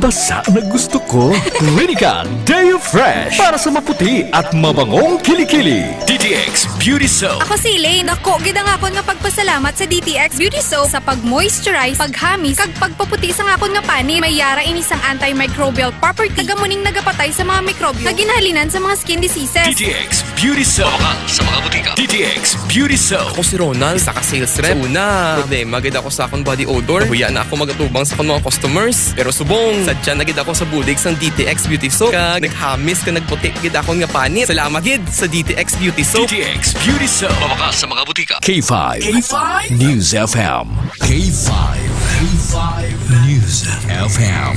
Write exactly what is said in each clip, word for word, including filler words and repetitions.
Basa na gusto ko. Clinica Deo Fresh para sa maputi at mabangong kilikili. D T X Beauty Soap. Ako si Elaine. Dako gid ang akon nga pagpasalamat sa D T X Beauty Soap sa pag-moisturize, paghamis, kag pagpaputi sang akon nga panit. May yara ini sang antimicrobial property. Taga mo ning nagapatay sa mga mikrobyo nga ginahalinan sa mga skin diseases. D T X Beauty Soap. Mabakal sa mga butika. D T X Beauty Soap. Ako si Ronald, isa ka sales rep. Sa una, problema gid ako sa akong body odor. Nahuya na ako magatubang sa akong mga customers. Pero subong, sadya na gid ako sa bulig sang D T X Beauty Soap. Kag naghamis kag nagputi gid akon nga panit. Salamat gid sa D T X Beauty Soap. D T X Beauty Soap. Mabakal sa mga butika. K five K five News F M. K five, K five News F M,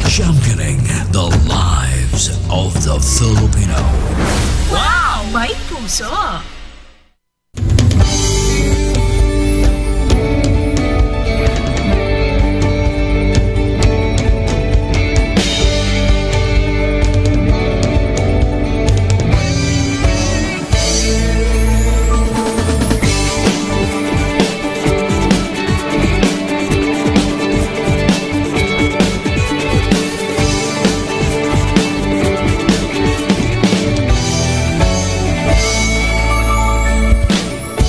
championing the lives of the Filipino. Wow! May puso!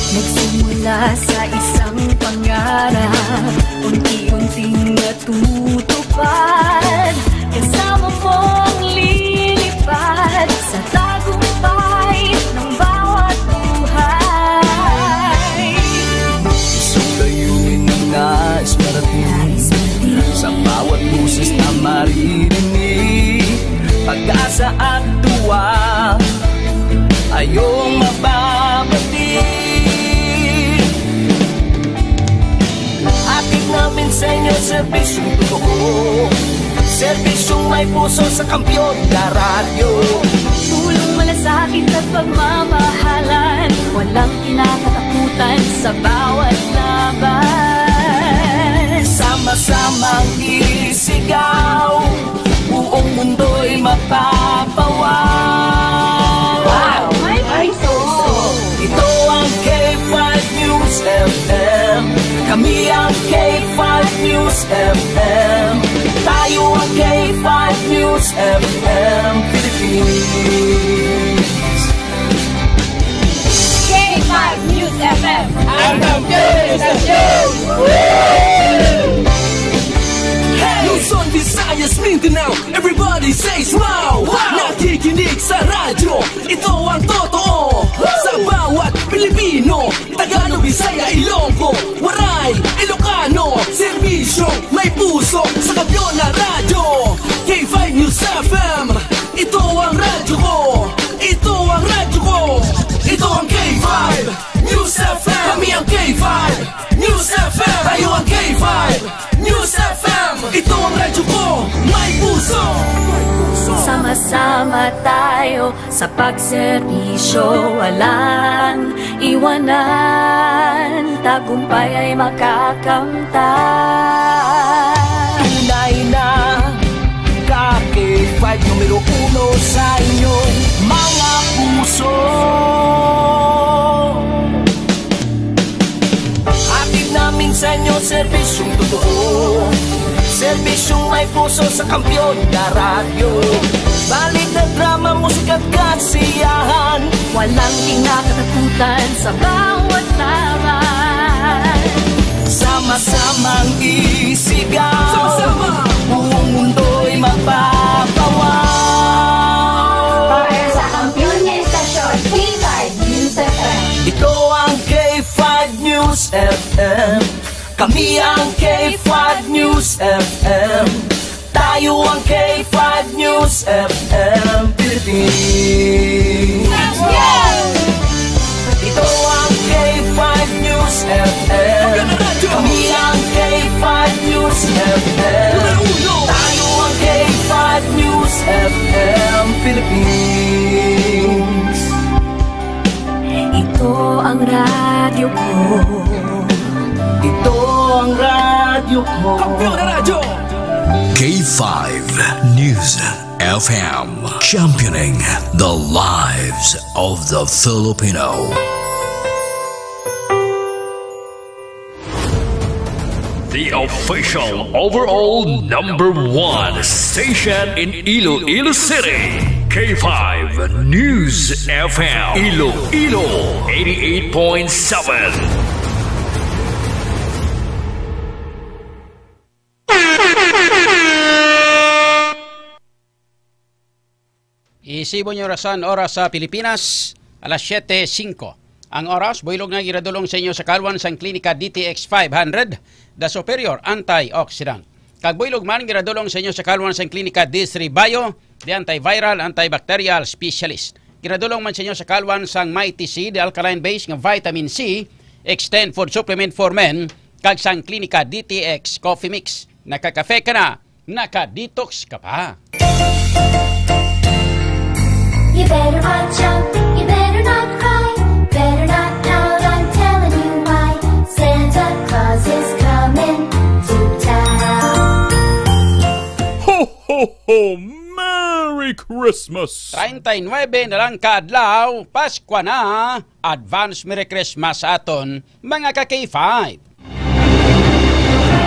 Nagsimula sa isang pangarap, unti-unting natutupad. Kasama mong lilipad sa tagumpay ng bawat buhay. Isang layunin na nais marating, sa bawat boses na maririnig, pag-asa at tuwa ay iyong mababati. Hatid namin sa inyo serbisyong totoo, serbisyong may puso sa Kampiyon na Radyo. Tulong, malasakit at pagmamahalan, walang kinakatakutan sa bawat laban. Sama-samang isigaw, buong mundo'y mapapawaw. Wow! May puso! Ito ang K five News F M. Kami ang K five News F M. Tayo ang K five News F M Philippines. K five News F M. Ang kampiyon sa show! Luzon, Visayas, Mindanao, everybody says wow! Wow! Nakikinig sa radyo, ito ang totoo. Sa bawat Pilipino, Tagalog, Bisaya, Ilonggo, Waray, Ilocano, serbisyo, may puso, sa Kampiyon na Radyo. K five News F M, ito ang radyo ko. Ito ang radyo ko. Ito ang K five News F M. Kami ang K five News F M. Tayo ang K five News F M. Ito ang radyo ko. May puso. Sama-sama tayo sa pagserbisyo, walang iwanan, tagumpay ay makakamtan. Tunay na ka K five numero uno sa inyong mga puso. Hatid namin sa inyo serbisyong totoo, serbisyong may puso sa Kampiyon na Radyo. Balita, drama, musika at kasiyahan, walang kinakatakutan sa bawat laban. Sama-samang isigaw, sama-sama, buong mundo'y mapapawaw. Para sa kampiyon nga istasyon, K five News F M. Ito ang K five News F M. Kami ang K five News F M. Tayo ang K five News F M Philippines. Ito ang K five News F M. Kami ang K five News F M. Tayo ang K five News F M Philippines. Ito ang radyo ko. Ito ang radyo ko. Kampiyon na Radyo. K five News F M, championing the lives of the Filipino. The official overall number one station in Iloilo City, K five News F M, Iloilo, eighty-eight point seven. Isibo niyo rason, oras sa Pilipinas, alas siyete singko. Ang oras, buylog nga ginadulong sa inyo sa kalwan sang Klinika D T X five hundred, The Superior Antioxidant. Kag buylog man ginadulong sa inyo sa kalwan sang Klinika D three Bio, The Antiviral, Antibacterial Specialist. Ginadulong man sa inyo sa kalwan sang Mighty C, The Alkaline Base nga Vitamin C, Extend Food Supplement for Men, kag sang Klinika D T X Coffee Mix. Nakakafe ka na, naka-detox ka pa. You better watch out, you better not cry. Better not pout, I'm telling you why. Santa Claus is coming to town. Ho, ho, ho! Merry Christmas! Treinta y nueve na lang ka adlaw, Paskwa na, advance Merry Christmas sa aton mga ka K five.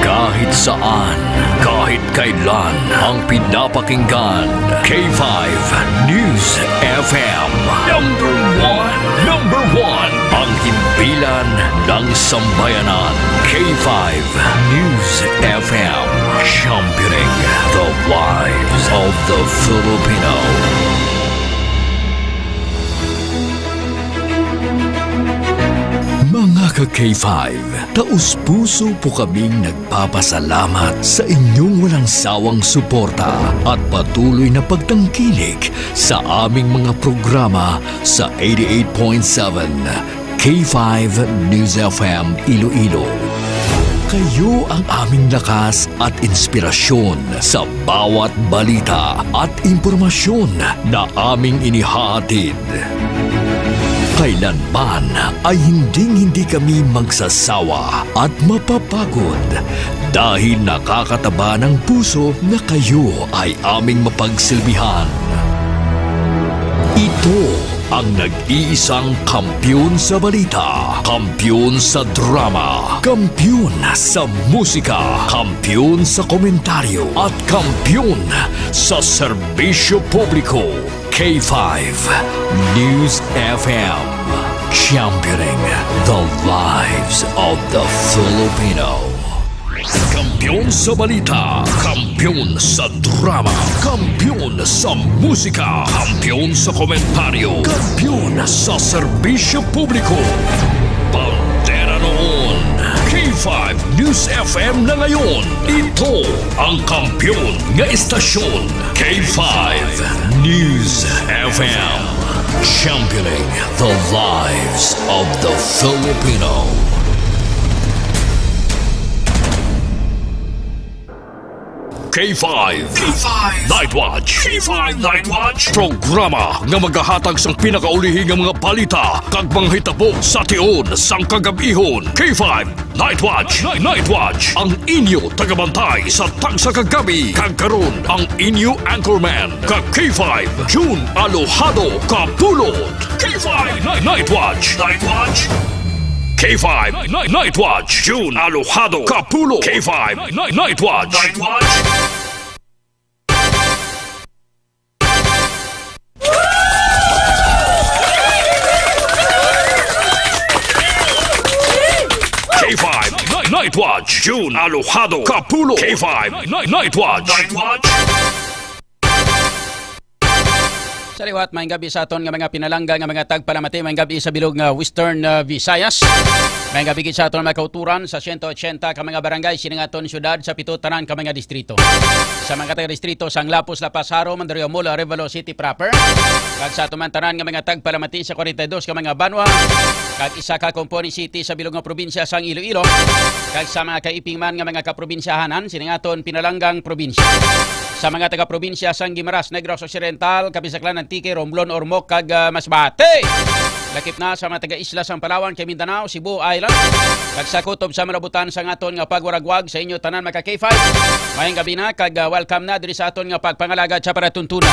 Kahit saan, kahit kailan, ang pinapakinggan, K five News F M. Number one, number one, ang himpilan ng sambayanan. K five News F M, championing the lives of the Filipino. Mga ka K five, taus-puso po kaming nagpapasalamat sa inyong walang sawang suporta at patuloy na pagtangkilik sa aming mga programa sa eighty-eight point seven K five News F M Iloilo. Kayo ang aming lakas at inspirasyon sa bawat balita at impormasyon na aming inihahatid. Kailanman ay hinding-hindi kami magsasawa at mapapagod dahil nakakataba ng puso na kayo ay aming mapagsilbihan. Ito ang nag-iisang kampiyon sa balita, kampiyon sa drama, kampiyon sa musika, kampiyon sa komentaryo, at kampiyon sa serbisyo publiko. K five News F M, championing the lives of the Filipino. Kampiyon sa balita, kampiyon sa drama, kampiyon sa musika, kampiyon sa komentaryo, kampiyon sa serbisyo publiko. Bandera noon, K five News F M na ngayon. Ito ang kampiyon nga istasyon, K five News F M. Championing the lives of the Filipino. K five. K five. Night Watch. K five Night Watch. Programa nga magahatag sang pinakaulihi nga mga balita kag mga hitabo sa tion sang kagab-ihon. K five Night Watch. Night Watch. Ang inyo tagabantay sa tagsa ka gabi. Kag karon, ang inyo anchorman, ka K five, June Alojado Kapulot. K five Night, Night Watch. Night Watch. K five Night, Night Watch. June Alojado Kapulot. K five Night, Night Watch. Night Watch. K five Night, Night Watch. June Alojado Kapulot. K five Night, Night Watch. Night Watch. Sa liwat, maayong gabi sa aton nga mga pinalangga nga mga tagpalamati, maayong gabi sa bilog nga Western, uh, Visayas. Maayong gabi gid sa aton mga kauturan sa siyento otsenta ka mga barangay sining aton syudad, sa pito tanan ka mga distrito. Sa mga taga-distrito sang Lapuz, La Paz, Jaro, Mandaluyong Molo, Arevalo City proper. Kag sa aton man tanan nga mga tagpalamati sa kwarenta y dos ka mga banwa, kag isa ka component city sa bilog nga probinsya sang Iloilo. Kag sa mga kaiping man nga mga kaprobinsyahanan sining aton pinalanggang probinsya. Sa mga taga-probinsya sang Guimaras, Negros Occidental, Capiz, Aklan, Antique, Romblon, Ormoc, kag, ah, Masbate. Lakip na sa mga taga-isla sang Palawan, kag Mindanao, Cebu Island, kag sa kutob sa malabutan sang aton nga pagwaragwag sa inyo tanan, mga K five. Maayong gabi na, kag, ah, welcome na diri sa aton nga pagpangalagad sa palatuntunan.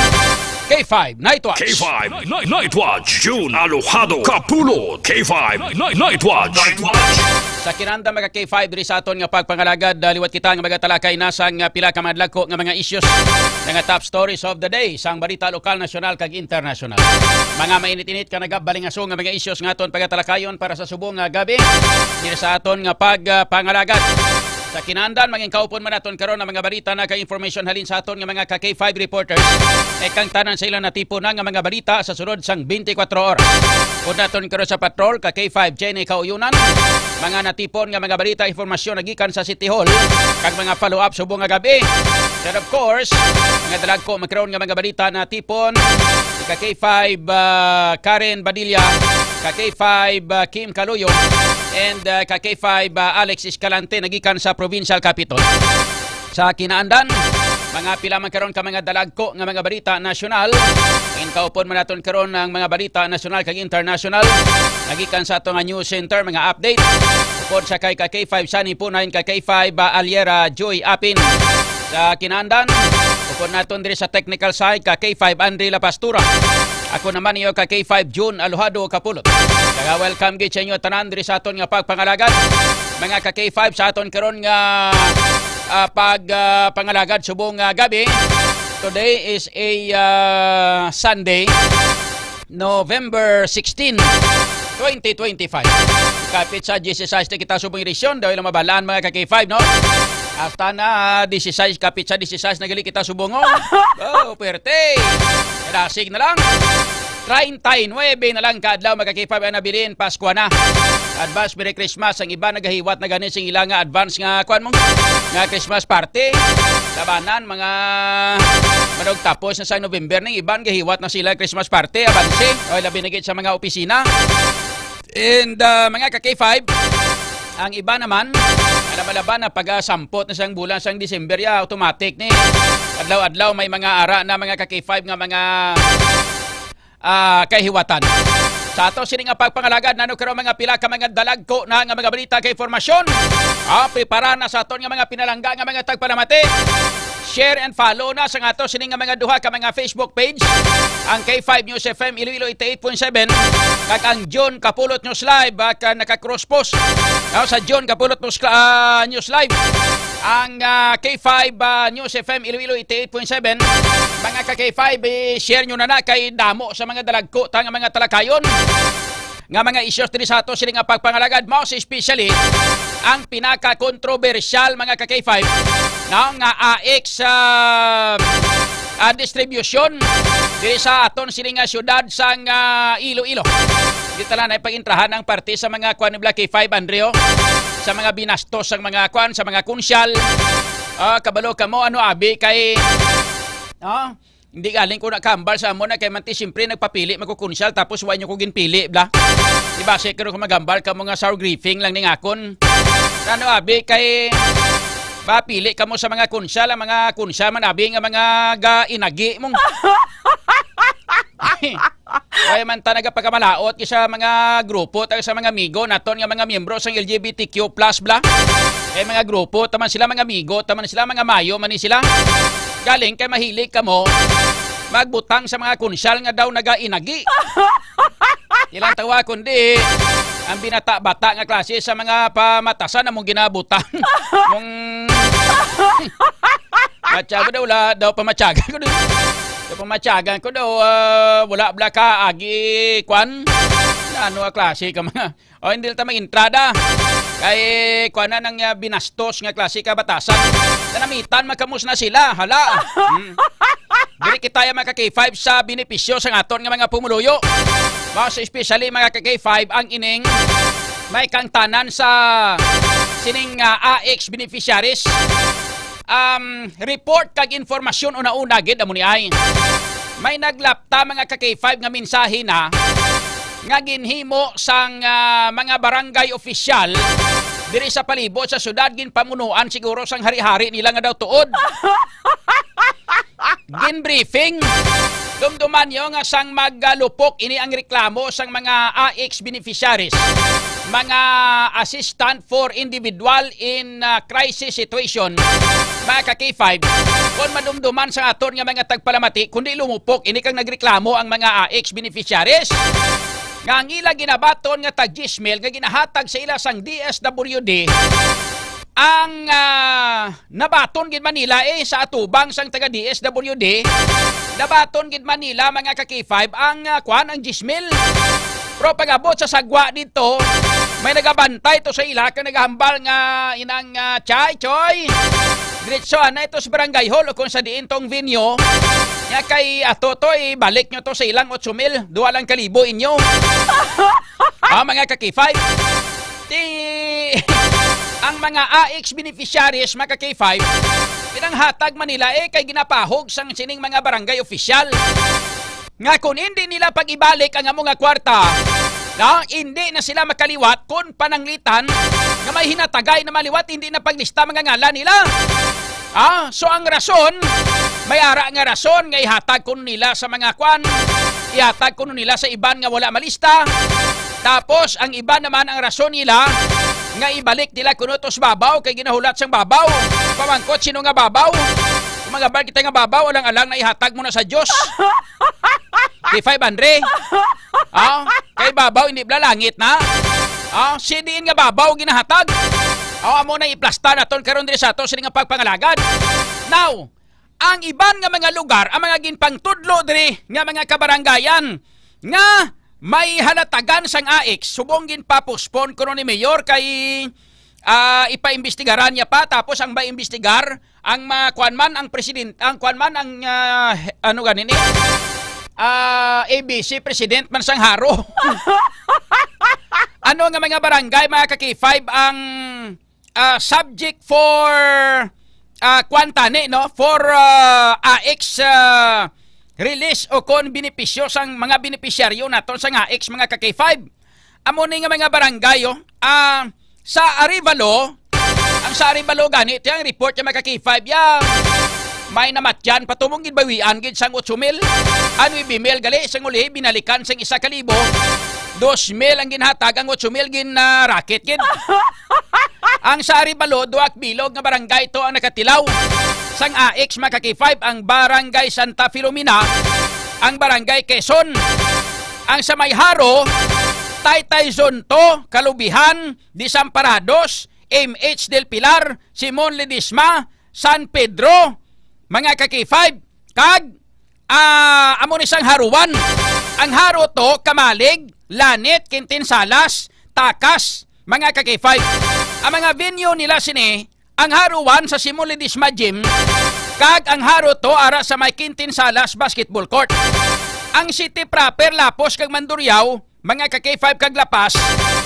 K five Night Watch. K five Night, Night Watch. June Alojado Kapulot. K five Night, Night Watch. Sa kinanda, mga K five, diri sa aton nga pagpangalagad, ah, liwat kita nga magatalakay na sang, ah, pila ka mga dagko nga mga issues, nga top stories of the day, sang balita lokal, nasyonal, kag internasyonal. Mga mainit-init ka nagabalingaso nga mga issues nga aton pagatalakayon para sa subong nga gabi, diri sa aton nga pagpangalagad. Sa kinandan, mangin kaupon man naton karon ang mga balita na kay information halin sa aton nga mga ka K five reporters. E kang tanan sa ilang natipon na nga mga balita sa sulod sang twenty-four oras. Upod naton karon sa patrol, ka K five Jenny Kauyunan, mga natipon nga mga balita, informasyon nagikan sa City Hall, kag mga follow-up subong nga gabi. And of course, mga dalagko magkaroon nga mga balita natipon, ka K five, ah, Karen Badilla, ka K five, ah, Kim Kaluyo, and, ah, ka K five, ah, Alex Escalante nagikan sa Provincial Capitol. Sa kinaandan, mga pila man karon ka mga dalagko nga mga balita nasyonal. Inkaupon man naton karon ang mga balita nasyonal kag internasyonal. Nagikan sa ato nga news center, mga update. Upod sa kay ka K five Sunny Punay, ka K five, ah, Aliera Joy Apin. Sa kinaandan, upod naton diri sa technical side, ka K five Andre La Pastura. Ako naman iyo ka K five June Alojado Kapulot. Kaya welcome gid sa inyo tanan diri sa aton nga pagpangalagad. Mga ka K five, sa aton karon nga, ah, pag, ah, pangalagad subong nga gabi. Today is a, ah, Sunday, November sixteen, twenty twenty-five. Kapit sa diyesisais na kita subong edisyon, daw ilang mabalaan, mga ka K five, no? Hasta na, diyesisais, kapit sa diyesisais na gali kita subong, oh. Oh, puwerte. Kadasig na lang. Treinta y nueve na lang ka adlaw, mga ka K five, ang nabilin, Paskwa na. Advance Merry Christmas. Ang iba nagahiwat na gani sing ila nga advance nga, kuwan mo, nga Christmas party. Labanan, mga manugtapos na sa November, ning iban gahiwat na sila Christmas party, abanse. O, labi na gid sa mga opisina. And, ah, mga ka K five, ang iba naman, alam-alaban na pag-asampot na sang bulan sang December, ya, automatic ni. Adlaw-adlaw may mga ara na, mga ka K five, nga mga, ah, kahiwatan. Sa ato sini nga pagpangalagad, nano karon mga pila ka mga dalagko na nga mga balita kay informasyon. Ah, prepara na sa aton nga mga pinalangga nga mga tagpalamati. Share and follow na sa ato sini nga mga duha ka mga Facebook page, ang K five News F M Iloilo eighty-eight point seven kag ang John Kapulot News Live, ah, ka naka-cross post. Now, sa John Kapulot News, ah, News Live, ang, ah, K five, ah, News F M Iloilo eighty-eight point seven. Mga ka K five, i-share nyo na na kay damo sa mga dalagko ta nga mga talakayon nga mga issues diri sa ato sini nga pagpangalagad, most especially ang pinaka-controversial, mga ka K five, no, nga A X, ah, ah, distribution diri sa aton sini nga syudad sang, ah, Iloilo. Di tala na pag-intrahan ang parte sa mga kwan ni Black K five, Andreo, sa mga binastos sang mga kwan, sa mga kunsyal. Ah, kabalo kamo, ano, abi kay, ah, hindi galing ko nakahambal sa amo na kay manti siyempre nagpapili magkukunsyal tapos wa nyo ko ginpili, bla. Di ba, si ko maghambal ka mo nga sour griefing lang ning akon. Ano, abi, kay mapili ka mo sa mga kunsyal, ang mga kunsyal man, abi, nga mga ga-inagi mong. Kaya man ta nagapagkamalaot sa mga grupo, tayo sa mga amigo naton nga mga miyembro sang L G B T Q plus, bla. Kay mga grupo taman sila, mga amigo taman sila, mga mayo man ni sila. Galing kay mahilig ka mo magbutang sa mga kunsyal nga daw nagainagi. Ilang tawa kundi ang binata-bata nga klase sa mga pamatasan among ginabutang. Mong matyago daw, wala daw pamatyagan ko daw. Daw pamatyagan ko daw, ah, wala bla ka agi kwan. Na ano a klase ka mga, o, hindi ta mag-entrada. Kay kwan na nang, ah, binastos nga klase ka batasan. Nanamitan, magkamos na sila. Hala. Hmm. Dili kita ya mga ka K five sa benepisyo sa aton nga mga pumuluyo. Mas especially mga ka K five ang ining may kangtanan sa sining, ah, A X beneficiaries. Um, report kag informasyon una-una gid amo ni ay. May naglapta mga ka K five nga mensahe na nga ginhimo sang, ah, mga barangay opisyal diri sa palibot sa syudad, ginpamunuan siguro sang hari-hari nila nga daw tuod. Ginbriefing. Dumduman nyo nga sang magalupok ini ang reklamo sang mga A X beneficiaries. mga assistant for individual in, ah, crisis situation, mga ka-K five, kung madumduman sa aton nga mga tagpalamati, kundi lumupok, ini kang nagreklamo ang mga A I C beneficiaries nga ang ila ginabaton nga tag diyes mil nga ginahatag sa ila sang D S W D, ang, ah, nabaton gid man nila, eh, sa atubang sang taga D S W D, nabaton gid man nila, mga ka-K five, ang, ah, kwan, ang diyes mil. Pero pag-abot sa sagwa dito, may nagabantay to sa ila, kag nagahambal nga inang, ah, Chay, Choy, diretso anay to sa barangay hall o kung sa diin tong venue, nga kay ato to, ibalik nyo to sa ilang otso mil, duha lang kalibo inyo. Ah, mga ka-K five. Ti, ang mga A I C beneficiaries, mga ka-K five, pinanghatag man nila, eh, kay ginapahog sang sining mga barangay official nga kung hindi nila pag-ibalik ang amo nga kwarta, na hindi na sila makaliwat kung pananglitan nga may hinatagay na maliwat, hindi na paglista mga ngalan nila. Ah, so ang rason, may ara nga rason nga ihatag kuno nila sa mga kwan, ihatag kuno nila sa iban nga wala malista. Tapos ang iban naman, ang rason nila nga ibalik nila kuno to sa babaw kay ginahulat sang babaw. Pamangkot, sino nga babaw? Kung magabal kita nga babaw, alang-alang na ihatag mo na sa Diyos. Di five hundred. Ah, kay babaw, hindi bala langit na. Ah, si diin nga babaw ginahatag. Ah, amo na iplastar naton karon diri sa ato sini nga pagpangalagad. Now, ang iban nga mga lugar, ang mga ginpangtudlo diri nga mga kabarangayan nga may halatagan sang A I C, subong ginpapospon kuno ni Mayor kay, ah, ipaimbestigaran niya pa, tapos ang maimbestigar, ang ma-, kuwan man ang president, ang kuwan man ang, ah, ano gani ni? Ah, A B C president man sang Haro. Ano nga mga barangay, mga ka-K five, ang, ah, subject for, ah, kuwan tani, no? For, ah, A I C, ah, release o kon benepisyo sang mga benepisyaryo naton sang A I C, mga ka-K five. Amo ni nga mga barangay, oh. Ah, sa Arevalo, ang sa Arevalo gani, ito ang report nga mga ka-K five, ya. May namatyan, patumong gid bawian gid sang otso mil. Ang nuebe mil gali, sang uli, binalikan sang isa ka libo. Dos mil ang ginhatag, ang otso mil gin, ah, racket gid. Ang sa Arevalo, duha ka bilog nga barangay to ang nakatilaw sang A I C, mga ka-K five, ang Barangay Santa Filomena, ang Barangay Quezon. Ang sa may Haro, Taytay Zone two, Kalubihan, Desamparados, M H Del Pilar, Simon Ledesma, San Pedro, mga ka-K five, kag, ah, amo ni sang Haro one. Ang Haro two, Camalig, Lanit, Quintin Salas, Tacas, mga ka-K five. Ang mga venue nila sini, ang Haro one sa Simon Ledesma Gym, kag ang Haro two ara sa may Quintin Salas Basketball Court. Ang city proper, Lapus kag Mandurriao, mga ka-K five kag La Paz,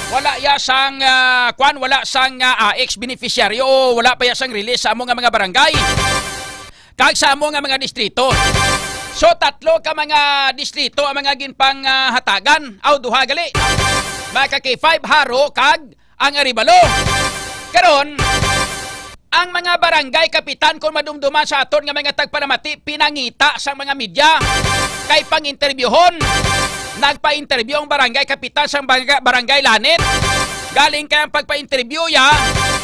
wala ya sang, ah, kwan, wala sang, ah, A I C beneficiaryo, wala pa ya sang release sa amo nga mga barangay kag sa amo nga mga distrito. So, tatlo ka mga distrito ang mga ginpang, ah, hatagan. Aw, duha gali. Mga ka-K five, Haro kag ang Arevalo. Karon, ang mga barangay kapitan, kung madumduman sa aton nga mga tagpalamati, pinangita sang mga media. Kay pang-interbyuhon, nagpa-interview ang barangay kapitan sang barangay, barangay Lanit. Galing kay ang pagpa-interview ya,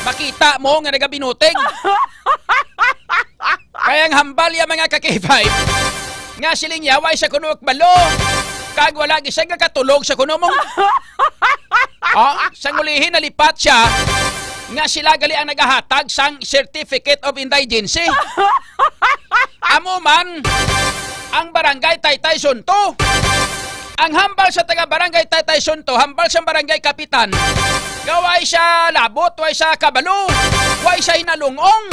makita mo nga nagabinuting. Kaya ang hambal ya, mga ka-K five, nga siling ya, "Way sa kuno kabalo, kag wala gisag nga katulog sa kuno mong." Oh, sang ulihi nalipat siya nga sila gali ang nagahatag sang Certificate of Indigency. Amo man ang Barangay Taytay Zone two. Ang hambal sa taga Barangay Taytay Zone two, hambal sa Barangay Kapitan, nga way siya labot, way siya kabalo, way siya hinalungong.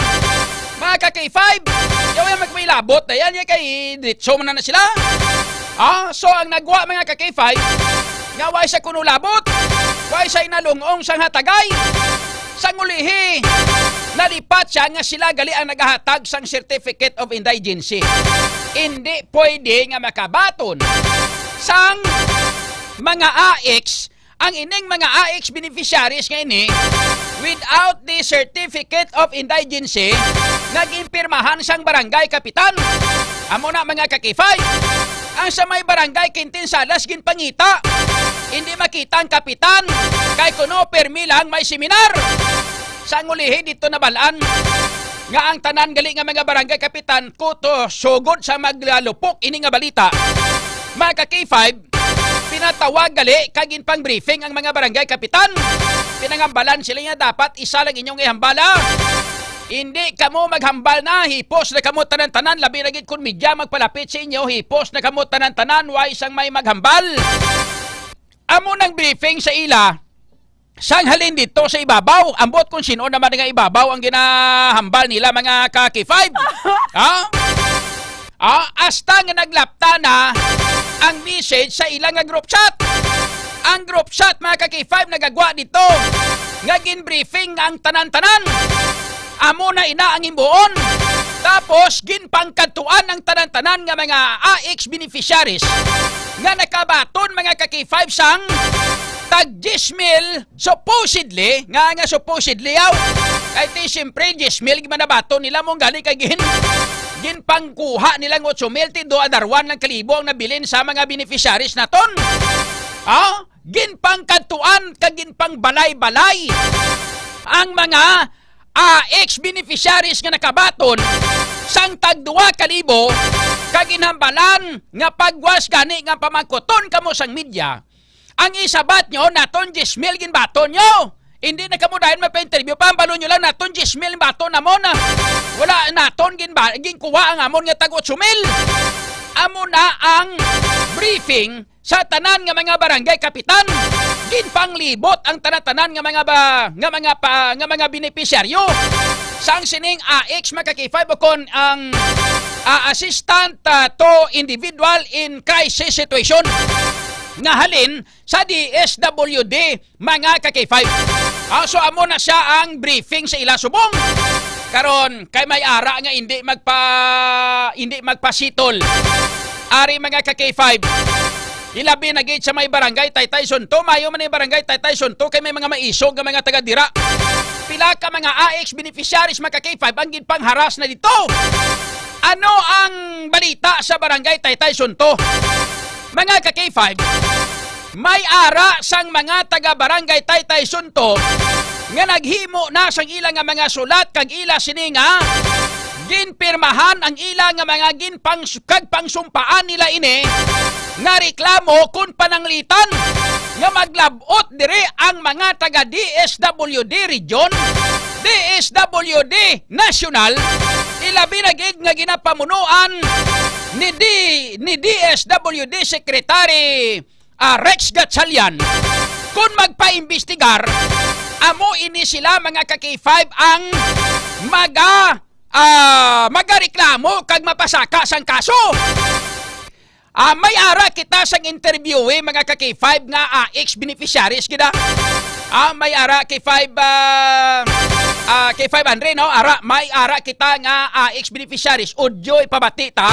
Mga ka-K five, yaw yan magmay labot na yan, yan kay diretso man na, na sila. Ah, so ang nagwa, mga ka-K five, nga way siya kuno labot, way siya hinalungong sang hatagay. Sang ulihi, nalipat siya nga sila gali ang nagahatag sang Certificate of Indigency. Hindi pwede nga makabaton sang mga A I Cs ang ining mga A I Cs beneficiaries nga ini without the Certificate of Indigency nga ginpirmahan sang barangay kapitan. Amo na, mga ka-K five, ang sa may barangay Quintin Salas ginpangita Hindi makita ang kapitan, kay kuno permi lang may seminar. Sa ngulihi dito nabalaan nga ang tanan gali nga mga barangay kapitan kuto sugod sa maglalupok ini nga balita. Mga ka-K five, pinatawag gali kag ginpang-briefing ang mga barangay kapitan. Pinangambalan sila nga dapat isa lang inyong ihambala. Hindi kamo maghambal na, hipos na kamo tanan-tanan, labi na gid kun media magpalapit sa inyo, hipos na kamo tanan-tanan, wa sang may maghambal. Amo nang briefing sa ila, sang halin dito sa ibabaw, ambot kung sino naman nga ibabaw ang ginahambal nila, mga ka-K five. Ha? Ah, hasta nga naglapta na ang message sa ila nga group chat. Ang group chat, mga ka-K five, nagagwa dito nga gin-briefing ang tanan-tanan. Amo na ina ang imbuon. Tapos, ginpangkadtuan ang tanan-tanan nga mga A X beneficiaries nga nakabaton, mga ka-K five, sang tag diyes mil, supposedly, nga, nga supposedly, yaw. Kay ti, siyempre, diyes mil man nabaton nila, mong gali kay gin-, ginpangkuha nilang otso mil, ti, duha darwan lang kalibo ang nabilin sa mga beneficiaries naton. Ah? Ginpangkadtuan kag ginpangbalay-balay ang mga, ah, ex-beneficiaries nga nakabaton sang tag duha ka libo, kag ginhambalan nga pagwas gani nga pamangkuton kamo sang media. Ang isabat nyo, naton diyes mil ginbaton nyo. Hindi na kamo dayon magpa-interview pa. Hambalon nyo lang, naton diyes mil baton namon. Wala naton ginba-, ginkuha ang amon nga tag otso mil. Amo na ang briefing sa tanan nga mga barangay kapitan. Ginpanglibot ang tanan-tanan nga mga ba-, nga mga pa, nga mga benepisyaryo sang sining A X, mga ka-K five, o kon ang, ah, Assistant, ah, to Individual in Crisis Situation nga halin sa D S W D, mga ka-K five. Ah, so amo na siya ang briefing sa ila subong. Karon, kay may ara nga hindi magpa-, hindi magpasitol. Ari, mga ka-K five. Ilabi na gid sa may barangay Taytay Sunto. Mayo man ang barangay Taytay Sunto kay may mga maisog nga mga taga dira. Pila ka mga A X beneficiaries, mga ka-K five, ang ginpangharas na dito. Ano ang balita sa barangay Taytay Sunto? Mga ka-K five, may ara sang mga taga Barangay Taytay Sunto nga naghimo na sang ila nga mga sulat kag ila sini nga ginpirmahan ang ila nga mga ginpang-, kag pangsumpaan nila ini nga reklamo kon pananglitan nga maglab-ot diri ang mga taga D S W D region, D S W D national, ilabi na gid nga ginapamunuan ni D-, ni D S W D Secretary, ah, Rex Gatchalian. Kung magpaimbestigar, amo ini sila, mga ka-K five, ang maga-, ah, magareklamo kag mapasaka sang kaso. Ah, may ara kita sang interview, eh, mga ka-K five, nga, ah, ex-beneficiaries gid, ah. Ah, may ara K five, ah, ah, K five Andre, no? Ara, may ara kita nga, ah, ex-beneficiaries. Audio ipabati ta.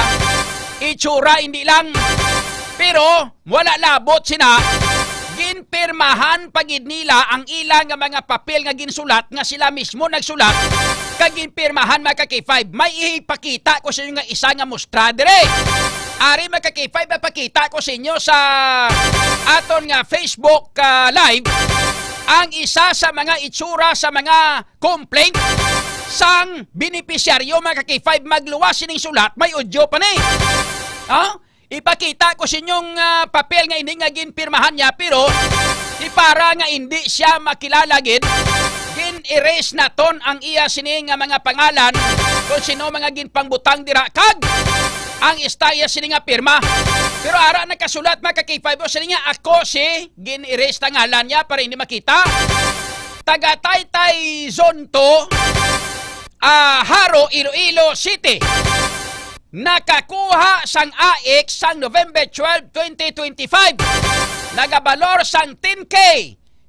Itsura, hindi lang. Pero, wala labot sina. Ginpirmahan pa gid nila ang ila nga mga papel nga ginsulat nga sila mismo nagsulat. Kag ginpirmahan, mga ka-K five. May ipakita ko sa inyo nga isa nga mustra dire. Ari, mga ka-K five, ipakita ko sa inyo sa aton nga Facebook, ah, Live ang isa sa mga itsura sa mga complaint sang benepisyaryo, mga ka-K five. Magluwas sining sulat, may audio pa ni. Ha? Ipakita ko sa inyong, ah, papel nga ini nga ginpirmahan niya, pero di para nga hindi siya makilala gid, gin-erase naton ang iya sini nga mga pangalan kung sino mga ginpangbutang dira kag ang ista iya sini nga pirma. Pero ara nakasulat, mga ka-K five, o sini nga, "Ako si," gin-erase ta ngalan niya para hindi makita. Taga Taytay Zonto, ah, Jaro, Iloilo City. Nakakuha sang A X sang November twelve, twenty twenty-five. Nagabalor sang ten K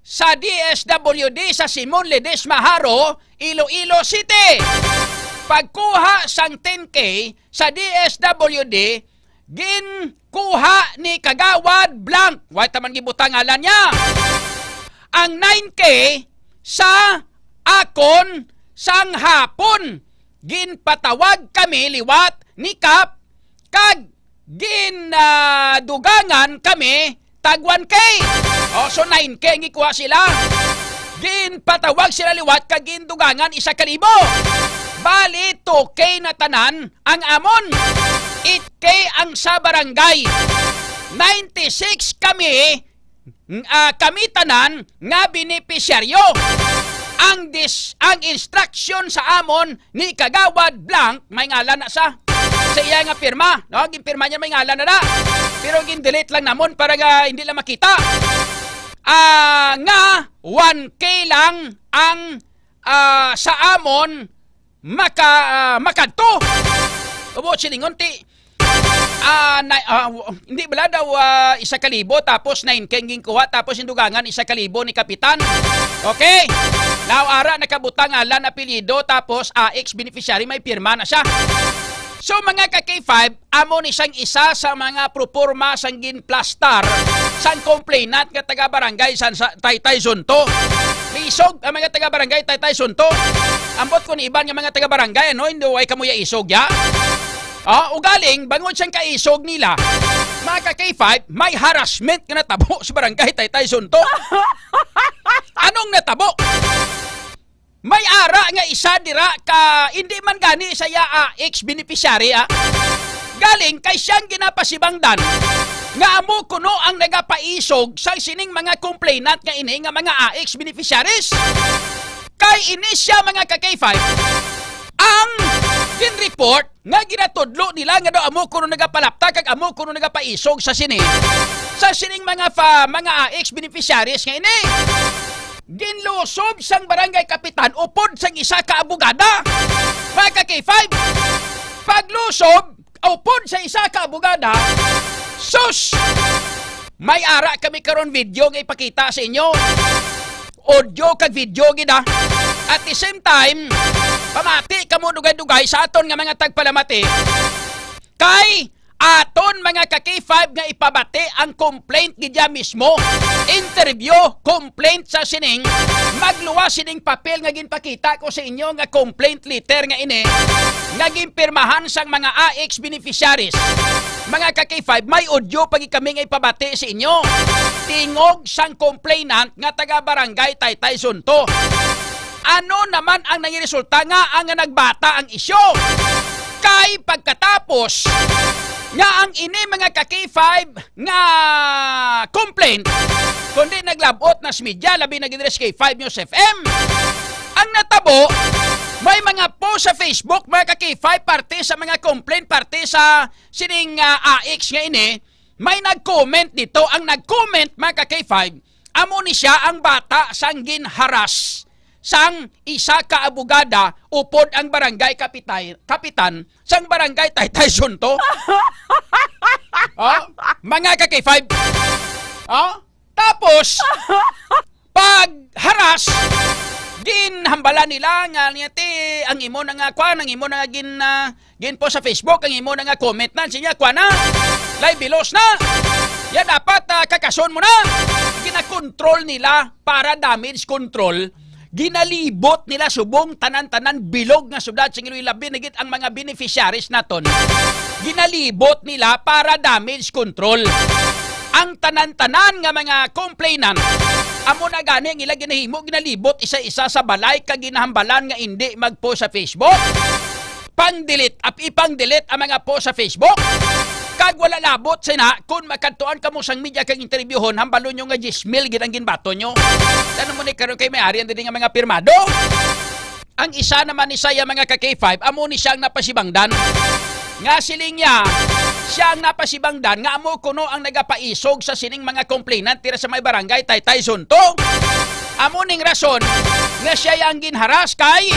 sa D S W D sa Simon Ledesma, Jaro, Iloilo City. Pagkuha sang ten K sa D S W D, ginkuha ni Kagawad Blank. Wa ta man gibutang ngalan niya. Ang nine K sa akon sang hapon. Ginpatawag kami liwat ni Kap kag gin, ah, dugangan kami tag one K. O, so nine K ang gikuha sila. Ginpatawag sila liwat kag gindugangan isa ka libo. Bali, two K na tanan ang amon. Eight K ang sa barangay. Ninety-six kami, ah, kami tanan nga benepisyaryo. Ang dis-, ang instruction sa amon ni Kagawad Blank, may ngalan na sa, sa iya nga pirma, no? Ginpirma niya, may ngalan na na. Pero gin-delete lang namon para nga hindi lang makita. Ah, nga one K lang ang, ah, sa amon maka-, ah, makadto. Ubo, silingon ti, ah, na, ah, w-, hindi bala daw, ah, isa ka libo, tapos nine K ang ginkuha, tapos yung dugangan, isa ka libo ni Kapitan. Okay? Now, ara, nakabutang ngalan, apelyido, tapos, ah, ex-beneficiary, may pirma na siya. So, mga ka-K five, amo ni sang isa sa mga proporma sang ginplastar sang complainant nga taga-barangay San Sa-, Taytay Zone two. May isog ang mga taga-barangay Taytay Zone two. Ambot ko ni iban nga mga taga-barangay, ano, hindi, way kamo ya isog, ya? Ah, ugaling, bangod sang kaisog nila, mga ka-K five, may harassment nga natabo sa barangay Taytay Zone two. Anong natabo? May ara nga isa dira ka, hindi man gani sa iya, ah, ex-beneficiary, ah. Galing kay siyang ginapasibangdan nga amo kuno ang nagapaisog sa sining mga complainant nga ini nga mga, ah, ex-beneficiaries. Kay ini siya, mga ka-K five, ang gin-report nga ginatudlo nila nga daw amo kuno nagapalapta kag amo kuno nagapaisog sa sini, sa sining mga fa-, mga, ah, ex-beneficiaries nga ini. Ginlusob sang barangay kapitan upod sang isa ka abogada. Mga ka-K five, paglusob upod sa isa ka abogada, sus! May ara kami karon video nga ipakita sa inyo. Audio kag video gid, ah. At the same time, pamati kamo dugay-dugay sa aton nga mga tagpalamati. Kay aton, mga ka-K five, nga ipabati ang complaint gid ya mismo. Interview, complaint sa sining magluwas sining papel nga ginpakita ko sa inyo nga complaint letter nga ini nga ginpirmahan sang mga A X beneficiaries. Mga ka-K five, may audio pa gid kami nga ipabati sa inyo. Tingog sang complainant nga taga Barangay Taytay Zone two. Ano naman ang nangiresulta nga ang nagbata ang isyu? Kay pagkatapos nga ang ini, mga ka-K five, nga complaint, kundi naglabot na sa media, labi na gid diri sa K five News F M, ang natabo, may mga post sa Facebook, mga ka-K five, parte sa mga complaint, parte sa sining, ah, A X nga ini, may nag-comment dito. Ang nag-comment, mga ka-K five, amo ni siya ang bata sang ginharas sang isa ka abogada upod ang barangay kapitay-, kapitan sang barangay Taytay Zone two. Oh, mga ka-K five. Oh, tapos, pag haras, ginhambala nila nga niya, "Ti, ang imo na nga kwan, ang imo na nga gin, ah, ginpost sa Facebook, ang imo na nga comment na, sinya, kwan na, libelos na. Ya dapat, ah, kakason mo na." Ginakontrol nila para damage control. Ginalibot nila subong tanan-tanan bilog nga syudad sa Iloilo, labi na gid ang mga beneficiaries naton. Ginalibot nila para damage control. Ang tanan-tanan nga mga complainant, amo na gani ang ila ginahimo, ginalibot isa-isa sa balay kag ginahambalan nga indi mag-post sa Facebook. Pang-delete, ap-, ipang-delete ang mga post sa Facebook. Kag wala labot sina, kung makadtuan kamo sang media kag interbyuhon, hambalon nyo nga diyes mil gid ang ginbaton nyo. Ano mo ni karon kay may ari ang dili nga mga pirmado? Ang isa naman ni saya, mga ka-K five, amo ni siya ang napasibangdan. Nga siling niya, siya ang napasibangdan nga amo kuno ang nagapaisog sa sining mga complainant dira sa may barangay Taytay Zone two. Amo ning rason nga siya ang ginharas kay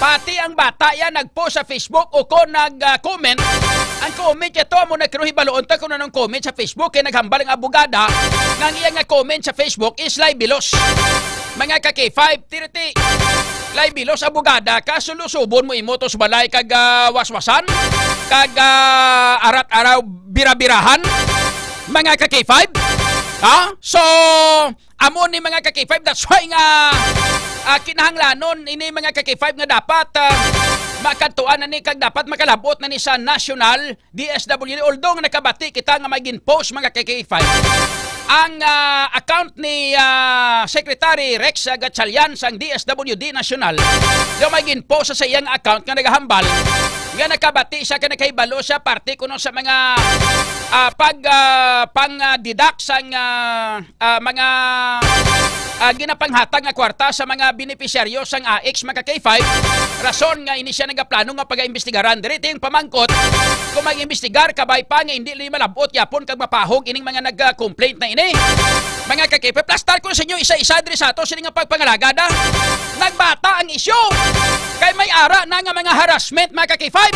pati ang bata ya nag-post sa Facebook o kon nag, ah, comment. Ang comment ito amo na, pero hibaluon ta kung anong comment sa Facebook kay naghambal ang abogada nga ang iya nga comment sa Facebook is libelos. Mga ka-K five, tiriti, libelos, abogada ka, sulusubon mo imo to sa balay kag, ah, waswasan, kag, ah, arat-araw birabirahan, mga ka-K five. Ha? So, amo ni, mga ka-K five, that's why nga, ah, kinahanglanon ini, mga ka-K five, nga dapat, ah, makadtuan na ni kag dapat makalabot na ni sa national D S W D, although nga nakabati kita nga may gin-post, mga ka-K five. ang, ah, account ni, ah, Secretary Rex Gatchalian sang D S W D National, nga may ginpost sa iyang account nga nagahambal nga nakabati siya kay nakahibalo siya parte kuno sa mga, ah, pag, ah, pang, ah, deduct sang, ah, ah, mga, ah, ginapanghatag nga kwarta sa mga benepisyaryo sang A I C S, mga ka-K five. Rason nga ini siya nagaplano nga pagaimbestigaran. Diri ting pamangkot kung mag-imbestigar, kabay pa nga hindi li malab-ot yapon kag mapahog ining mga nag-complaint na ini. Mga ka-K five, plastar ko sa inyo isa-isa diri sa ato sini nga pagpangalagad, ah. Nagbata ang isyu. Kay may ara na nga mga harassment, mga ka-K five.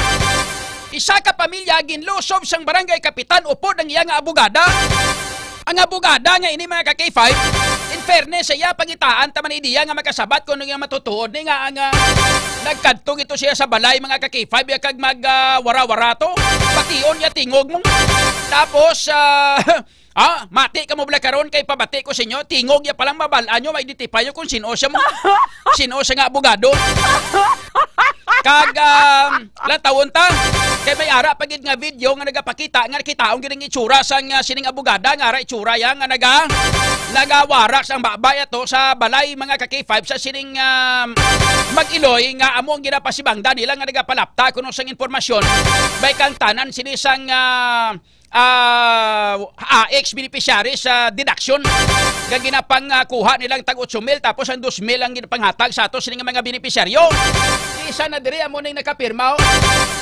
Isa ka pamilya ginlusob sang barangay kapitan upod ang iya nga abogada. Ang abogada nga ini, mga ka-K five, in fairness sa iya, pangitaan ta man ideya nga makasabat kung ano nga matutuod ni nga ang, ah, nagkadto gito siya sa balay, mga ka-K five, ya kag mag, ah, wara-wara to. Pation niya tingog mo. Tapos, ah, ah, mati ka mo bala karon kay pabati ko sa inyo, tingog niya palang mabal-an nyo, ma-identify nyo kung sino siya mo. Sino siya nga abogado. Kag, um, lantawon ta. Kay may ara pa gid nga video nga nagapakita nga nakitaon gid ang itsura sang, ah, sining abogada nga ara itsura ya nga naga-, nagawarak sang babay ato sa balay, mga ka-K five, sa sining, um, mag-iloy nga amo ang ginapasibangdan nila nga nagapalapta kuno sang impormasyon. Bay kang tanan sini sang, ah, ah, A I C S beneficiaries, ah, deduction nga ginapang, ah, kuha nilang tag otso mil, tapos ang dos mil ang ginapanghatag sa ato sini nga mga benepisyaryo. Isa na diri amo ning nakapirma, oh.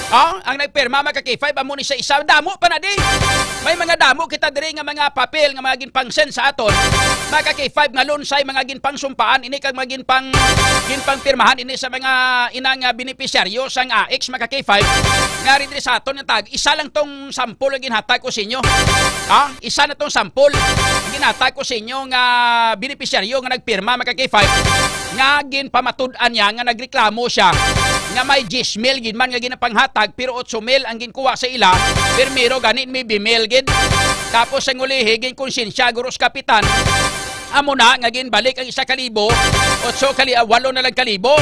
Ah, ang nagpirma, mga ka-K five, amo ni sa isa. Damo pa na di. May mga damo kita diri nga mga papel nga mga ginpang-send sa aton, mga ka-K five, nga lunsay mga ginpangsumpaan ini kag mga ginpang, ginpangpirmahan ini sa mga inang, ah, benepisyaryo sang A I C S, mga ka-K five, nga rin diri sa aton nga tag isa lang tong sample ang ginhatag ko sa inyo. Ha? Isa na tong sample ang ginhatag ko sa inyo nga benepisyaryo nga nagpirma, mga ka-K five, nga ginpamatud-an niya nga nagreklamo siya nga may diyes mil gid man nga ginapanghatag, pero otso mil ang ginkuha sa ila. Primero gani may bimil gid. Tapos ang ulihi, ginkonsensya guro sa kapitan. Amo na nga ginbalik ang isa ka libo, otso ka li-, ah, walo na lang ka libo.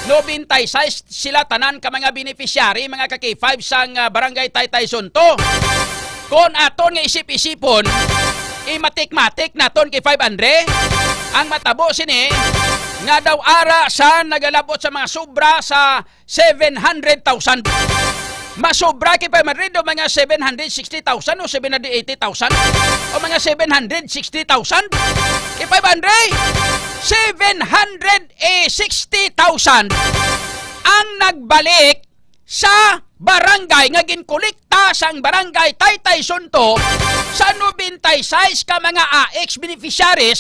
Nobenta y seis sila tanan ka mga beneficiary, mga ka-K five sang, ah, Barangay Taytay Sunto. Kon aton nga isip-isipon, imatik-matik naton, K five Andre, ang matabo sini nga daw ara sa nagalabot sa mga sobra sa seven hundred thousand. Masobra kay Five Hundred o mga seven hundred sixty thousand o seven hundred eighty thousand o mga seven hundred sixty thousand. Kay Five Hundred, seven hundred sixty thousand ang nagbalik sa barangay nga ginkolekta sang barangay Taytay Sunto sa nobenta y seis ka mga A I C S beneficiaries,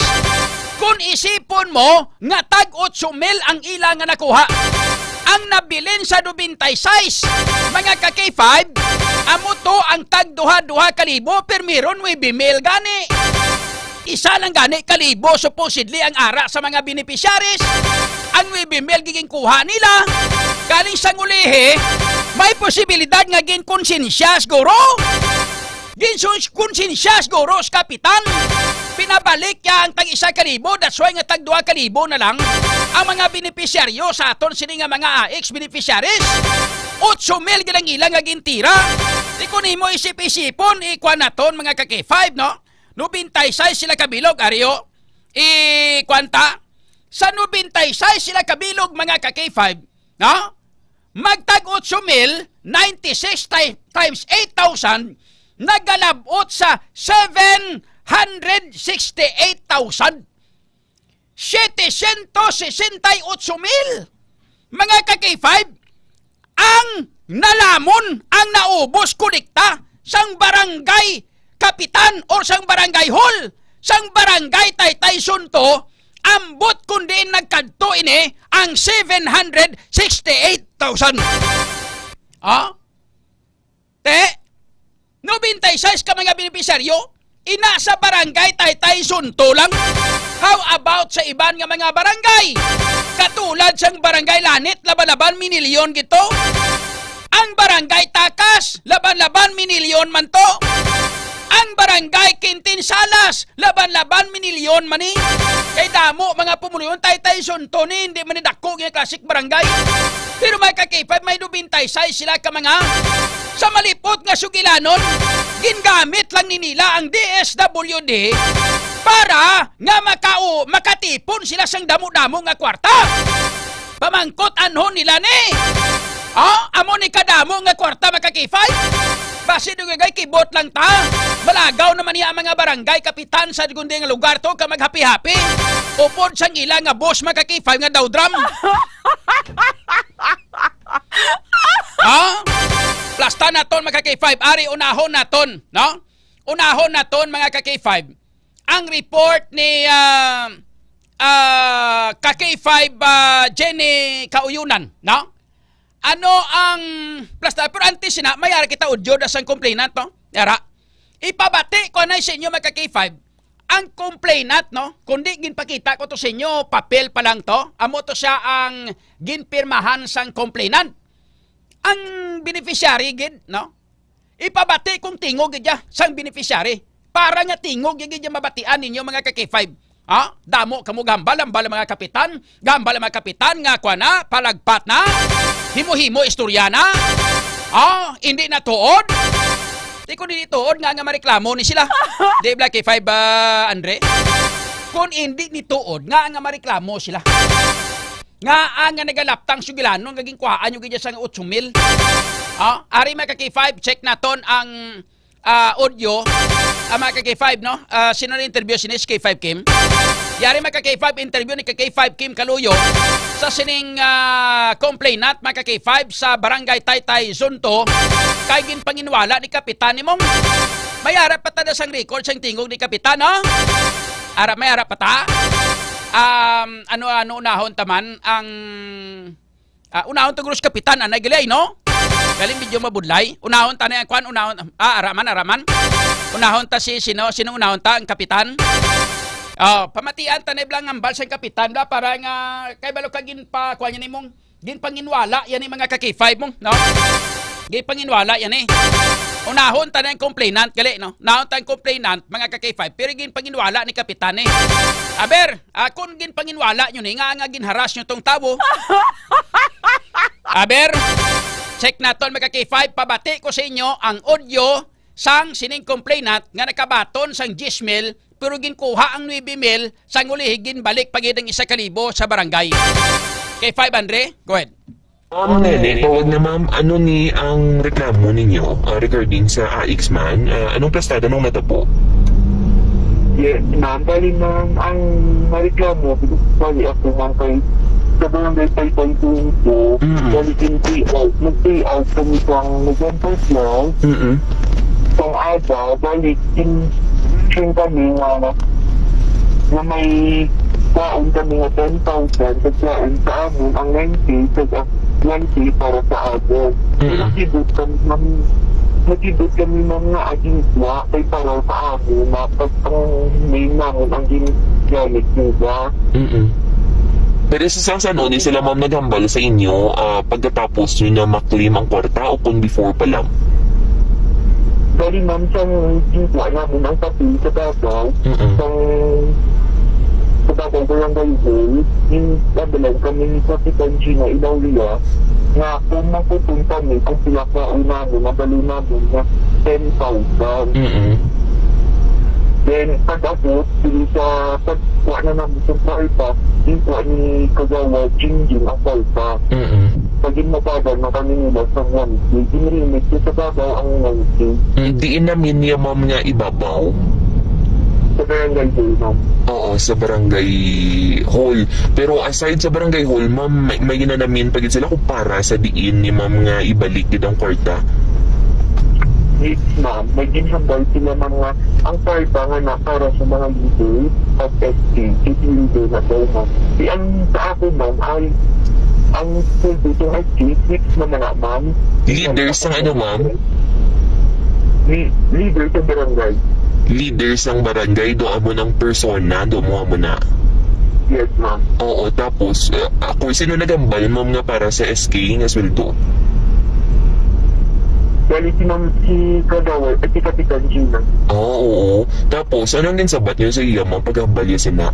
kun isipon mo nga tag otso mil ang ila nga nakuha. Ang nabilin sa nobenta y seis, mga ka-K five, amo to ang tag duha-duha ka libo, pirmi ron nuebe mil gani. Isa lang gani ka libo supposedly ang ara sa mga beneficiaries. Ang nuebe mil giginkuha nila. Galing sa ngulihi, may posibilidad nga ginkonsensya siguro. Ginkonsensya siguro sa kapitan. Pinabalik niya ang tag isa ka libo, that's why nga tag duha ka libo na lang ang mga beneficiaryo sa aton sini nga mga A I C S beneficiaries. Otso mil gid ang ila nga gintira. Di ko nimo isip-isipon, ikuan naton, mga ka-K five, no? Nobenta y seis sila ka bilog, ari, o. I, kuwan ta, sa nobenta y seis sila ka bilog, mga ka-K five, no? Magtag otso mil, ninety-six ti-, times eight thousand, nagalabot sa seven hundred sixty-eight thousand. Setecientos sesenta y ocho mil. Mga ka-K five, ang nalamon, ang naubos kolekta sang barangay kapitan or sang barangay hall, sang barangay Taytay Sunto, ambot kun diin nagkadto ini ang seven hundred sixty-eight thousand. Ah? Te, nobenta y seis ka mga benepisyaryo, ina sa barangay Taytay Sunto lang. How about sa iban nga mga barangay? Katulad sang barangay Lanit, laban-laban minilyon gito. Ang barangay Takas, laban-laban minilyon man to. Ang barangay Quintin Salas, laban-laban minilyon man ni. Kay damo mga pumuluyon, Taytay Sunto ni, hindi man ni dako nga klasik barangay. Pero may ka-K five, may nobenta y seis sila ka mga sa malipot nga sugilanon. Gingamit lang ni nila ang D S W D para nga makau-, makatipon sila sang damo-damo nga kwarta. Pamangkot anhon nila ni. Ah, amo ni kadamo nga kwarta, mga ka-K five. Basi dugay kibot lang ta. Malagaw naman niya ang mga barangay kapitan sa dugundi nga lugar to ka maghapi-hapi. Upod sang ila nga boss, mga ka-K five, nga daw drum. Ah? Plasta naton, mga ka-K five. Ari, unahon naton, no? Unahon naton, mga ka-K five, ang report ni, ah, ah, ka-K five, ah, Jenny Kauyunan, no? Ano ang plasta? Pero antes na, may ara kita audio da sang complainant, no? Yara. Ipabati ko na sa inyo, mga ka-K five. Ang complainant, no? Kundi ginpakita ko to sa inyo, papel pa lang to. Amo to siya ang ginpirmahan sang complainant. Ang beneficiary gid, no? Ipabati kong tingog gid ya sang beneficiary. Para nga tingog gid ya mabatian ninyo, mga ka-K five. Ha? Damo kamo gambal, ang bala mga kapitan, gambal ang mga kapitan nga kwa na, palagpat na, himo-himo istorya na. Ah, hindi na tuod. Di ko hindi tuod nga, nga mareklamo ni sila. Di ba, K five, ah, Andre? Kung hindi ni tuod nga, nga mareklamo sila. Nga, ah, nga nagalaptang sugilanon nga ginkuhaan nyo gid sang otso mil. Ah, ari, mga ka-K five, check naton ang, ah, audio. Ah, mga ka-K five, no? Ah, sino na interview sini si K five Kim? Yari, mga ka-K five, interview ni ka-K five Kim Kaluyo sa sining, ah, complainant, mga ka-K five, sa Barangay Taytay Zone two, kay ginpanginwala ni Kapitan nimong may ara pa ta na sang record sang tingog ni Kapitan, no? Ara, may ara pa ta? Um, ano, ano unahon ta man ang, ah, unahon ta guro si Kapitan, anay gali, no? Galing medyo mabudlay. Unahon ta na ang kwan, unahon, ah, araman, araman. Unahon ta si, sino, sino unahon ta, ang Kapitan? Oh, pamatian ta na iblang hambal sa Kapitan, bla, para nga, kay balo ka ginpa, kwan niya nimong, ginpanginwala yan ni mga ka-K five mo, no? Ginpanginwala yan eh. Unahon ta na ang complainant, gali, no? Unahon ta ang complainant, mga ka-K five, pero ginpanginwala ni Kapitan eh. Aber, ah, kung ginpanginwala nyo ni, nga, nga ginharas nyo tong tawo. Aber, check naton, mga ka-K five, pabati ko sa inyo ang audio sang sining complainant nga nakabaton sang diyes mil, pero ginkuha ang nuebe mil sang ulihi ginbalik pa gid ang isa ka libo sa barangay. K five, Andre, go ahead. Ma'am Nene, tawag na ma'am, ano ni ang reklamo ninyo, ah, regarding sa A X man? Ah, anong plastada mong natabo? Yes, ma'am. Bali, ma'am, ang mareklamo, bali ako, ma'am, kay sa barangay Taytay Zone two, Mm-mm. bali, in pay out, nag-pay out kami sang November twelve, Mm-mm. sang aga, bali, in, in kami nga, nga may kwaon kami nga ten thousand, kag kwaon sa amon ang nine K, kag ang one K para sa amon. Mm. Nakibot kami, ma'am, nakibot kami, ma'am, nga aging kwa kay para sa amon, na pag ang name namon ang ginagamit nila. Mm-mm. Pero sa sang sano ni sila, ma'am, naghambal sa inyo, ah, pagkatapos nyo na ma-claim ang kwarta o kung before pa lang? Bali, ma'am, sang ginkuha namon ang papel sa Davao, Mm-mm. sang sa Davao Barangay Hall, yung nadalan kami ni Kapitan Gina Ilauria, nga kung mapupunta mi, kung pila ka una mo, nabalo namin nga ten thousand. Mm-mm. Then, pag-abot, dili sa pagkuha na namin sa kwarta, yung kuha ni Kagawa Jingjing ang kwarta. Mm-mm. Pag ginmatagan na kami nila sa one K, ginrimit ko sa babaw ang one K. Mm, diin namin niya, ma'am, nga ibabaw? Sa barangay hall, ma'am. Oo, sa barangay hall. Pero aside sa barangay hall, ma'am, may, may ginanamin pa gid sila kung para sa diin ni ma'am nga ibalik gid ang kwarta? Yes, ma'am. May ginhambal sila, ma'am, nga ang kwarta nga na para sa mga leader at S K, city leader na daw, ma'am. Di ang sa ako, ma'am, ay ang sweldo sa S K, fix naman na, ma'am. Leader sa ano, ma'am? Li-, leader sa barangay. Leader sang barangay, do amo ng persona, do mo amo na. Yes, ma'am. Oo, tapos, eh, ako, sino nagambal, ma'am, nga para sa S K nga sweldo? Bali, si ma'am, si Kagawad, at si Kapitan Gina. Ah, oo. Tapos, anong ginsabat niyo sa iya, ma'am, pagkahambal niya sina?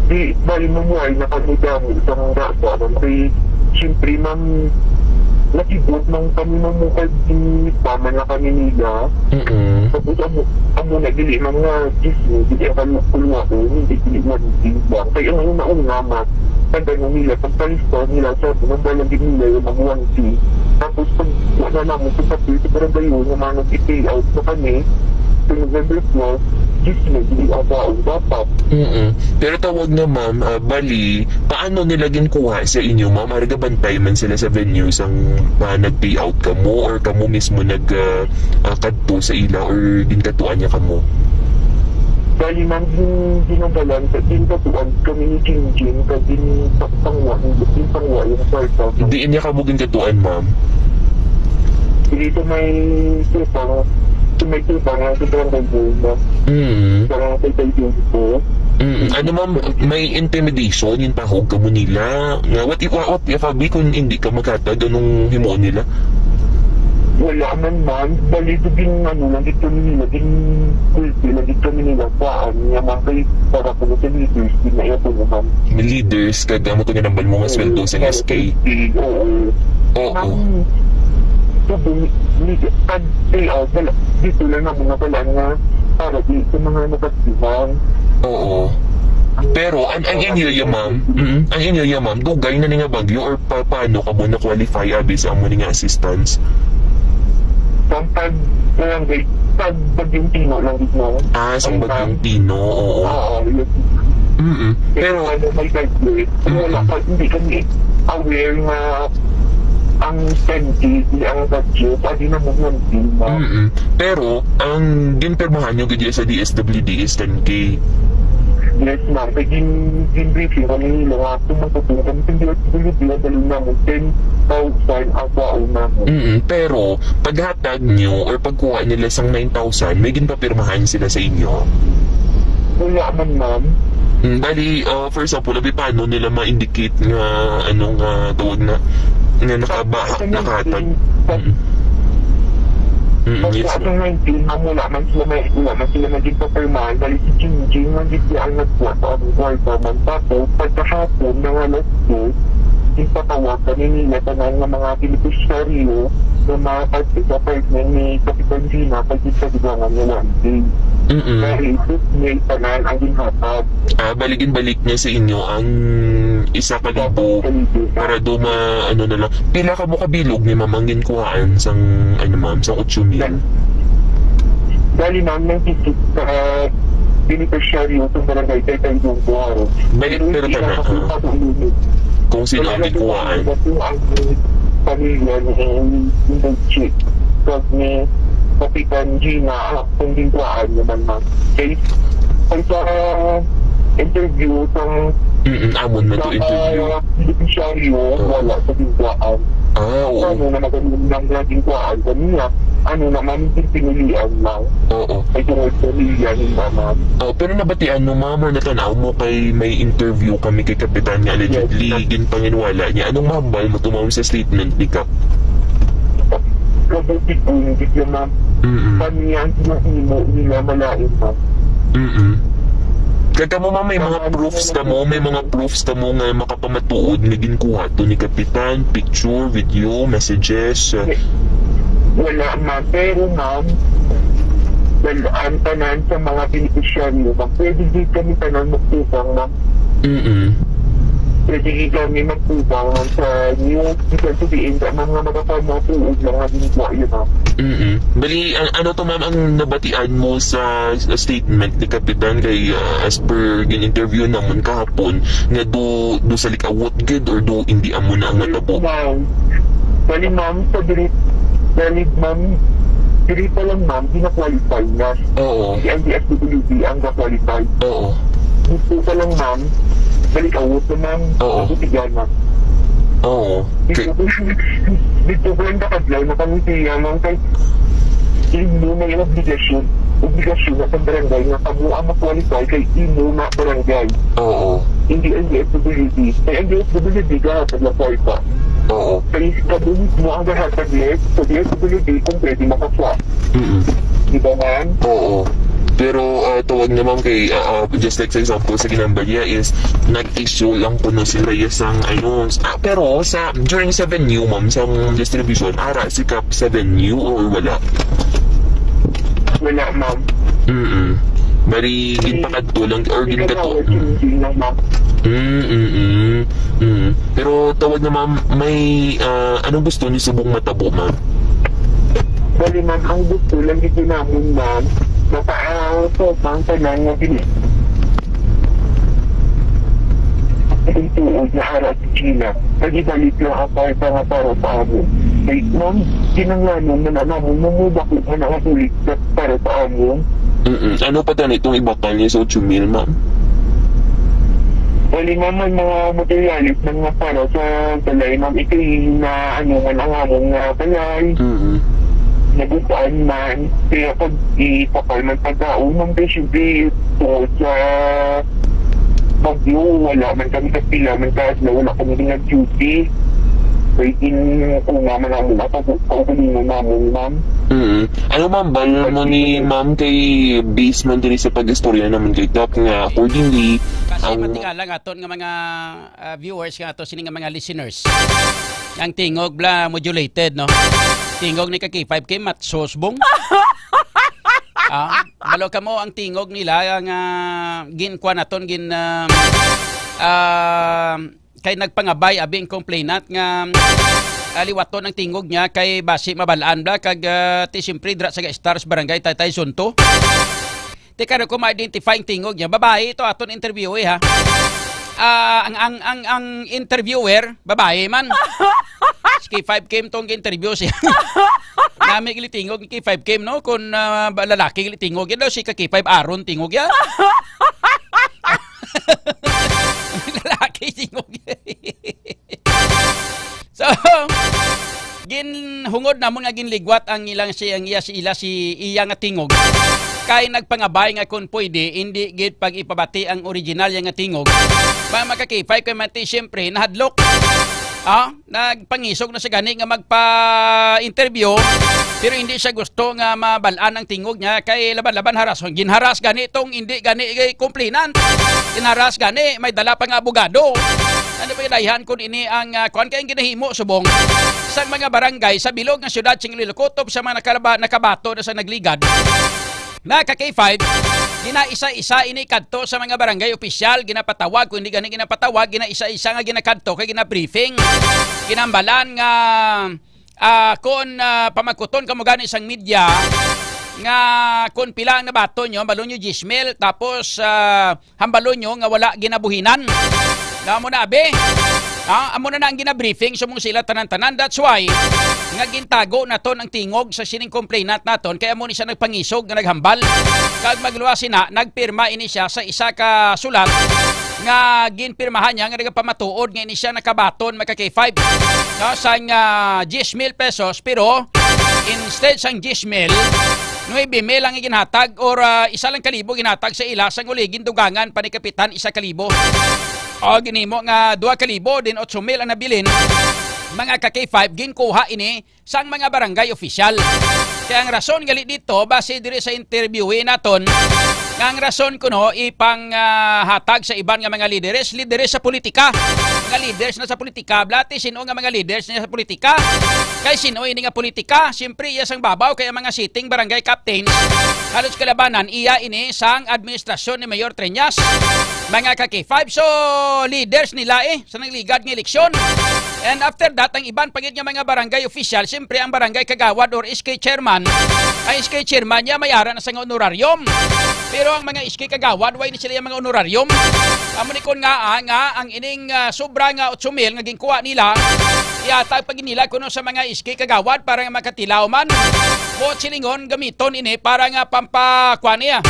Di, bali, mamuhay na kami damo sa mga bata, ma'am. Kay, siyempre, ma'am, nakibot man kami, ma'am, mo kay ginitama na kami nila. Mm-mm. Tapos amo, amo na dili, ma'am, nga chismis, dili ang kal-, kulwaon, hindi, dili nga dili lang. Kay ang una-una, ma'am, pag ano nila, pagkalista nila sa atin, ang balang din nila yung mag-one K. Tapos pag wala namin sa papel, sa barangay hall, nga mga nag-pay out na kami, sa November twelve, chismis, dili ang baon dapat. Mm-mm. Pero tawag na, ma'am, ah, bali, paano nila ginkuha sa inyo, ma'am? Ari gabantay man sila sa venue sang, ah, nag-pay out kamo or kamo mismo nag, ah, ah, kadto sa ila or ginkatuan niya kamo? Bali, ma'am, gin-, ginambalan sa ginkatuan kami ni Jinjin, kag gin-, pangwa, ginpangwa yung kwarta. Diin niya kamo ginkatuan, ma'am? Dito may tubang, sa may tubang nga sa barangay hall, ma'am. Mm. Sa barangay hall ko. Mm. Ano, ma'am, may intimidation yung pahog kamo nila? Nga, what if, what if, abi, kung hindi ka maghatag, anong himuon nila? Wala man, ma'am. Bali, ito din, ano, nandito nila, din, kulti, nandito nila, saan, nga, ma'am, kay para po sa leaders, din na ito, ma'am. May leaders, kag amo to nga nambal mo nga sweldo sa S K. Oo. Oo. Ma'am, ito din, leader, pag, eh, ah, wala, dito lang naman nga pala nga, para di sa mga nabatihan. Oo. Pero, ang, ang inyo ya, ma'am, mm, ang inyo ya, ma'am, dugay na ni nga bagyo or pa, paano ka mo na-qualify, abi, sa amo ni nga assistance? Sa pag, barangay, pag Bagyong Tino lang gid, no? Ah, sa Ang Bagyong dam. Tino, oo. Oo, yun. Mm-mm. Kaya Pero ano, may budget. Kung wala Mm-mm. pa, hindi kami aware nga ang ten K, ang budget, adi na mo nga, di ba? Mm-mm. Pero, ang ginpirmahan nyo gid sa D S W D is ten K. Yes, ma'am. Kaya gin-, gin-briefing kami nila nga kung magpapinta kami sa D S W D, ang dali namin ten thousand ang baon namin. Mm, pero paghatag nyo or pagkuha nila sang nine thousand, may ginpapirmahan sila sa inyo? Wala man, ma'am. Mm, bali, uh, for example, abi, paano nila ma-indicate nga, ano, nga tawag na, nga nakaba-, Sa nakahatag? nineteen, sa Mm. Mm, Pag yes, sa ma'am. nineteen, ma'am, wala man sila may, wala man sila naging papirmahan. Bali, si Jingjing, nandito ang nagkuha sa aming kwarta, ma'am. Tapos, pagkahapon, mga alas dos, ginpatawag kami nila, tanan nga mga benepisyaryo, nga mga parte sa apartment ni Kapitan Gina, pag ginpatugangan niya one day. Mm-mm. Dahil ito, may tanan ang ginhatag. Ah, bali ginbalik niya sa inyo ang isa ka libo para do ma-, ano na lang. Pila ka mo kabilog ni ma'am ang ginkuhaan sang, ano, ma'am, sang otso mil? Bali, ma'am, nang ticket sa beneficiaryo sa barangay kay Taytay Dong Buharo. Bali, pero hindi tana, lang ah. Kung sino ang ginkuhaan. Kung ang pamilya ni Inday Chick, kag ni Kapitan Gina, ah, kung ginkuhaan naman, ma'am. Kay, kay sa interview, sa Mm-mm, amon man to sa interview. Beneficiaryo, Oo. wala sa ginkuhaan. Ah, oo. Ano na magaling lang na ginkuhaan kaniya? Ano naman yung pinilian lang? Oo. Ay, tungod sa pamilya ni mama. Oh, pero nabatian mo, ma'am, or natanaw mo kay may interview kami kay Kapitan nga allegedly Yes, ma'am. ginpanginwala niya. Anong mahambal mo to, ma'am, sa statement ni Kap? Kabuti ko, hindi siya, ma'am. Mm-mm. Kami ang ginahimo nila malain, ma'am. Mm-mm. Kag kamo, ma'am, may mga Kami proofs ang kamo, may mga proofs kamo nga makapamatuod nga ginkuha to ni Kapitan, picture, video, messages, uh, Wala, ma'am. Pero, ma'am, dal-, ang tanan sa mga beneficiaryo, ma'am, pwede din kami tanan magtubang, ma'am. Mm-mm. Pwede din kami magtubang, ma'am, sa news. Ibig sabihin, sa mga magkapamatuod lang nga ginkuha yun, ma'am. Mm-mm. Bali, ang, ano to, ma'am, ang nabatian mo sa, sa statement ni Kapitan kay, ah, as per gin-interview namon kahapon, nga do, do sa likawot gid or do hindi amo na ang natabo? Ma'am. Bali, ma'am, sa diri, bali, ma'am, diri pa lang, ma'am, gina-qualify na. Oo. Si N D S W D ang ga-qualify. Oo. Dito pa lang, ma'am, balik awot na, ma'am. Oo. Ako si Gana. Oo. Dito, Kay- dito pa lang nakadlaw na kami siya, ma'am, kay imo na yung obligasyon. Obligasyon na sa barangay nga kamo ang ma-qualify kay imo na barangay. Oo. Hindi ang D S W D. Kay ang D S W D gahatag ng kwarta. Oo. Kay kabunit mo ang gahatag list sa D S W D kung pwede makaswa. Mm-mm. Di ba, ma'am? Oo. Pero, ah, tawag na, ma'am, kay, ah, ah, just like sa example sa ginambal niya is nag-issue lang kuno sila ya sang, ano, s-, ah, pero sa, during sa venue, ma'am, sa distribution, ara si Kap sa venue or wala? Wala, ma'am. Mm-mm. Bali, ginpakadto lang or ginkato. Hindi na, ma'am. Mm, mm, mm. Pero tawag na, ma'am, may, ah, anong gusto niyo subong matabo, ma'am? Bali, ma'am, ang gusto lang dito namin, ma'am, mapaaso ang tanan nga bini-, ang tuod na ara sa China. Nagibalik lang ang kwarta nga para sa amon. Kay, ma'am, kinanglanon man na namon mamudako man ang bulig sa, para sa amon. Mm-mm. Ano pa gani itong ibakal niya sa otso mil, ma'am? Bali, ma'am, may mga materialis man nga para sa balay, ma'am. Ito yung na, ano, man ang among nga balay. Mm-mm. Nabutaan man. Kaya pag ipakal man pagkaon, ma'am, kaya siyempre, tungod sa bagyo, wala man kami kapila man ka, na wala kami nag-duty. Kaya in, kung naman naman, ang pag-, kaugalingon naman, ma'am. Mm. Ano, ma'am, bal mo ni ma'am kay base man diri sa pag-istorya naman kay Kap nga accordingly, Kasi ang matingala nga aton nga mga, ah, viewers nga ato sini nga mga listeners. Ang tingog bla modulated, no? Tingog ni ka K five kay matsos bong. Ah, balo ka mo ang tingog nila nga ginkuan naton gin, ah, ah, kay nagpangabay abi ang complainant nga, ah, liwaton ang tingog niya kay basi mabalaan bla kag, ah, ti siyempre dira sa Stars Barangay Taytay Zone two. Ti karo ko ma-identify ang tingog niya. Babae ito aton interview, eh, ha. Ah, ang, ang, ang, ang interviewer, babae man. Si K five Kim tong interview siya. Nami gili tingog ni K five Kim, no? Kung, ah, ba-, lalaki gili tingog, yan daw si ka K five Aaron tingog yan. Lalaki tingog. So, ginhungod namon nga ginligwat ang ilang si, ang iya si ila si iya nga tingog. Kay nagpangabay nga kung pwede, hindi gid pag ipabati ang original ya nga tingog. Ba makakipay kay mati, siyempre, nahadlok. Ah, nagpangisog na sa gani nga magpa-interview, pero hindi siya gusto nga mabalaan ang tingog niya kay laban-laban haras. Ginharas gani tong hindi gani kay complainant. Ginharas gani, may dala pa nga abogado. Ano ba yung dayhan kung ini ang, ah, kuwan kay ang ginahimo subong sa mga barangay sa bilog nga siyudad sing Iloilo kutob sa mga nakalaba-, nakabato na sa nagligad? Na ka K five, ginaisa-isa ini kadto sa mga barangay opisyal, ginapatawag, kung hindi gani ginapatawag, ginaisa-isa nga ginakadto kay ginabriefing. Ginambalan nga, ah, kung, ah, pamagkuton kamo gani sang media nga kung pila ang nabato nyo, hambalon nyo diyes mil, tapos, ah, hambalon nyo nga wala ginabuhinan. Nga mo na, abi? Ah, amo na na ang ginabriefing sa mong sila tanan-tanan. That's why nga gintago naton ang tingog sa sining complainant naton, kay amo ni siya nagpangisog nga naghambal. Kag magluwas sina, nagpirma ini siya sa isa ka sulat nga ginpirmahan niya nga nagapamatuod nga ini siya nakabaton, mga ka K five, no, sang, ah, diyes mil pesos, pero instead sang diyes mil, nuebe mil ang iginhatag or, ah, isa lang kalibo ginhatag sa ila, sang uli gindugangan pa ni Kapitan isa kalibo. O, ginhimo nga dua kalibo, din otso mil ang nabilin. Mga ka K five, ginkuha ini sang mga barangay opisyal. Kaya ang rason gali dito, base diri sa interviewee naton, nga ang rason kuno ipang, ah, hatag sa iban nga mga lideres, lideres sa politika. Mga leaders na sa politika, blati sino nga mga leaders na sa politika? Kay sino ini nga politika? Siyempre, iya sang babaw kay ang mga sitting barangay captains, halos kalabanan iya ini sang administrasyon ni Mayor Treñas. Mga ka K five, so leaders nila eh sa nagligad nga eleksyon. And after that, ang iban pa gid nga mga barangay official, siyempre ang barangay kagawad or S K chairman, ang S K chairman niya may ara na sa nga honorarium. Pero ang mga S K kagawad, way ni sila yung mga honorarium. Amo ni kon nga, ah, nga ang ining, ah, sobra nga otso mil nga ginkuha nila, ihatag pa gid nila kuno sa mga S K kagawad para nga makatilaw man. Buot silingon, gamiton ini para nga pampa-, kuan niya.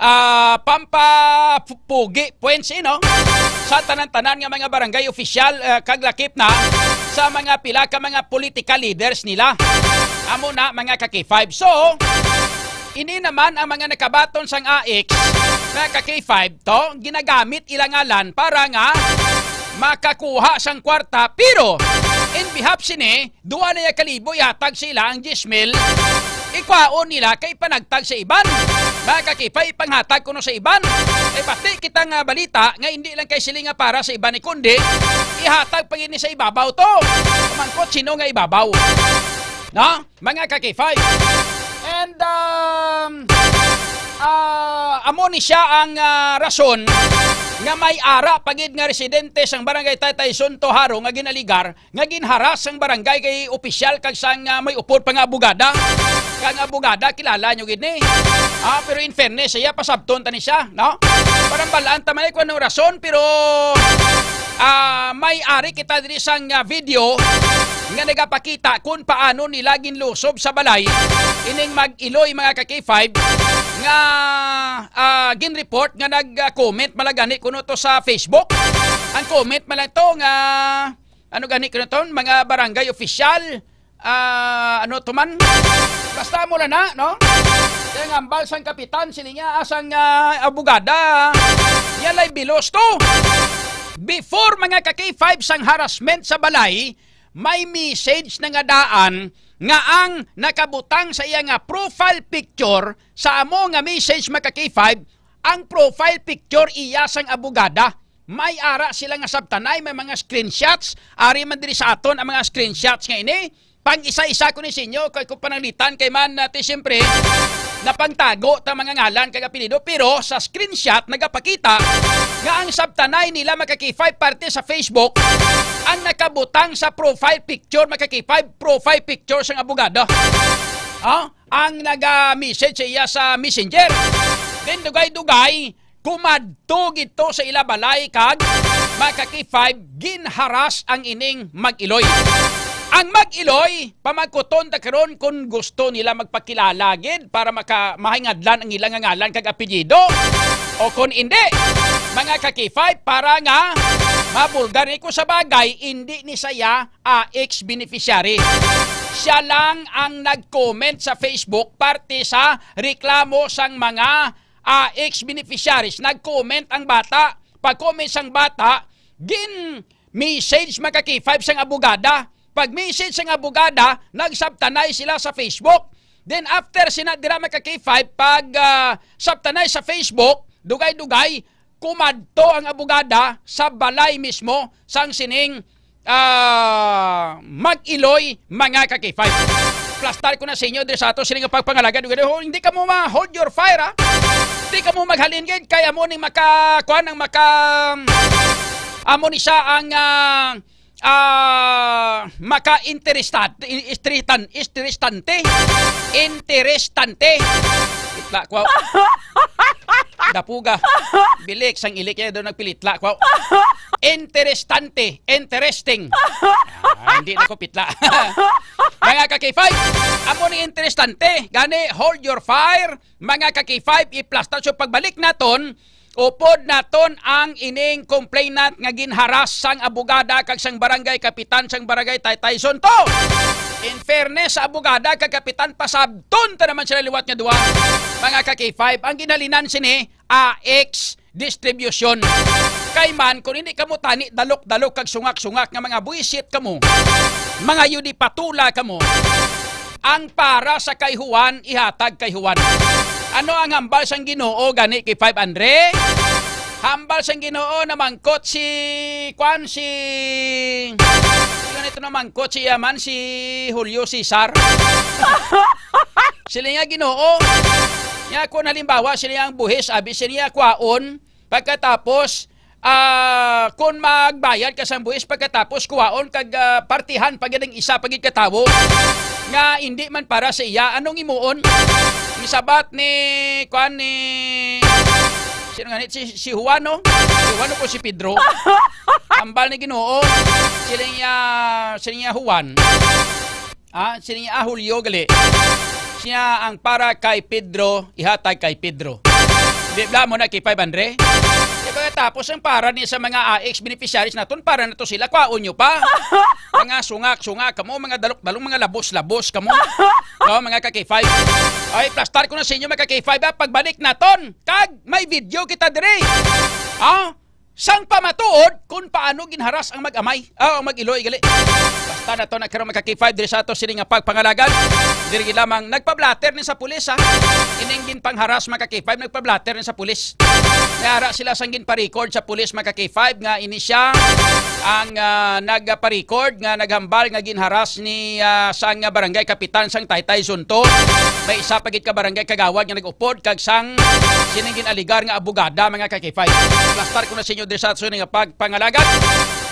Ah, pampa-, pu-, pugi, points, eh, no? Sa tanan-tanan nga mga barangay official, ah, kag lakip na sa mga pila ka mga political leaders nila. Amo na, mga ka K five. So, ini naman ang mga nakabaton sang A X, mga ka K five, to, ginagamit ila ngalan para nga makakuha sang kwarta, pero in behalf sini, duha na ya kalibo ihatag sa ila ang diyes mil, ikwaon nila kay panagtag sa iban. Mga ka-K five, panghatag kuno sa iban. Ay pati kita nga balita nga hindi lang kay sila nga para sa iban ni kundi ihatag pa gid ni sa ibabaw to. Pamangkot sino nga ibabaw. No? Mga ka-K five. And, um, ah, amo ni siya ang, ah, rason nga may ara pa gid nga residente sang barangay Taytay Sunto Haro nga ginaligar nga ginharas sang barangay kay opisyal kag sang, ah, may upod pa nga abogada. Kang abogada, kilala nyo gid ni. Ah, pero in fairness, siya pasabton ta ni siya, no? Parang balaan ta man kung anong rason, pero, ah, may ari kita diri sang, ah, video nga nagapakita kung paano nila ginlusob sa balay ining mag-iloy, mga ka-K five, nga, ah, gin-report nga nag-comment malagani kuno to sa Facebook. Ang comment man lang to nga, ano gani kuno to, mga barangay official, ah, ano to man. Basta mo na na, no? Kaya nga, hambal sang kapitan, sini niya, asang, ah, abogada, yalay bilos to. Before, mga ka-K five, sang harassment sa balay, may message na nga daan nga ang nakabutang sa iya nga profile picture sa amo nga message, mga ka-K five, ang profile picture iya sang abogada. May ara sila nga sabtanay, may mga screenshots. Ari man diri sa aton ang mga screenshots nga ini. Pang isa-isa ko ni sa inyo, kay kung pananglitan kay man natin siyempre napangtago ta mga ngalan kag apelyido, pero sa screenshot nagapakita nga ang sabtanay nila, mga ka-K five, parte sa Facebook ang nakabutang sa profile picture, mga ka-K five, profile picture sang abogado. Ah, ang naga-message sa iya sa Messenger. Then dugay-dugay, kumadto gid to sa ila balay kag, mga ka-K five, ginharas ang ining mag-iloy. Ang mag-iloy, pamangkuton ta karon kung gusto nila magpakilala gid para maka-, mahingadlan ang ilang ngalan kag apelyido. O kung indi, mga ka-K five, para nga mabulgar ni ko sa bagay, indi ni saya a ex-beneficiary. Siya lang ang nag-comment sa Facebook parte sa reklamo sang mga, ah, ex-beneficiaries. Nag-comment ang bata. Pag-comment sang bata, gin-message, mga ka-K five, sang abogada. Pag-message sang abogada, nagsabtanay sila sa Facebook. Then after sina dira, mga ka-K five, pag, ah, sabtanay sa Facebook, dugay-dugay, kumadto ang abogada sa balay mismo sang sining, ah, mag-iloy, mga ka-K five. Plastar ko na sa inyo diri sa ato sining pagpangalaga. Dugay-dugay, hindi kamo ma-hold your fire, ha? Hindi kamo maghalin gid kay amo ning maka-, kuan ang maka-, amo ni siya ang, ah, ah, maka-interestat-, interestan-, interesante. Interesante. Pitla ko. Dapuga. Bilik sang ilik niya daw nagpilitla ko. Interesante. Interesting. Ah, hindi na ko pitla. Mga ka-K five, amo ni interesante. Gani, hold your fire. Mga ka-K five, iplastar. So, pagbalik naton, upod naton ang ining complainant nga ginharas sang abogada kag sang barangay kapitan sang barangay Taytay Sunto. In fairness sa abogada kag kapitan, pasabton ta naman sila liwat nga duha. Mga ka-K five, ang ginhalinan sini, A X distribution. Kay man, kung hindi kamo tani dalok-dalok kag sungak-sungak nga mga buwisit kamo, mga yudi patula kamo, ang para sa kay Juan, ihatag kay Juan. Ano ang hambal sang Ginoo gani kay five Andre? Hambal sang Ginoo, namangkot si, kwan, si, sino nito namangkot? Si, yaman, si Julio Cesar. Sila nga Ginoo. Nga kung halimbawa, sila ang buhis, abi, sila nga kwaon, pagkatapos, ah, kung magbayad ka sa buhis, pagkatapos kuwaon kag, ah, partihan pa gid ang isa pa gid ka tawo nga hindi man para sa iya, anong imuon? Misabat ni, kuan, ni, sino nga ni? Si, si Juan, no? Si Juan o si Pedro? Hambal ni Ginoo, siling niya, siling niya Juan. Ah, siling niya, ah, Julio gali. Siya ang para kay Pedro, ihatag kay Pedro. Di bala mo na kay five hundred? Di ba, tapos ang para ni sa mga A X beneficiaries naton, para na to sila, kwaon nyo pa. Mga sungak-sungak kamo, mga dalok-dalong, mga labos-labos kamo. No, mga ka-K five. Ay, plastar ko na sa inyo, mga ka-K five, ha? Pagbalik naton, kag may video kita diri. Ah, sang pamatuod kung paano ginharas ang mag-amay, ah, ang mag-iloy, gali. Ta na to na karon, mga ka-K five, diri sa ato sini nga pagpangalagan. Diri gid lamang nagpa-blotter ni sa pulis, ha. Ining ginpangharas, mga ka-K five, nagpa-blotter ni sa pulis. May ara sila sang ginpa-record sa pulis, mga ka-K five, nga ini siya ang, ah, nagpa-record nga naghambal nga ginharas ni, ah, sang barangay kapitan sang Taytay Zonto. May isa pa gid ka barangay kagawad nga nag-upod kag sang sining gin-aligar nga abogada, mga ka-K five. Plastar ko na sa inyo diri sa ato sini nga pagpangalagan.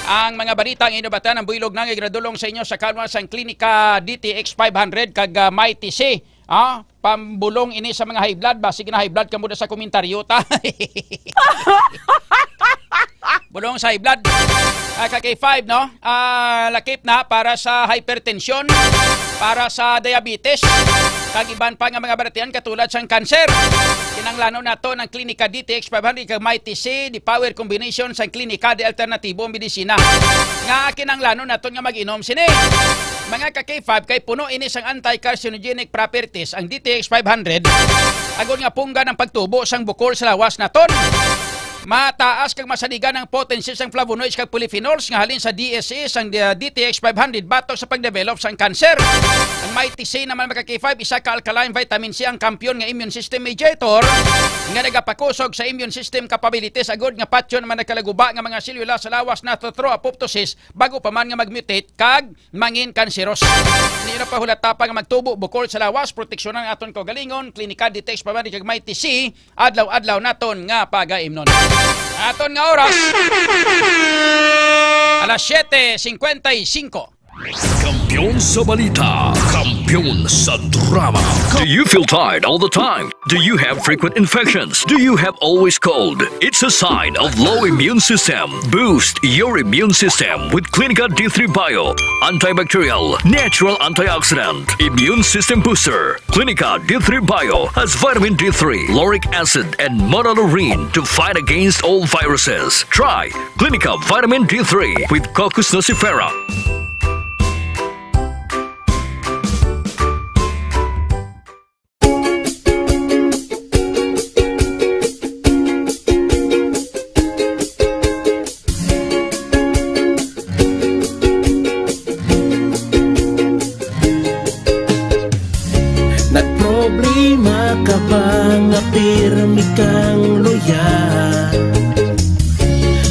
Ang mga balita ang inyo batian, ang buylog na nga ginadulong sa inyo sa kanwa sang Klinika D T X five hundred kag, ah, Mighty C. Ah, pambulong ini sa mga high blood ba? Sige na, high blood kamo da sa komentaryo ta. Bulong sa high blood. Ah, ka-K five, no? Ah, lakip na para sa hypertension, para sa diabetes, kag iban pa nga mga balatian katulad sang cancer. Kinahanglanon nato ang Klinika D T X five hundred kag Mighty C, the power combination sang klinika de alternatibo medisina. Nga kinahanglanon naton nga mag-inom sini. Mga ka-K five, kay puno ini sang anti-carcinogenic properties ang D T X five hundred, agod nga punggan ang pagtubo sang bukol sa lawas naton. Mataas kag masaligan ang potency sang flavonoids kag polyphenols nga halin sa D S E sang, uh, D T X five hundred batok sa pagdevelop sang cancer. Ang Mighty C naman, mga ka-K five, isa ka alkaline vitamin C, ang kampiyon nga immune system mediator nga nagapakusog sa immune system capabilities agod nga patyon ang mga nagkalaguba nga mga selula sa lawas nato through apoptosis bago pa man nga mag-mutate kag mangin kanseros. Hindi na pahulata pa nga magtubo bukol sa lawas, proteksyonan ang aton kaugalingon, Klinika D T X five hundred kag Mighty C, adlaw-adlaw naton nga pagaimnon. Aton nga oras, alas siete cincuenta y cinco. Kampiyon sa balita, kampiyon sa drama. Do you feel tired all the time? Do you have frequent infections? Do you have always cold? It's a sign of low immune system. Boost your immune system with Clinica D three Bio. Antibacterial, natural antioxidant, immune system booster. Clinica D three Bio has vitamin D three, lauric acid, and monolaurin to fight against all viruses. Try Clinica Vitamin D three with Cocos nucifera. Nagproblema ka ba nga pirmi kang luya?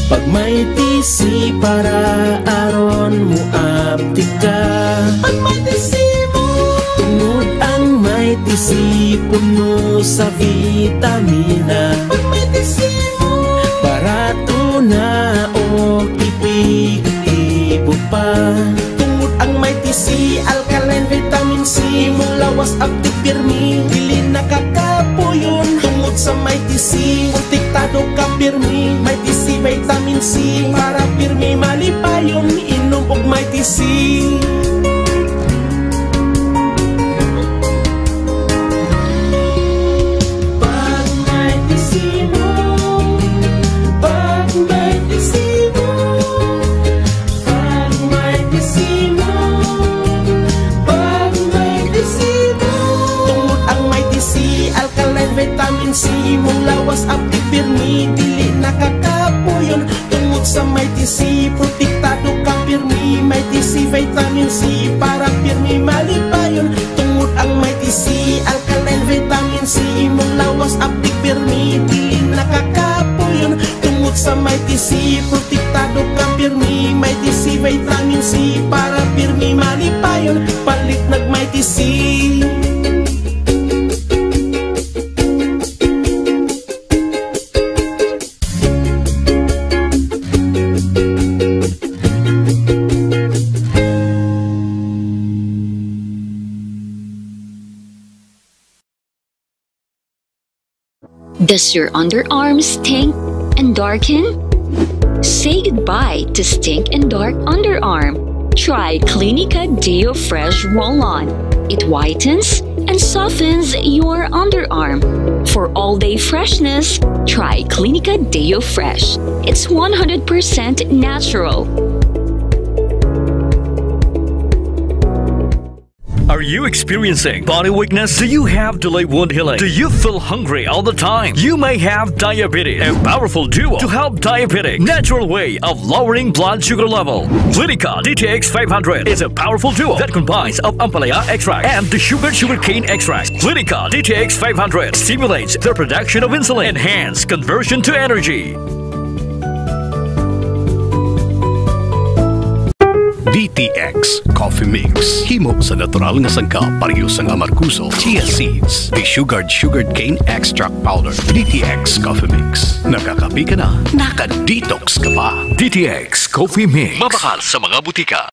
Pag may tisi para aron mo aptika. Pag may tisi mo. Tungod ang may tisi puno sa vitamina. Pag may tisi mo. Barato na o epektibo pa. Tungod ang may tisi, alkaline vitamin C, imong lawas aptik pirmi, dili nakakapuyon. Tungod sa may tisi, protektado ka pirmi. May tisi vitamin C, para pirmi malipayon, inom og may tisi. Pag may tisi mo, pag may tisi mo, pag may tisi mo, pag may tisi mo. Tungod ang may tisi, alkaline vitamin C, imong lawas aptik pirmi, dili nakakapuyon. Tungod sa may tisi, protektado ka pirmi, may tisi vitamin C, para pirmi malipayon. Tungod ang may tisi, alkaline vitamin C, imong lawas aptik pirmi, dili nakakapuyon. Tungod sa may tisi, protektado ka pirmi, may tisi vitamin C, para pirmi malipayon. Palit nag may tisi. Does your underarm stink and darken? Say goodbye to stink and dark underarm. Try Clinica Deo Fresh Roll-On. It whitens and softens your underarm. For all-day freshness, try Clinica Deo Fresh. It's one hundred percent natural. Are you experiencing body weakness? Do you have delayed wound healing? Do you feel hungry all the time? You may have diabetes. A powerful duo to help diabetic. Natural way of lowering blood sugar level. Clinica D T X five hundred is a powerful duo that combines of ampalaya extract and the sugar sugarcane extract. Clinica D T X five hundred stimulates the production of insulin, enhance conversion to energy. D T X Coffee Mix. Himo sa natural nga sangkap, pareho sang amargoso, chia seeds, desugared sugarcane extract powder. D T X Coffee Mix. Nakakape ka na, naka-detox ka pa. D T X Coffee Mix. Mabakal sa mga butika.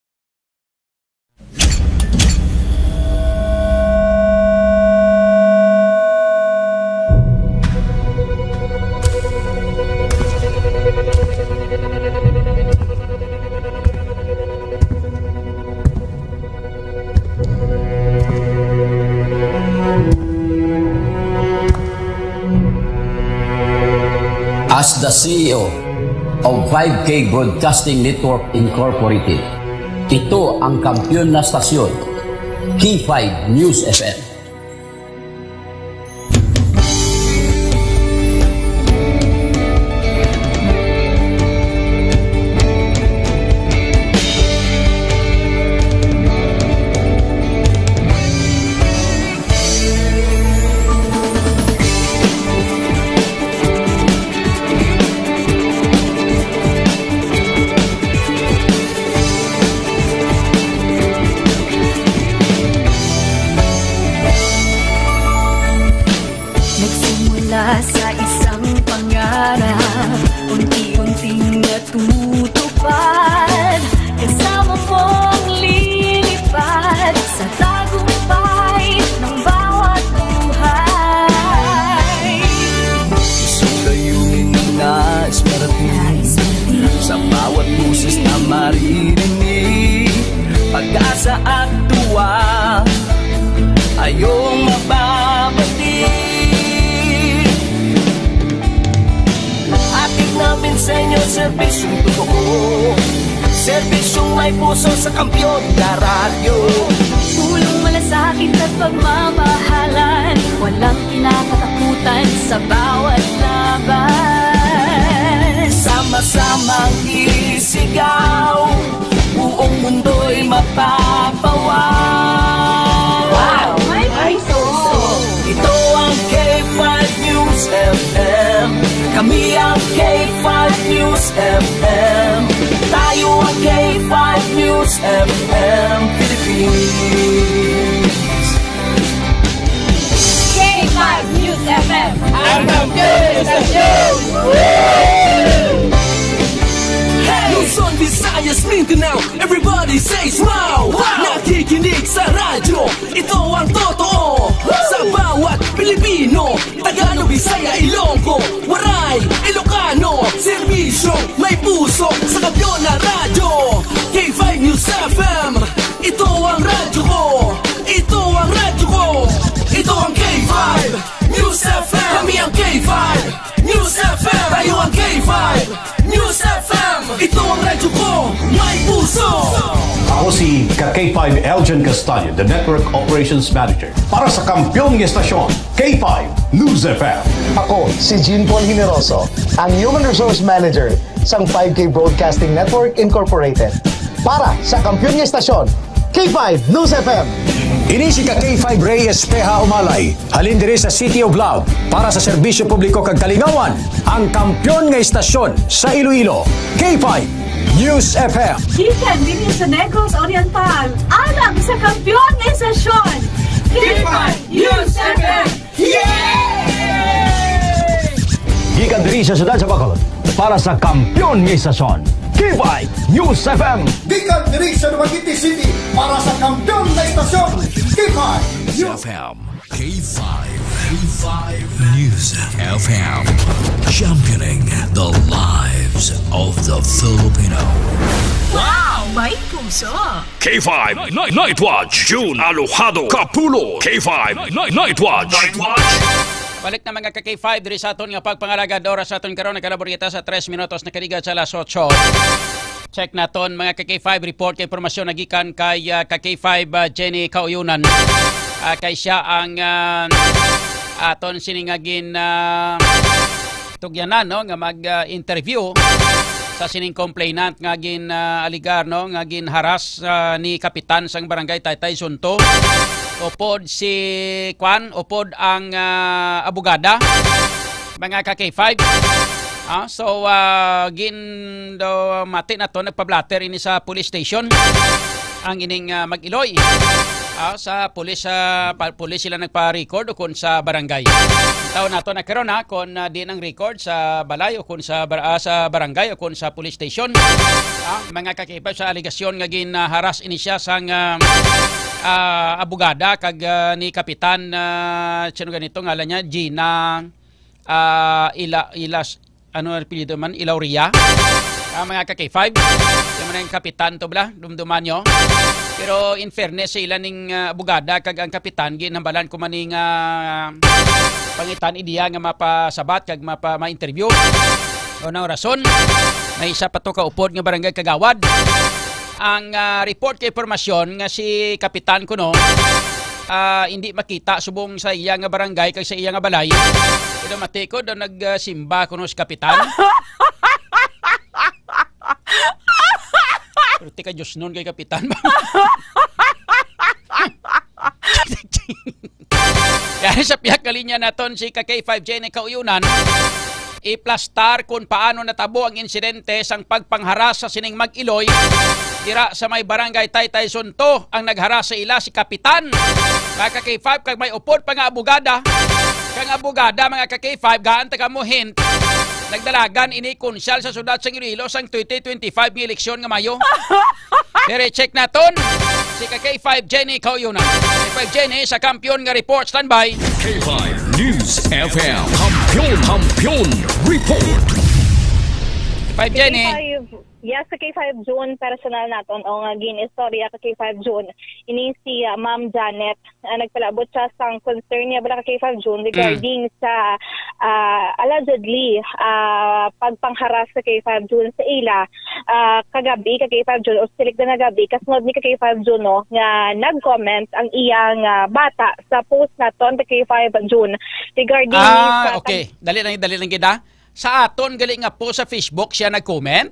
As the C E O of five K Broadcasting Network Incorporated, ito ang kampiyon na stasyon, K five News F M. Nagsimula sa isang pangarap, unti-unting natutupad. Kasama mong lilipad sa tagumpay ng bawat buhay. Isang layunin na nais marating. Sa bawat boses na maririnig, pag-asa at tuwa ay iyong mababati. Hatid namin sa inyo serbisyong totoo, serbisyong may puso sa kampiyon na radyo. Pulong malasakit at pagmamahalan, walang kinakatakutan sa bawat laban. Sama-samang isigaw, buong mundo'y mapapawaw. Wow! May puso! Ito ang K five News F M. Kami ang K five News F M. Tayo ang K five News F M Philippines. K five News F M. Ang kampiyon sa show! Hey! Luzon, Visayas, Mindanao, everybody says wow! Wow! Nakikinig sa radyo, ito ang totoo. Sa bawat Pilipino, Tagalog, Bisaya, Ilonggo, Waray, Ilocano, serbisyo, may puso, sa kampiyon na radyo, K five News F M. Ito ang radyo ko, ito ang radyo ko, ito ang K five News F M. Kami ang K five News F M. Tayo ang K five News F M. Ito ang radyo ko, may puso. Ako si ka K five Elgin Castaño, the Network Operations Manager. Para sa kampiyon nga estasyon, K five News F M. Ako si Jean Paul Generoso, ang Human Resource Manager sang five K Broadcasting Network Incorporated. Para sa kampiyon nga estasyon, K five News F M. Ini si ka K five Rey Espeha Umalay, halin diri sa City of Love, para sa serbisyo publiko kag kalingawan, ang kampiyon nga estasyon sa Iloilo, K five News F M. Gikan dinhi sa Negros Oriental, alang sa kampiyon nga estasyon, K five News F M. Yay! Gikan diri sa siyudad sa Bacolod, para sa kampiyon nga estasyon, K five News F M. Gikan diri sa Dumaguete City, para sa kampiyon nga estasyon, K five News F M. K five, K five News F M, championing the lives of the Filipino. Wow! May puso! K five Ni-, Ni-, Night Watch, June Alojado Kapulo. K five Ni-, Ni-, Night Watch. Night Watch. Balik na, mga ka K five, diri sa aton nga pagpangalagad. Oras sa aton karon, nagkalaburyeta sa tres minutos, nakaligad sa alas otso. Check naton, mga ka K five, report kay impormasyon nagikan kay, ah, ka K five, ah, Jenny Kauyonan. Ah, kay siya ang, ah, aton sini nga gin, ah, tugyanan, no, nga mag, ah, interview sa sining complainant nga gin, ah, aligar, no, nga gin-harass, ah, ni kapitan sang barangay Taytay Sunto. Upod si, kwan, upod ang, ah, abogada, mga ka K five. Ah, so, ah, gin, do, mati na to, nagpa-blotter ini sa police station ang ining, ah, mag-iloy. Ah, sa police, ah, pa-, police sila nagpa-record o kung sa barangay. Taon nato na karon, ha, kung, ah, di nang record sa balay o kung sa bar-, ah, sa barangay o kung sa police station. Ah, mga ka K five, sa alegasyon nga gin-harass ini siya sang, ah, ah, abogada kag, ah, ni Kapitan, ah, sino ganito ngalan niya? Gina, ah, Ila-, Ilas-, ano ang apelyido man? Ilauria. Ah, mga ka K five. Yung man ang kapitan to, bala, dumduman nyo. Pero in fairness sa ila ning, ah, abogada kag ang kapitan, ginhambalan ko man ning, ah, pangitan ideya nga mapasabat kag mapa-, ma-interview. O nang rason, may isa pa to kaupod nga barangay kagawad. Ang, ah, report kay impormasyon nga si kapitan kuno, ah, hindi makita subong sa iya nga barangay kag sa iya nga balay. Pero mati ko daw nagsimba kuno si kapitan. Pero tika Diyos nun kay kapitan ba? Yari sa pihak nga linya naton si ka K five Jenny Kauyonan. Iplastar kung paano natabo ang insidente sang pagpangharas sa sining mag-iloy dira sa may barangay Taytay Sunto. Ang nagharas sa ila si Kapitan, mga ka K five, kag may upod pa nga abogada. Kang abogada, mga ka K five, gaan ta kamo hint, nagdalagan ini konsyal sa syudad sang Iloilo sang twenty twenty-five nga eleksyon nga Mayo. Pero check naton si ka K five Jenny Kauyonan. K five Jenny sa Kampiyon nga report, standby. K five News F M. Kampiyon, Kampiyon Report. K five Jenny. K five, yes, sa K five June, personal naton o nga gin-istorya ka K five June. Ini si, ah, Ma'am Janet, ah, nagpalabot siya sang concern niya bala ka K five June Mm. regarding sa, ah, allegedly, ah, pagpangharas sa K five June sa ila, ah, kagabi ka K five June o silik na gabi, kasunod ni ka K five June, no, nga nag-comment ang iyang, ah, bata sa post naton ka K five June regarding Ah, sa okay. Dali lang, dali lang gid, ah. Sa aton gali nga post sa Facebook siya nag-comment?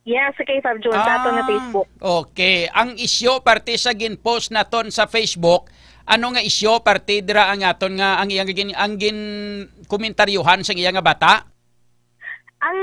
Yes, sa K five June, sa aton nga Ah, Facebook. Okay. Ang isyu parte sa gin-post naton sa Facebook, ano nga isyu parte dira ang aton nga ang iyang gin-, ang gin-, komentaryohan sang iya nga bata? Ang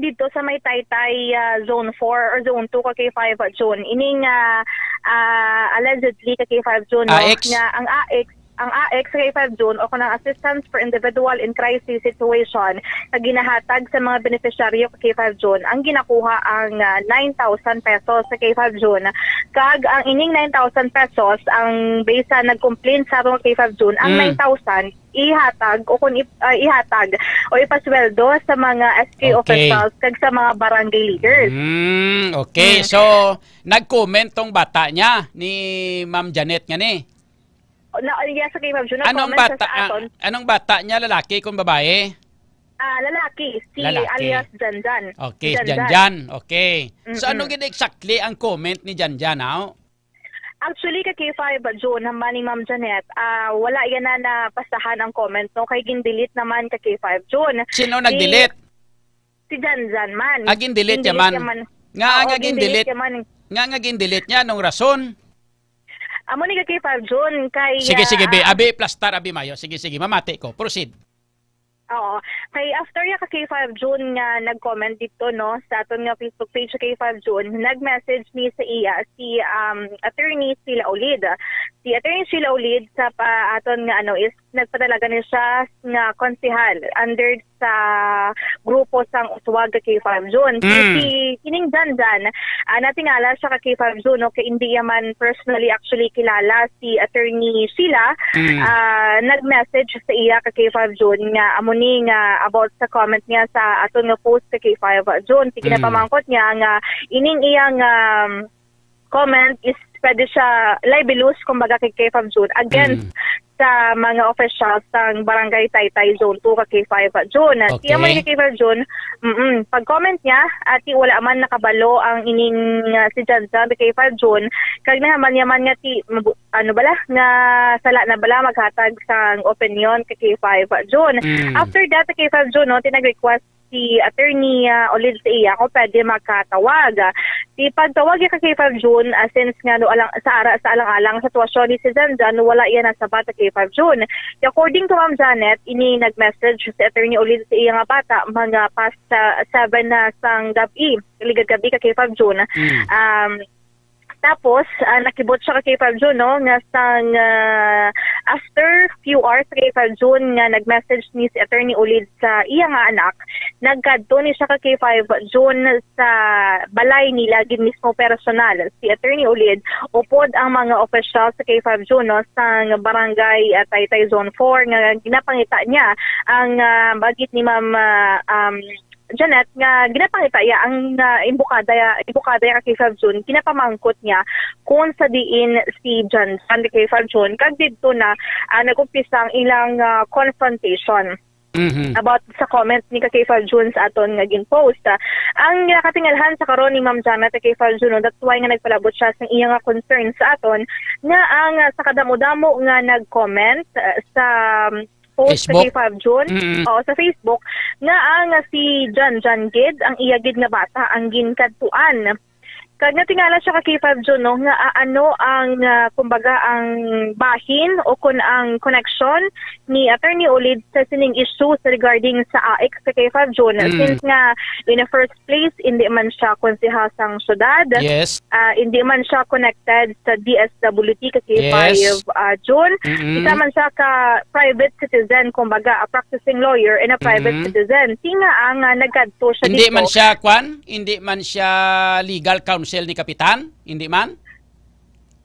dito sa may Taytay, ah, Zone four or Zone two ka K five June. Ining, ah, ah, allegedly ka K five June, no, A X. nga ang A X, ang A X ka K five June o kanang Assistance for Individual in Crisis Situation nga ginahatag sa mga benepisyaryo ka K five June, ang ginakuha ang, ah, nine thousand pesos sa K five June. Kag ang ining nine thousand pesos, ang based sa nag-complain sa aton ka K five June, ang Mm. nine thousand ihatag o kung ip-, ah, ihatag o ipasweldo sa mga S K Okay. officials kag sa mga barangay leaders. Mm, okay. Mm. So, nag-comment tong bata niya ni Ma'am Janet nga ni? Na, yes, okay, Ma'am June. Anong Nag-comment siya bata, sa ah, aton. Anong bata niya, lalaki kung babae? Ah, lalaki, si Lalaki. alias Janjan. Okay, Si si Janjan. Janjan. Okay. So, Mm-mm. ano gid exactly ang comment ni Janjan, aw? Actually, ka K five June, hamba ni Ma'am Janet, ah, wala yan na napasahan ang comment, no? Kay gin-delete naman ka K five June. Sino Si, nag-delete? si Janjan man. Ah, gin-delete Gin-delete niya man. niya man. Nga, Oo, nga gin-delete gin-delete. niya man. Nga, nga gin-delete niya, anong rason? Amo ni ka K five June, kay, Sige, sige, be. ah, Abi, plastar, abi, mayo. Sige, sige, mamati ko. Proceed. Oo. Kay after ya ka K five June nga nag-comment dito, no, sa aton nga Facebook page, K five June, nag-message ni sa iya si, um, Attorney Sheila Olid. Si Attorney Sheila Olid sa pa aton nga, ano, is nagpadalagan ni siya nga konsehal under sa grupo sang Uswag ka K five June. Si, Mm. si Kining Janjan, ah, natingala siya ka K five June, no, kay hindi ya man personally actually kilala si Attorney Sheila. Mm. Ah, nag-message sa iya ka K five June nga amo ni nga about sa comment niya sa aton nga post ka K five June. Sige na Mm. pamangkot niya nga ining iyang, um, comment is pwede siya libelous, kumbaga, kay K five June against Mm. sa mga officials sang Barangay Taytay Zone two ka K five June. Ti amo Okay. ni ka K five June, mm, pag-comment niya, ati wala man nakabalo ang ining, ah, si Janjan ka K five June, kag nahaman niya man nga ti, mabu-, ano bala, nga sala na bala maghatag sang opinion ka K five June. Mm. After that, ka K five June, no, ti nag-request si Attorney, ah, Olid sa iya kung pwede makatawag. Di pagtawag iya ka K five June, ah, since nga no, alang, sa ara, sa alang-alang sitwasyon ni si Janjan, no, wala iya nasabat sa K five June. According to Ma'am Janet, ini nag-message si Attorney Olid sa iya nga bata mga past sa seven na sang gabi, ligad gabi ka K five June. Mm. Um, tapos, ah, nakibot siya ka K five June, no, nga sang, ah, after few hours ka K five June nga nag-message ni si Attorney Olid sa iya nga anak, nagkadto ni siya ka K five June sa balay nila gid mismo personal. Si Attorney Olid, upod ang mga opisyal sa K five June, no, sang barangay, ah, Taytay Zone four nga ginapangita niya ang, ah, bagit ni Ma'am, ah, um, Janet, nga ginapangita iya ang, ah, imbokada, imbokada iya ka K five June, ginapamangkot niya kung sa diin si Janjan ka K five June, kag didto na, ah, nag-umpisa ang ilang, ah, confrontation Mhm. about sa comment ni ka K five June sa aton nga gin-post. Ah, ang nakatingalhan sa karon ni Ma'am Janet ka K five June, no, that's why nga nagpalabot siya sa iya nga concern sa aton, nga ang, ah, sa kadamo-damo nga nag-comment, ah, sa, um, post sa Facebook? K five June, Mm. oo, sa Facebook, nga ang, ah, si Janjan gid, ang iya gid nga bata, ang ginkadtuan. Kag natingala siya ka K five June, no, nga, ah, ano ang, ah, kumbaga, ang bahin o kun ang connection ni Attorney Olid sa sining issue sa regarding sa A X ka K five June. Mm. Since nga, in the first place, hindi man siya konsehal sang syudad. Yes. Ah, hindi man siya connected sa D S W T ka K five, Yes. ah, June. Mm-mm. Isa man siya ka private citizen, kumbaga, a practicing lawyer and a private Mm-mm. citizen. Ti nga ang, ah, nagkadto siya Hindi dito. man siya, kwan? Hindi man siya legal counsel ni Kapitan? Hindi man?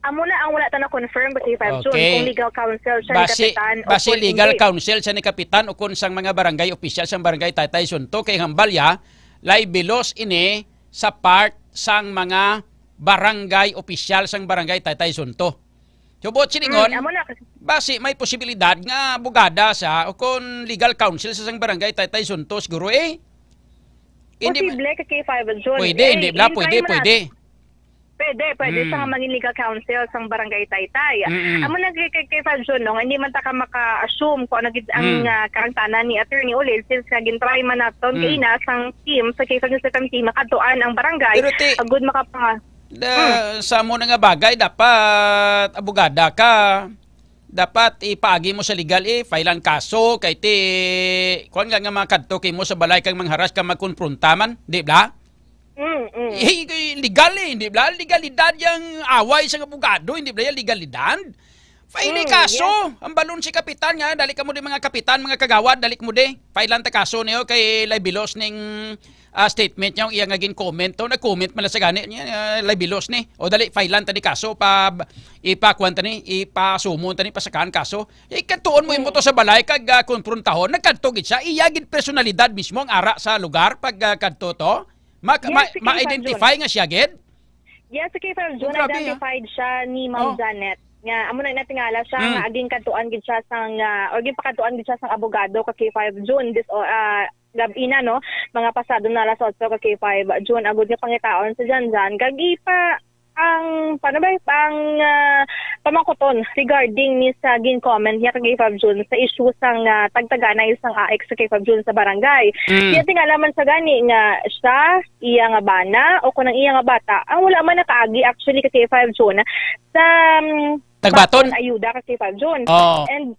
Amo na ang wala ta na-confirm, ka K five June, Okay. kung legal counsel siya ni Basi, Kapitan o basi kung legal hindi. counsel siya ni Kapitan o kung sang mga barangay official sang barangay Taytay Zone two, kay hambal ya, libelos ini sa part sang mga barangay official sang barangay Taytay Zone two. Subot silingon, Mm, amo na. basi may posibilidad nga abogada sa o kung legal counsel sa sang barangay Taytay Zone two siguro eh. Hindi ma- Posible ka K five June. Pwede, Eh, hindi bla, i-try pwede, mo na. pwede. Pwede, pwede Mm. sa nga mangin legal counsel sang barangay Taytay. Mm-mm. Amo na kay, kay, kay Fabio, no, nga hindi man ta ka maka-assume kung ano gid ang, Mm. ah, kaangtanan ni Attorney Olid since nga gin-try man naton Mm. kaina sang team, sa case of Mister Team, makadtuan ang barangay, Pero ti, agud makapanga-, da, Mm. sa amo na nga bagay, dapat abogada ka. Dapat ipaagi mo sa legal, eh, file ang kaso, kay ti, kuwan nga, nga makadto kay mo sa balay kang mangharas ka magkonpronta man, di ba? Mm, mm. Eh, legal eh, di ba? Legalidad yang away sa abogado, hindi ba yung legalidad? File Mm, kaso. yes. Ang balon si kapitan nga, dali ka mo di mga kapitan, mga kagawad, dali ka mo di. File ta kaso niyo kay libelos ning, ah, statement niya, ang iya nga gin-comment to, nag-comment man lang sa gani niya, ah, libelos ni. O dali, file ta ni kaso, pa, ipakuan ta ni, ipasumo ta ni, pasakaan kaso. Ikadtuon mo imo Mm. to sa balay kag, ah, konprontahon. Nagkadto gid siya. Iya gid personalidad mismo ang ara sa lugar pag, ah, kadto to. Ma-, Yes, ma-, sige, ma-identify Fabio. nga siya gid? Yes, okay, Fabio. Oh, grabe, ah. Identified siya ni Ma'am Oh. Janet. Nga, amo na natingala siya Mm. nga aging kadtuan gid siya sang, ah, or ginpakadtuan gid siya sang abogado ka K five June, this, o, ah, gab-i na, no? Mga pasado na alas otso ka K five June, agud nga pangitaon sa Janjan. Kag ipa-, ang, paano ba, pang, ah, pamangkuton regarding ni sa gin-comment niya ka K five June sa issue sang, ah, tagtaganay sang A X sa K five June sa barangay. Mm. Kaya tingala man sa gani nga siya, iya nga bana, o kung ang iya nga bata, ang wala man nakaagi actually ka K five June sa, um, Tagbaton? Bakon ayuda ka K five June. Oo. And,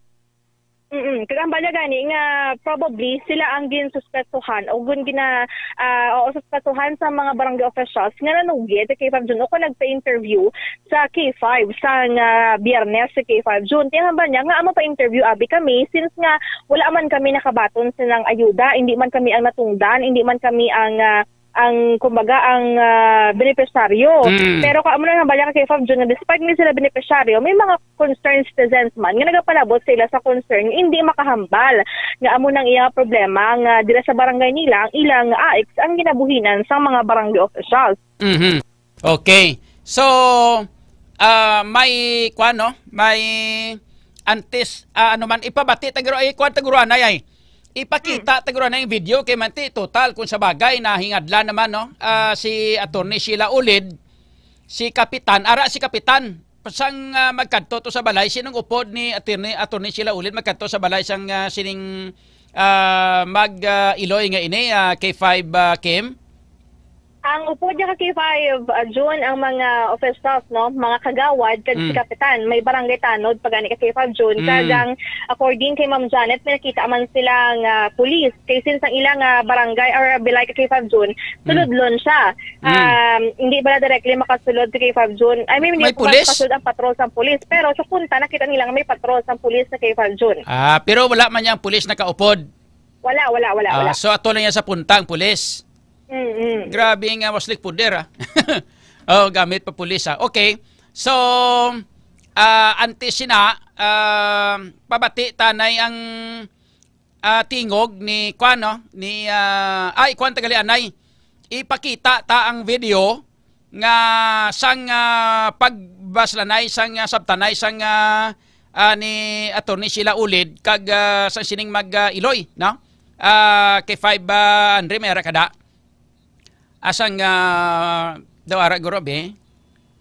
mm, kag ang bala gani nga probably sila ang ginsuspetsuhan o gun gina-, ah, o suspetsuhan sa mga barangay officials nga nanugid sa K five June o kung nagpa-interview sa K five sang, ah, Biyernes sa K five June. Kaya hambal niya nga amo pa interview abi kami since nga wala man kami nakabaton silang ayuda, hindi man kami ang natungdan, hindi man kami ang, ah, ang, kumbaga, ang, ah, benepisyaryo. Mm. Pero kung amo na ang balya kay Fab Jun, nga despite hindi sila benepisyaryo, may mga concerned citizens man nga nagapalabot sila sa concern, hindi makahambal nga amo nang iya problema nga dira sa barangay nila ang ilang A X ang ginabuhinan sang mga barangay officials. Mhm. Okay. So, ah, may, kuwan, no? May, antes, ah, ano man, ipabati ta guro, ay, kuwan ta guro, anay, ay. Ipakita ta guro na yung video kay manti total kung sa bagay na hingadlan naman, no? Ah, si Attorney Sheila Ulid, si Kapitan, ara si Kapitan, sang, ah, magkadto to sa balay, sinong upod ni Attorney, Attorney Sheila Ulid magkadto sa balay sang, ah, sining, ah, mag, ah, iloy nga ini, ah, K five, ah, Kim? Ang upod niya ka K five, ah, June, ang mga officials, no, mga kagawad, kag si Mm. Kapitan, may barangay tanod pa gani ka K five, June. Mm. Kag ang, according kay Ma'am Janet, may nakita man sila nga pulis. Kay since ang ilang, ah, barangay or bilay ka K five, June, Mm. sulodlon siya. Mm. Um, hindi bala directly makasulod sa K five, June. I mean, hindi May pa pulis? makasulod ang patrol sa pulis. Pero sa punta, nakita nila nga may patrol sa pulis sa K five, June. Ah, pero wala man yang pulis nakaupod. Wala, wala, wala, Ah, wala. So, ato lang yan sa punta ang pulis. Mm-mm. Grabe nga waslik puder, ah. Oh, gamit pa pulis, ah. Okay. So, ah, antes sina, ah, pabati tanay ang, ah, tingog ni kwan, no? Ni, ah, ay, kwan tagali anay. Ipakita ta ang video nga sang, ah, pagbaslanay sang, ah, sabtanay sang, ah, ah, ni Attorney Sheila Ulid kag, ah, sang sining mag, ah, iloy, no? Ah, kay five, ah, Andre, may ara kada. Asang, ah, daw ara guro, be?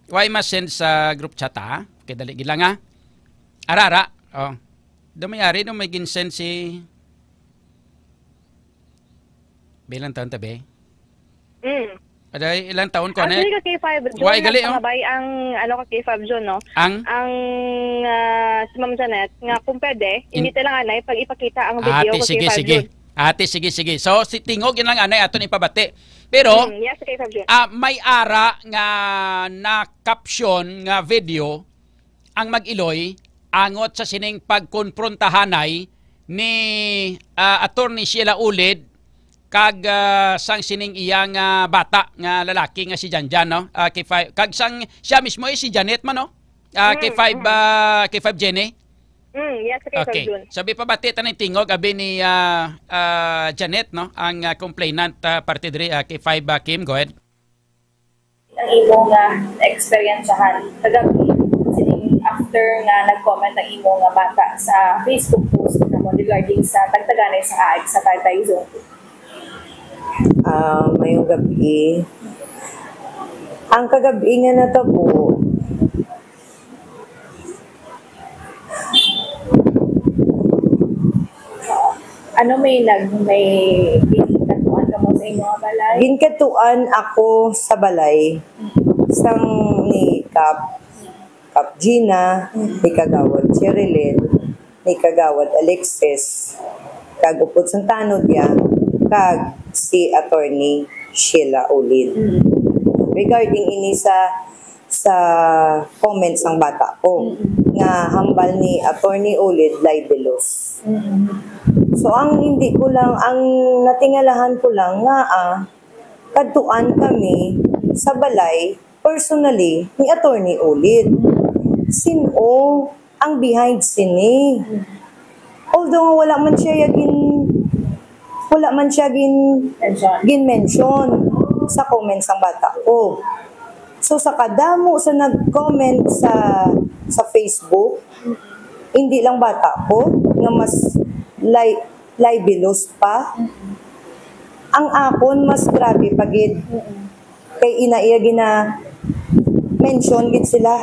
Why mas send sa group chat, ha? Kay dali gid lang, ha? Ara, ara. Oh. Daw may ari, daw may ginsend si Bilang taon ta, be? Mm. Aday, ilang taon ko, Actually, ne? ka K five, June, Why gali, oh? nagpangabay ang, ano, ka K five, June, no? Ang? Ang, ah, si Ma'am Janet, nga kung pwede, In- hindi ta lang anay pag ipakita ang video Ate, ka sige, K five, sige. June. Ate, sige, sige. So, si Tingog, yun lang, anay, aton ipabati. Pero, Mm, yes, K five, June. ah, may ara nga na-caption nga video ang mag-iloy angot sa sining pagkonprontahanay ni, ah, Attorney Sheila Ulid kag, ah, sang sining iyang, ah, bata nga lalaki nga si Janjan, no? Ah, K five, kag sang siya mismo is si Janet man, no? Ah, Mm, K five, mm. ah, K five Jenny? Mm, yes, K five Okay. June. Sabi pa bati ta ning tingog, abi ni, ah, ah, Janet, no? Ang, ah, complainant, ah, parte diri, ah, K five, ah, Kim, go ahead. Ang imo nga naeksperyensyahan kagabi, sining after nga nag-comment ang imo nga bata sa Facebook post namo regarding sa tagtaganay sa aag sa Taytay Zone two? Ah, mayong gabi. Ang kagabi nga natabo, Ano, may nag-, may ginkadtuan kamo sa inyo nga balay? Ginkadtuan ako sa balay Mm. sang ni Kap, Kap Gina, Mm. ni Kagawad Cherilyn, ni Kagawad Alexis, kag upod sang tanod niya, kag si Attorney Sheila Ulid. Mm. Regarding ini sa sa comment sang bata ko, Mm-mm. nga hambal ni Attorney Ulid libelous. Mm-mm. So, ang hindi ko lang, ang natingalahan ko lang nga, ah, kadtuan kami sa balay personally ni Attorney Ulid. Sin-o ang behind sini. Although nga wala man siya ya gin-, wala man siya gin-, Mention. gin-mention sa comments sang bata ko. So, sa kadamo sa nag-comment sa, sa Facebook, hindi lang bata ko nga mas li-, libelous pa. Ang akon mas grabe pa gid. Mm-mm. Kay ina iya gina-mention gid sila.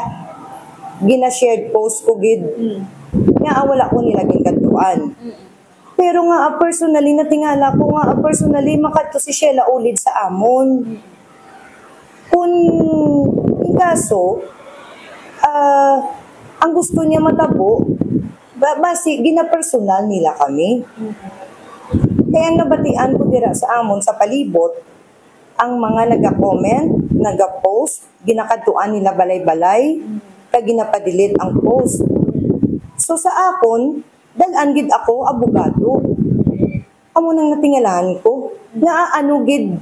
Gina-shared post ko gid. Mm. Nga, ah, wala ko nila ginkadtuan. Mm. Pero nga, ah, personally, natingala ko nga, ah, personally, makadto si Sheila Ulid sa amon. Mm. Kung in kaso, ah, ang gusto niya matabo, ba-, basi ginapersonal nila kami. Mm. Kaya ang nabatian ko dira sa amon sa palibot, ang mga naga-comment, naga-post, ginakadtuan nila balay-balay, Mm. kag ginapadelete ang post. So, sa akon, dal-an gid ako abogado. Amo nang natingalahan ko. Nga ano gid,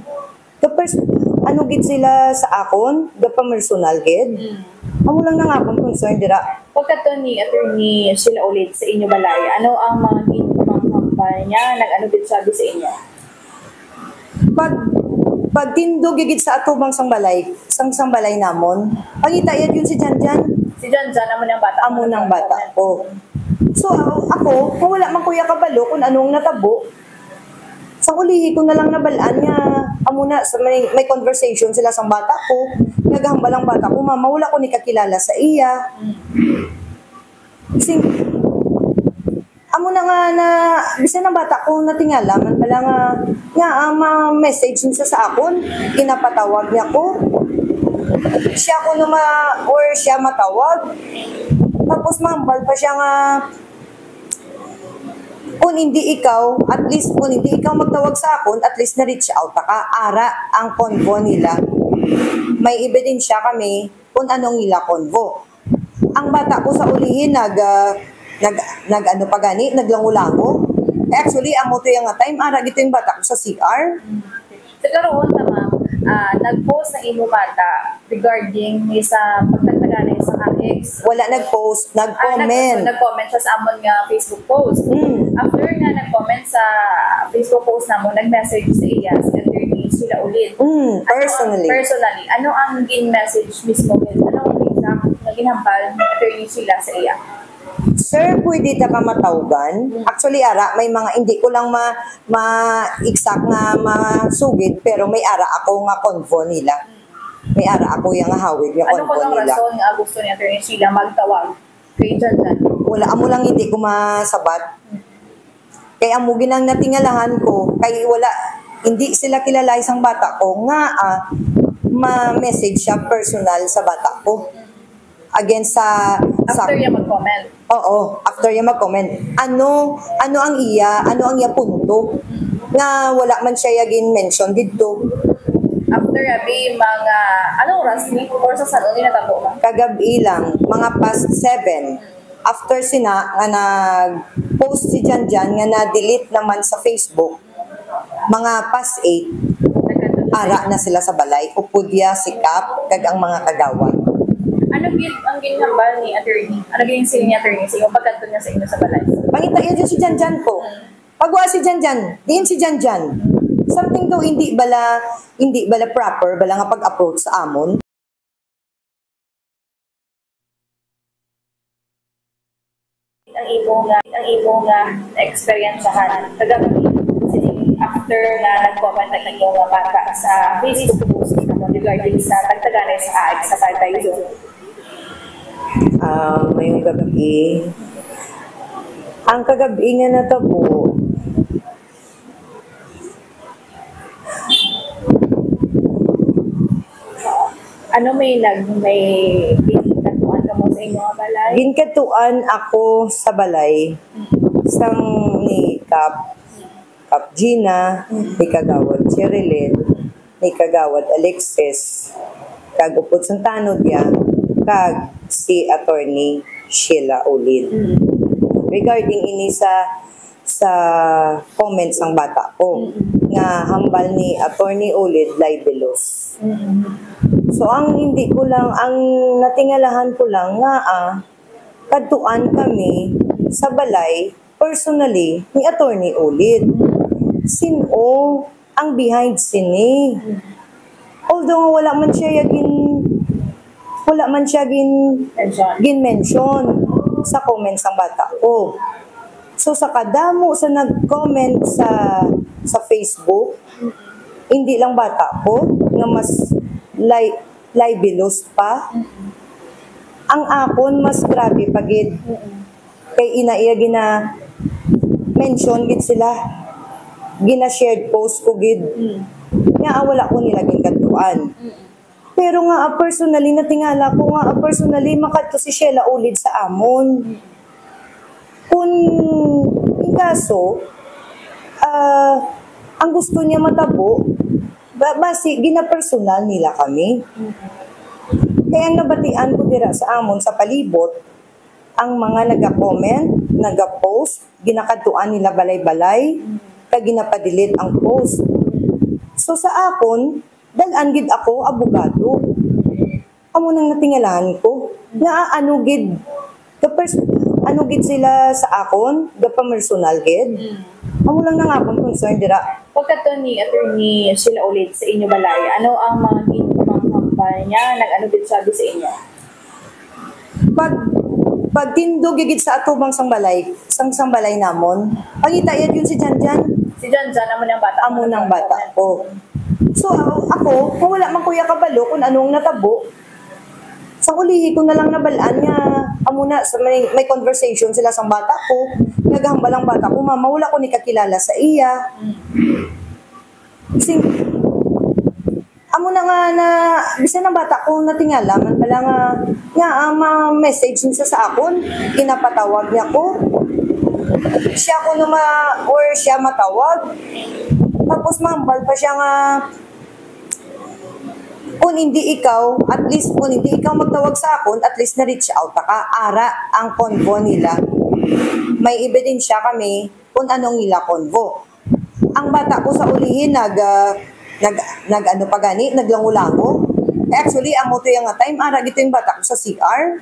gapers-, ano gid sila sa akon, gapamersonal gid. Mm. Amo lang nang akon concern dira. Pagkadto ni Attorney Sheila Ulid sa inyo balay, ano ang mga ginpanghambal niya? Nag-ano gid sabi sa inyo? Pag, pagtindog gid sa atubang sang balay, sang, sang balay namon, pangita yun, yun si Janjan. Si Janjan, amo nang bata. Amo nang bata ko. So, ako, kung wala man ko ya kabalo kung anong natabo, sa ulihi ko na lang nabal-an nga amo na sa may, may conversation sila sang bata ko, nagahambal ang bata ko, "Mama, wala ko ni kakilala sa iya." Sing, amo na nga na, bisan ang bata ko, natingala man pala nga, nga ang ma-message niya sa akon, ginapatawag niya ko. Siya ko numa-, or siya matawag. Tapos mahambal pa siya nga, kung hindi ikaw, at least, kung hindi ikaw magtawag sa akon, at least na-reach out ka. Ara ang convo nila. May ebidensya kami kung anong ila convo. Ang bata ko sa ulihin nag, ah, nag, nag ano pa gani, naglango-lango. Eh, actually, amo to yung nga time, ara gito yung bata ko sa C R. Sa karon ta, ma'am, ah, nag-post ang imo bata regarding ni sa pagtagtaganay sa ex. Wala nag-post, ah, nag-comment. Nag-, so, nag-comment siya sa amon nga Facebook post. Mm. After nga nag-comment sa Facebook post namo, nag-message sa iya si Attorney Sheila Ulid. Mm, personally. Ano, personally, ano ang gin-message mismo? Ano ang exact nga ginhambal ni Attorney Sheila sa iya? Sir, pwede ta ka matawgan? Mm. Actually, ara, may mga, hindi ko lang ma-, ma-exact nga masugid, pero may ara ako nga convo nila. May ara ako yang hawid nga convo nila. Ano ko ang rason nga gusto ni Attorney Sheila magtawag kay Janjan? Wala, amo lang hindi ko masabat. Kay amo ginang natingalahan ko, kay wala, hindi sila kilala isang bata ko nga, ah, ma-message siya personal sa bata ko. Against sa, sa After niya mag-comment? Oo, after niya mag-comment. Ano, ano ang iya, ano ang iya punto? Nga wala man siya ya gin-mention didto. After abi, mga, anong oras ni? Or sa salon ni natabo, ma'am? Kagab-i lang, mga past seven. After sina nga nag-post si Janjan nga na-delete naman sa Facebook, mga past eight, ara na sila sa balay. Upod ya si Kap kag ang mga kagawad. Ano gid ang ginhambal ni attorney? Ano gid ang siling ni attorney sa imo pagkadto niya sa inyo sa balay? Pangita yun si Janjan ko. Pagwa si Janjan, diin si Janjan? Something daw hindi bala, hindi bala proper bala nga pag-approach sa amon. Ang imo nga, ang imo nga naeksperyensahan kagabi, after nga nag-comment ang imo nga bata sa Facebook post mo regarding sa tagtaganay sa act sa Pantay Zone? Ah, mayong gabi. Ang kagabi nga natabo, Ano, may nag-, may ginkadtuan kamo sa inyo nga balay? Ginkadtuan ako sa balay sang ni Kap, Kap Gina, ni Kagawad Cherilyn, ni Kagawad Alexis, kag upod sang tanod niya, kag si Attorney Sheila Ulin. Mm. Regarding ini sa sa comment sang bata ko, mm, nga hambal ni Attorney Ulid Libelos. Mm. So, ang hindi ko lang, ang natingalahan ko lang nga, ah, kadtuan kami sa balay personally ni Attorney Ulid. Sin-o ang behind sini. Although nga wala man siya ya gin-, wala man siya gin-, Mention. Gin-mention sa comments sang bata ko. So, sa kadamo sa nag-comment sa, sa Facebook, hindi lang bata ko, nga mas li-, libelous pa. Ang akon, mas grabe pa gid. Kay ina iya gina-mention gid sila. Gina-shared post ko gid. Mm. Nga, ah, wala ko nila ginkadtuan. Mm. Pero nga, ah, personally, natingala ko nga, ah, personally, makadto si Sheila Ulid sa amon. Mm. Kung, in kaso, ah, ang gusto niya matabo, ba-, basi, ginapersonal nila kami. Mm. Kaya ang nabatian ko dira sa amon, sa palibot, ang mga naga-comment, naga-post, ginakadtuan nila balay-balay, kag ginapadelete ang post. So, sa akon, dal-an gid ako abogado. Amo nang natingalahan ko nga ano gid, kapers-, ano gid sila sa akon, gapamersonal gid. Mm. Amo lang nang akon concern dira. Pagkadto ni Attorney Sheila Ulid sa inyo balay, ano ang mga ginpamahambal niya? Nag-ano gid sabi sa inyo? Pag, Pagtindog gid sa atubang sang balay, sang, sang balay namon, pangita yun, yun si Janjan. Si Janjan, amo nang bata. Amo nang bata ko. So, ako, ako, kung wala man ko ya kabalo kung anong natabo, sa ulihi ko na lang nabalaan nga, amo na, sa may, may conversation sila sang bata ko, naghambal ang bata ko, "Mama, wala ko ni kakilala sa iya." Sing, amo na nga na, bisan ang bata ko, natingala man pala nga, nga, ah, ma-message siya sa akon, ginapatawag niya ko. Siya ko numa-, or siya matawag. Tapos mahambal pa siya nga, kung hindi ikaw, at least, kung hindi ikaw magtawag sa akon, at least na-reach out ka. Ara ang convo nila. May ebidensya kami kung anong ila convo. Ang bata ko sa ulihin nag, ah, nag, nag ano pa gani, naglango-lango. Eh, actually, amo to yung nga time, ara gito yung bata ko sa C R.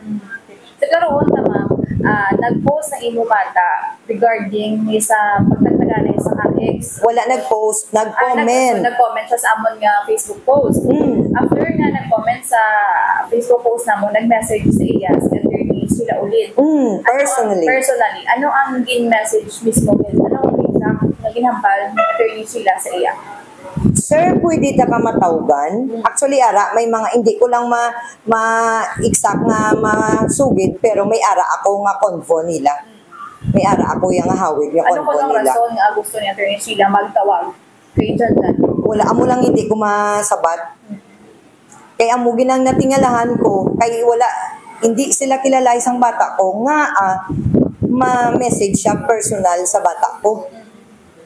Sa karon ta, ma'am, ah, nag-post sa imo bata regarding ni sa pagtagtaganay sa ex. Wala nag-post, Ah, nag-, nag-comment. So, nag-comment siya sa amon nga Facebook post. Mm. After nga nag-comment sa Facebook post namo, nag-message sa iya si Attorney Sheila Ulid. Mm, Ano ang, personally. Personally, ano ang gin-message mismo? Ano ang exact nga ginhambal ni Attorney Sheila sa iya? Sir, pwede ta ka matawgan? Actually, ara, may mga, hindi ko lang ma-, ma-exact nga masugid, pero may ara ako nga convo nila. May ara ako yung hawid nga Ano convo ko ang nila. Rason nga gusto ni Attorney Sheila magtawag kay Janjan? Wala, amo lang hindi ko masabat. Kay amo ginang natingalahan ko, kay wala, hindi sila kilala isang bata ko nga, ah, ma-message siya personal sa bata ko.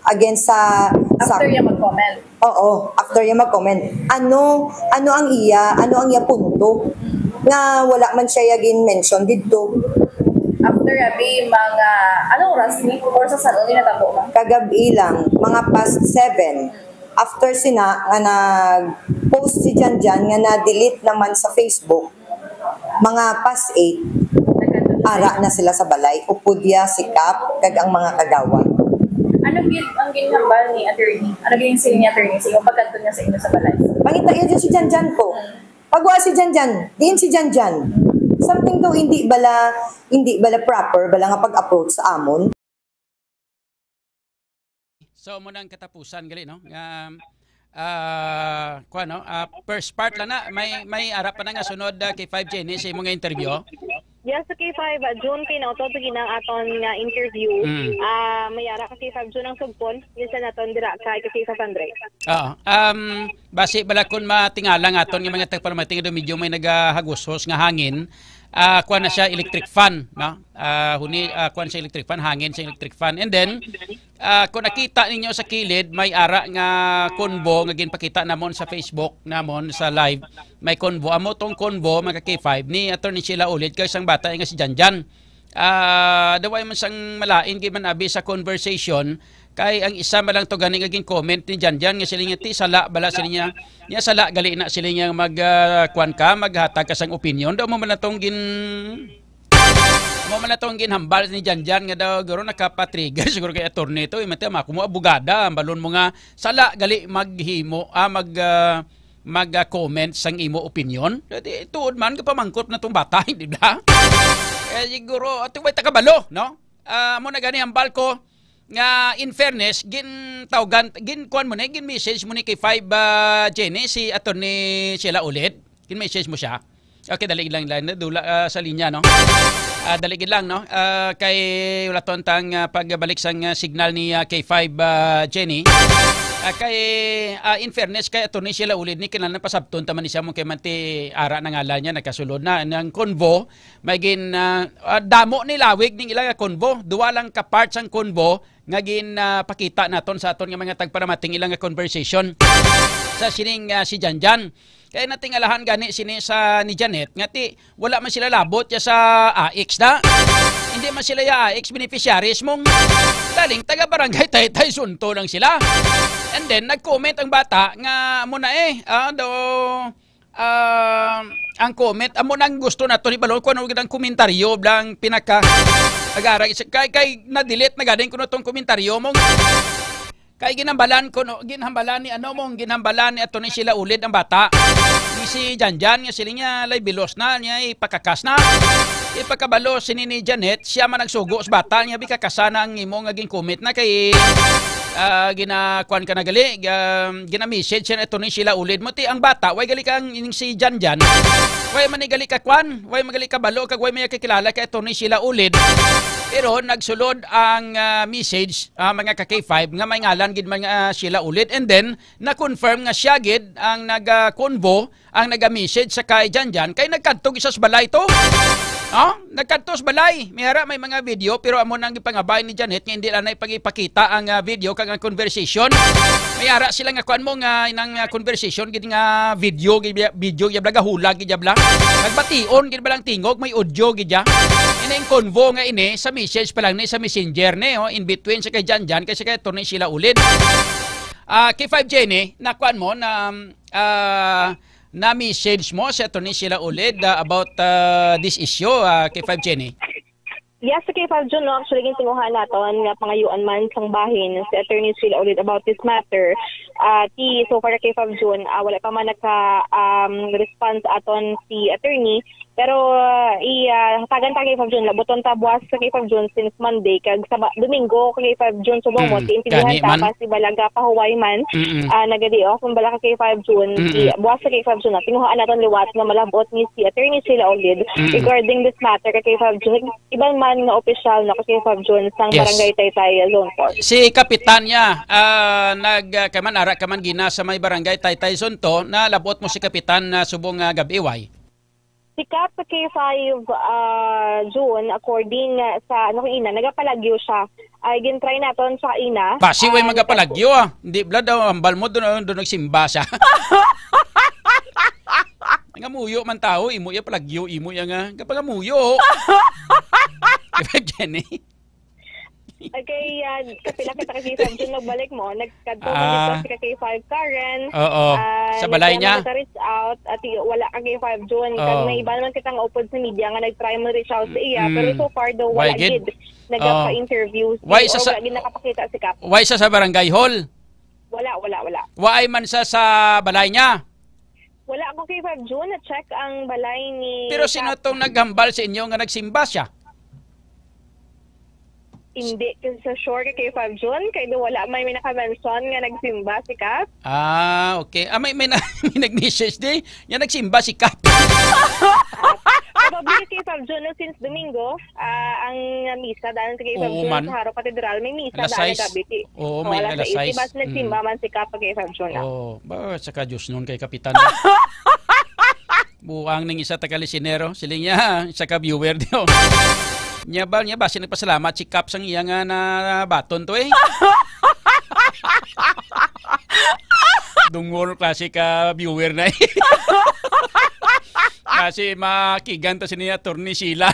Against sa, sa After niya mag-comment? Oo, after niya mag-comment. Ano, ano ang iya, ano ang iya punto? Nga wala man siya ya gin-mention didto. After abi, mga, anong oras ni? Or sa salon ni natabo, ma'am? Kagabi lang, mga past seven. After sina, nga nag-post si Janjan nga na-delete naman sa Facebook, mga past eight, ara na sila sa balay, upod ya si Kap, kag ang mga kagawad. Ano gid ang ginhambal ni attorney? Ano gid ang siling ni attorney sa imo pagkadto niya sa inyo sa balay? Pangita yun si Janjan ko. Pagwa si Janjan, diin si Janjan? Something to, hindi bala, hindi bala proper, bala nga pag-approach sa amon. So, mo nang katapusan gali, no? Nga, ah, kuwan, no? Ah, first part lang na, may, may ara pa na nga sunod, ah, K five Jenny sa imo nga interview. Yes, sa K five, ah, June kay nautod sa ginang aton nga interview. Mm. Ah, may ara ka K five June ang sugpon, minsan naton dira kay ka K five Andre. Oo. Um, basi bala kun matingala nga aton nga mga tagpalamating do medyo may nagahagushos nga hangin, ah, kuwan na siya electric fan, no? Ah, huni, ah, kuwan sa electric fan, hangin sa electric fan. And then, ah, kung nakita ninyo sa kilid, may ara nga convo nga ginpakita namon sa Facebook namon sa live. May convo. Amo tong convo, mga K five, ni Attorney Sheila Ulid kag sang bata nga si Janjan. Ah, daway man sang malain gid man abi sa conversation, kay ang isa man lang to gani nga gin-comment ni Janjan nga sila niya, "Ti, sala bala," sila niya, "Niya sala gali na," sila niya, "mag, ah, kuwan ka, maghatag ka sang opinion." Daw mo man na tong gin-, mo man na tong ginhambal ni Janjan nga daw guro nakapatrigger siguro kay attorney to, imati, "Mako mo abogada, ang balon mo nga sala gali maghimo, ah, mag, ah, mag, ah, comment sang imo opinion." Di, tuod man, kapamangkot na tong bata, di ba? Eh, siguro, ato may takabalo, no? Ah, mo na gani ang balko nga, in fairness, gin tawgan, gin kuan mo ni, gin message mo ni kay five, ah, Jenny, si Attorney Sheila Ulid. Gin message mo siya. Okay, dali lang, lang. Dula, ah, sa linya, no? Ah, dali gid lang, no? Ah, kay wala to ang tang, ah, pagbalik sang, ah, signal ni, ah, K five, ah, Jenny. Ah, kay, ah, in fairness kay Attorney Sheila Ulid ni, kinahanglan pasabton ta man ni siya mo kay manti ara na ngalan niya, nagkasulod na. Ang convo, may gin, ah, ah, damo ni lawig ning ila nga convo. Duwa lang ka parts ang convo nga gin, ah, pakita naton sa aton nga mga tagpalamating ila nga conversation sa sining, ah, si Janjan. Kay natingalahan gani sini sa ni Janet nga ti wala man sila labot ya sa A X da. Hindi man sila ya A X beneficiaries mong galing taga barangay Taytay Sunto lang sila. And then nag-comment ang bata nga mo na eh, ah, do, ah, ang comment amo nang gusto nato ni balon kung ano gid ang komentaryo blang pinaka nag-arag kay, kay na-delete na galing kuno tong komentaryo mong Kay ginhambalan ko, no, ginhambalan ni, ano, mong ginhambalan ni Attorney Sheila Ulid ang bata. Ni si Janjan nga siling niya lay bilos na, niya ipakakas na. Ipakabalo sini ni Janet, siya man nagsugo sa bata niya, bi, kakasana ang imo nga gin-comment na kay, ah, ginakuan ka na gali, um, gina-message siya ni Attorney Sheila Ulid mo, ti ang bata, way gali ka ang, yung si Jan Jan, way man ni gali ka kuan, way man gali ka balo, kag way man niya kakilala kay Attorney Sheila Ulid. Pero nagsulod ang, ah, message, ah, mga ka K five, nga may ngalan gid man nga, ah, Sheila Ulid, and then na-confirm nga siya gid ang nag, ah, convo, ang naga-message sa kay Janjan, kay nagkadto gid sa balay to. Oh, nagkadto sa balay. May ara may mga video, pero amo nang gipangabay ni Janet nga hindi lang na ipagipakita ang, ah, video kag ang conversation. May ara sila nga kuan mo nga inang, ah, conversation gid nga video gid ya- video gid bla, gahulag gid bla. Nagbation gid ba lang tingog, may audio gid ya. Ini ang convo nga ini sa message pa lang ni sa messenger ni, oh, in between sa kay Janjan kay sa kay Attorney Sheila Ulid. Ah, K five Jenny, nakuan mo na, ah, na-message mo si Attorney Sheila Ulid, ah, about, ah, this issue, ah, K five Jenny? Yes, K five Jun, no? Actually, gintinguhan naton nga pangayuan man sang bahin si Attorney Sheila Ulid about this matter. Ah, ti, so far, K five Jun, ah, wala pa man naka, um, response aton si attorney. Pero, ah, i, ah, hatagan ta kay five June. Labuton ta buwas sa kay five June since Monday. Kag sa ba- Domingo kay five June, subong mo, Mm. tiintindihan Gani ta, man. Basi bala gapahuway man, Mm-mm. ah, nagadi, oh, kung bala ka kay five June, Mm-mm. i- buwas sa kay five June, ah, tinguhaan naton liwat nga malabot ni si Attorney Sheila Ulid Mm-mm. regarding this matter kay five June. Iban man nga opisyal na kay five June sang Yes. Barangay Taytay Zone four. Si Kapitan niya, ah, nag, ah, kaman, ara kaman gina sa may Barangay Taytay Zone two, na labot mo si Kapitan na subong nga gabi, way? Si Kap K five, ah, June, according, ah, sa, ano, ko ina, nagapalagyo siya. Ay, gin-try naton sa ina. Basi, way Ah, magapalagyo, ah. Hindi, bla, daw, hambal mo, doon, doon nagsimba siya. Nangamuyo man tao, imo iya palagyo, imo iya nga, kapangamuyo. Diba, Jenny? Okay, ah, kapila kita ka K five June, magbalik mo. Nagkadto Ah. Dito si ka K five Karen. Oo. Ah, Sa balay nagtry niya? Naman ka reach out at y- wala ka K five June. Kag Oh. may iba naman kitang upod sa media nga nag-try mo reach out sa iya. Mm. Pero so far daw, wala Why gid? Gid. Nagpa-interview. Oh. Why sa, sa, wala gid nakapakita si Kap. Why sa, sa barangay hall? Wala, wala, wala. Why man sa, sa balay niya? Wala ako kay five June na-check ang balay ni Pero sino Kap. Tong naghambal sa inyo nga nagsimba siya? Hindi ko sa sure kay five June, kay do wala may, may naka-mention nga nagsimba si Kap. Ah, okay. Ah, may, may, na, may nag-message di. Yan nagsimba si Kap. Probably kay five June, no, since Domingo, ah, ang misa dahil kay five June sa Haro Cathedral, may misa dahil gabi. Oo, may alas sais. Bas nagsimba man si Kap kay five June. Oo, ba, sa ka Diyos nun kay Kapitan. Buang ning isa taga lisinero. Siling niya, isa ka viewer diyo. Niya ba, niya ba, sinagpasalamat si Kap sang iya nga nabaton to eh. Dungol klase ka viewer na eh. Kasi makigan ta sini Attorney Sheila.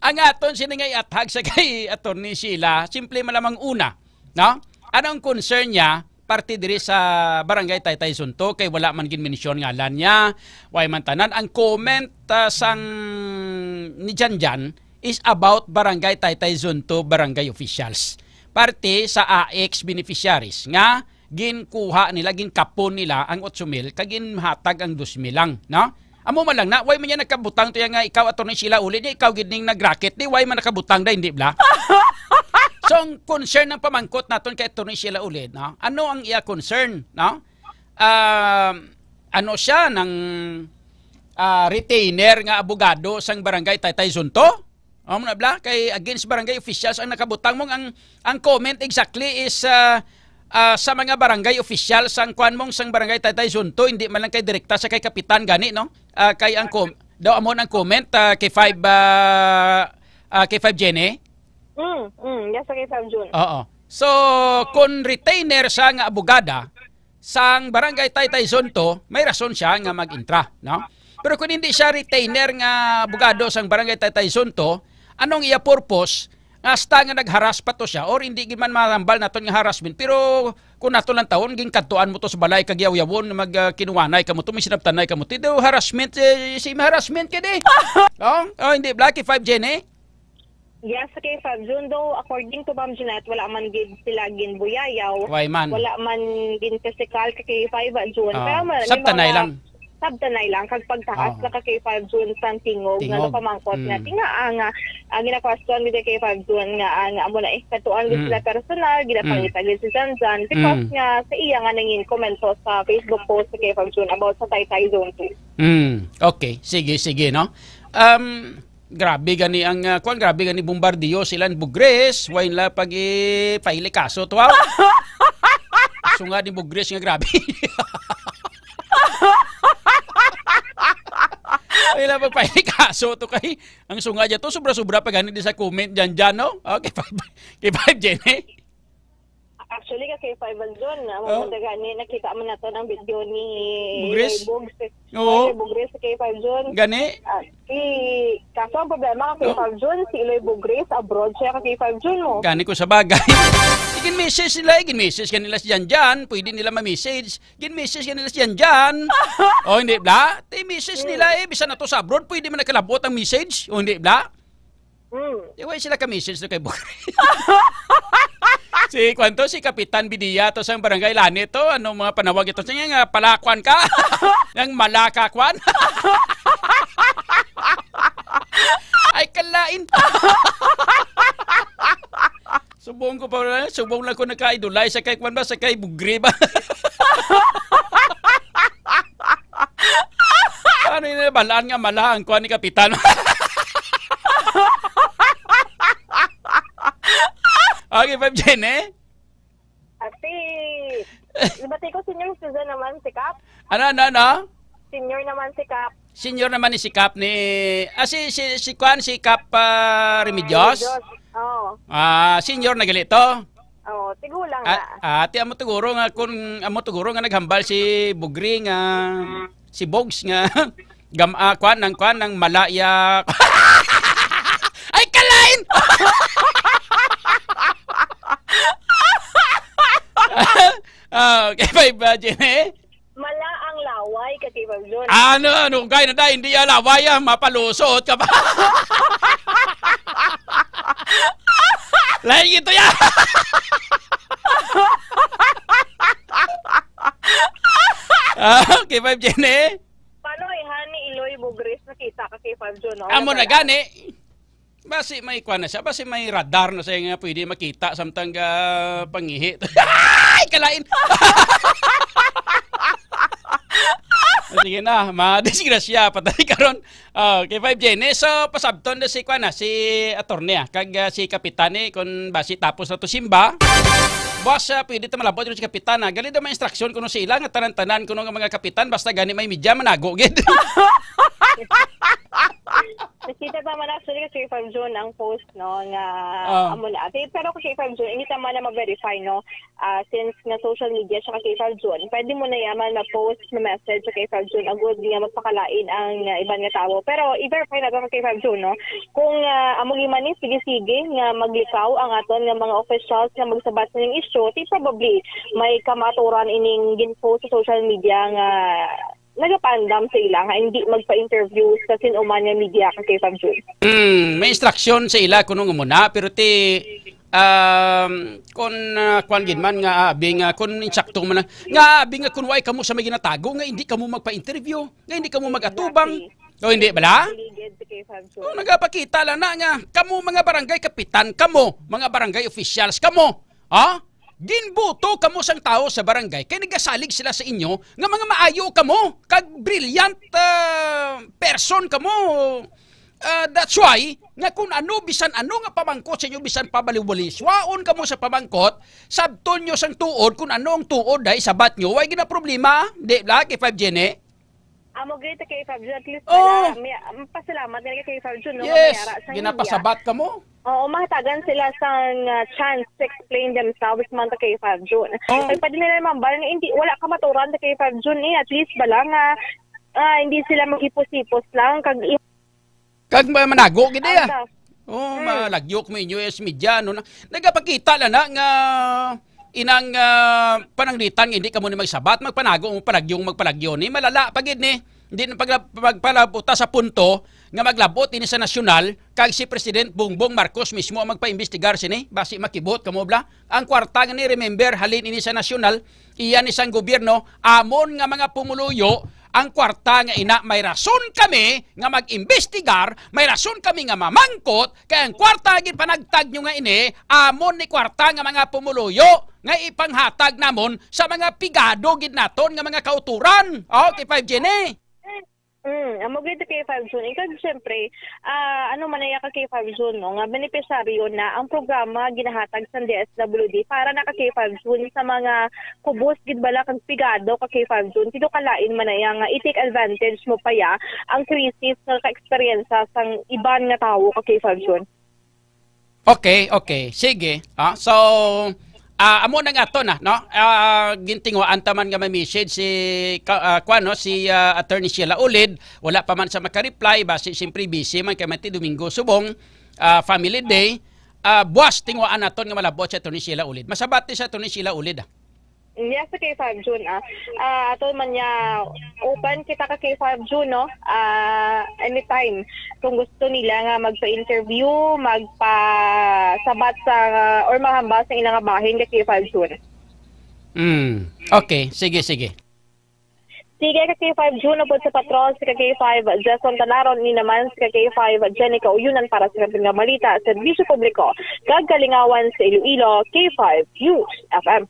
Ang aton sini nga iathag sa kay Attorney Sheila, simple man lamang una, no? Anong concern niya parte diri sa Barangay Taytay Sunto kay wala man ginmensyon ngalan niya, way man tanan. Ang comment, ah, sang ni Janjan is about Barangay Taytay Sunto barangay officials. Parte sa A X beneficiaries nga ginkuha nila, ginkapon nila ang otso mil kag ginhatag ang dos mil lang, no? Amo man lang na, way man niya nagkabutang to ya nga ikaw, Attorney Sheila, uli niya, ikaw gid ning nag-racket, di, way man nakabutang da, hindi bla? So, ang concern ng pamangkot naton kay Attorney Sheila Ulid, no? Ano ang iya concern, no? Um, ano siya, ng, ah, retainer nga abogado sang barangay Taytay Sunto? Amo na bla, kay against barangay officials ang nakabutang mo. Ang, ang comment exactly is, ah, ah, sa mga barangay officials, ang kwan mong sang barangay Taytay Sunto, hindi man lang kay direkta sa kay kapitan gani, no? Ah, kay ang com-, daw amo ang comment, ah, kay five, ah, ah, kay five Jenny? Mm, mm, yes, kay five June. Oo. So, kung retainer siya nga abogada, sang Barangay Taytay Zone two, may rason siya nga mag-intra, no? Pero kung hindi siya retainer nga abogado sang Barangay Taytay Zone two, anong iya purpose? Hasta nga nag-harass pa to siya, or hindi gid man marambal naton nga harassment, pero kung nato lang taon, ginkadtuan mo to sa balay kag yaw-yawon, mag, ah, kinuwanay ka mo to, may sinabtanay ka mo to, daw harassment, eh, si harassment ka di. Oh, oh, hindi, Blacky five Jen, eh. Yes, kay five June, though, according to Ma'am Jeanette, wala man gid sila ginbuyayaw. Why man? Wala man gin physical kay five June. Ah, pero man, may sabtanay mga lang. sabtanay lang kag pagtaas Oo. na ka kay five June sang tingog nga Tingog. napamangkot nga Mm. tinga nga ang ginakwestiyon gid kay five June nga ang amo na eh katuan gid Mm. sila personal, Mm. ginapangitan gid si Janjan because Mm. nga sa iya nga nangin komento sa Facebook post kay five June about sa Taytay Zone two. Mm. Okay, sige, sige, no. Um, grabe gani ang ah, kwan, grabe gani bombardiyo sila ni Bugres, way nila pag i-file kaso to, aw. Sunga ni Bugres nga grabe. Ay lang pagpahikaso to kay ang sunga dyan to, sobra-sobra pa gani di sa comment dyan dyan, no? Okay, kay five Jenny. Actually, ka kay five June, ang Oh. mga gani, nakita man nato ang video ni Bugres? Iloy Bugs. Oo. Iloy Bugres sa kay five June. Gani? Ah, si, kaso ang problema ka kay Oh. five June, si Iloy Bugres, abroad siya ka kay five June mo. Gani ko sa bagay. Igin message nila, igin message kanila si Jan Jan, pwede nila ma-message. Gin-message ka nila si Jan Jan. O, hindi, bla? Ti message nila eh. Bisan na to sa abroad, pwede man nakalabot ang message. O, hindi, bla? Hmm. Di, why sila ka-message na kay Bugre? Si, kwan to, si Kapitan Bidia to sa barangay Lani to. Ano mga panawag ito? Siya nga, palakwan ka? Yang malakakwan? Ay, kalain. Subong ko pa wala, subong lang ko nagka-idolize sa kay kwan ba, sa kay Bugre ba? Ano yun, balaan nga mala ang kwan ni Kapitan? Okay, five Jen, eh? Ate, di ba, tiko, senior citizen naman si Kap? Ano, ano, ano? Senior naman si Kap. Senior naman ni si Kap ni, ah, si, si, si kwan, si Kap, ah, Remedios? Remedios. Oo. Ah, senior na gali to? Oo, tigulang Ah, na. ah, ti amo tuguro nga kun amo tuguro nga naghambal si Bugring, ah, si Bogs nga gam ah, kwan nang kwan nang malaya. Ay, kalain! Ah, okay, five, ah, Jen, eh? Mala ang laway, ka Kay Pablo. Ano, ano, kay na dai, hindi ya laway, ah, mapalusot ka pa. Lain ito ya. Ah, okay, five Jen, eh. Paano, eh, hani, Iloy Bugres nakita ka kay Pablo, no? Amo na gani. Basi may kwan na siya, basi may radar na siya nga pwede makita samtang ga pangihi. Ay, kalain! Sige na, madisgrasya, patay karon. Ah, okay, five Jen, eh. So, pasabton na si kwan na, si attorney, ah, kag, ah, si kapitan, eh, kung basi tapos na to simba. Boss, ah, pwede ta malabot ron si kapitan, ah. Gali daw may instruction kuno sa ila nga tanan-tanan kuno nga mga kapitan, basta gani may media, manago gid. Nakita pa man actually ka Kay Five June ang post, no, nga Ah. amo na. Ate, pero ka Kay Five June, hindi ta man na ma-verify, no, ah, since nga social media siya ka Kay Five June. Pwede mo na yaman ma-post, ma-message sa Kay Five June. Agud nga magpakalain ang ah, iban nga tawo. Pero i-verify na ka Kay Five June, no? Kung ah, amo gyud man ni, sige-sige nga maglikaw ang aton nga mga officials nga magsabat sa ning issue, ti probably may kamaturan ining gin-post sa social media nga nagapaandam sa ila nga hindi magpa-interview sa sin-o man nga media ka Kay Five June. Hmm, may instruction sa ila kuno nga muna, pero ti, um, kung, ah, kwan gid man nga abi nga kung insakto man na, nga abi nga kung way kamo sa may ginatago nga hindi kamo magpa-interview, nga hindi kamo mag-atubang. Exactly. O hindi bala? Hindi gid ka Kay Five June. O, nagapakita lang na nga kamo mga barangay kapitan, kamo mga barangay officials, kamo, ha? Ginbuto kamo sang tawo sa barangay kay nagasalig sila sa inyo nga mga maayo kamo kag brilliant, ah, person kamo. Ah, that's why nga kung ano, bisan ano nga pamangkot sa inyo, bisan pabaliwaliswaon kamo sa pamangkot, sabton nyo sang tuod kung ano ang tuod, dahil sabat nyo, way gina problema, di ba, kay five Jenny? Amo gid, Kay Five June, at least Oh. pala, may, um, pasalamat nga kay Five June, no, Yes, nga may ara sa ginapasabat ka mo. Oo, mahatagan sila sang, ah, chance to explain themselves man ta kay Five June. Oh. Kay pwede nila mambal nga hindi, wala ka maturan ta kay Five June, eh, at least bala nga, ah, hindi sila maghipos-hipos lang, kag i- Kag ma-, manago gid, eh, ah. Asa? Oh, Mm. malagyok mo inyo, yes, media, no, na, nagapakita lang na nga inang, ah, pananglitan nga hindi kamo ni magsabat, magpanago mo palagyong magpalagyo ni, malala pa gid ni. Hindi na pagla-, magpalabuta sa punto nga maglabot ini sa nasyonal, kag si President Bongbong Marcos mismo ang magpaimbestigar sini, basi makibot kamo bla. Ang kwarta nga ni, remember, halin ini sa nasyonal, iya ni sang gobyerno, amon nga mga pumuluyo, ang kwarta nga ina, may rason kami nga mag-imbestigar, may rason kami nga mamangkot, kay ang kwarta nga ginpanagtag nyo nga ini, amon ni kwarta nga mga pumuluyo nga ipanghatag namon sa mga pigado gid naton nga mga kauturan. Oh, K five Jenny. Mm, amo gid, K five June. Kag siyempre, ah, ano man na ya ka K five June, no, nga benepisyaryo na ang programa ginahatag sa D S W D para na ka K five June sa mga kubos gid bala kag pigado ka K five June. Kidto kalain man na ya nga i-take advantage mo pa ya ang krisis nga ka-eksperyensya sang iban nga tawo ka K five June. Okay, okay. Sige. Ah, so, ah, amo na nga to na, no? Ah, gintinguhaan ta man nga may message si ka-, ah, kuwan, no? Si, ah, Attorney Sheila Ulid, wala pa man sa makareply, basi siyempre busy man kay Mati Domingo subong, ah, family day. Ah, buwas tinguhaan naton nga malabot si Attorney Sheila Ulid. Masabat ni sa Attorney Sheila Ulid, ah. Yes, sa K five June, ah. Ah, ato man niya open kita ka K five June, no? Ah, anytime. Kung gusto nila nga magpa-interview, magpasabat sa, or mahambal sa ilang bahin ka K five June. Mm. Okay, sige, sige. Sige ka K five June, upod sa patrol sa ka K five Jason Tanaron, ni naman sa ka K five Jenny Kauyunan para sa Kamping nga Balita, Serbisyo Publiko, kag Kalingawan sa Iloilo, K five News F M.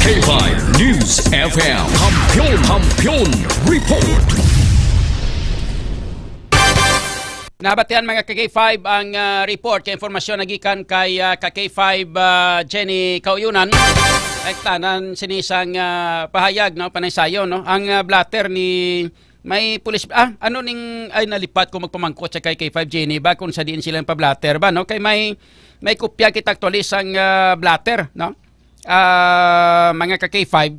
K five News F M. Kampiyon, Kampiyon Report. Nabatian, mga ka K five, ang, ah, report kay impormasyon nagikan kay, ah, ka K five, ah, Jenny Kauyunan. Ay, tanan sini sang, ah, pahayag, no, panaysayon, no. Ang, ah, blotter ni may pulis, ah, ano ning, ay, nalipat ko magpamangkot sa kay K five Jenny ba kung sa diin sila pa blotter ba, no? Kay may, may kopya kita aktually sang, ah, blotter, no? Ah, mga ka K five,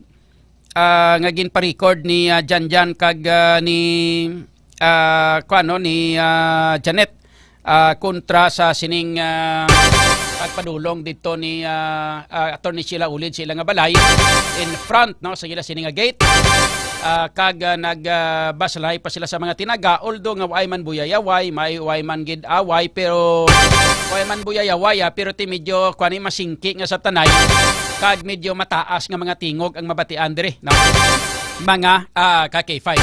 ah, nga ginpa-record ni, ah, Janjan kag, ah, ni, ah, kuan, no, ni, ah, Janet, ah, kontra sa sining, ah, pagpadulong dito ni, ah, ah, Attorney Sheila Ulid sa ila nga balay in front, no, sa ila sini nga gate. Ah, kag, ah, nag, ah, baslay pa sila sa mga tinaga, although nga waay man buyayaway, may waay man gid away, pero waay man buyayaway, ah, pero ti medyo kuan, masingki nga sabtanay, kag medyo mataas nga mga tingog ang mabatian diri, no? Mga, ah, ka K five.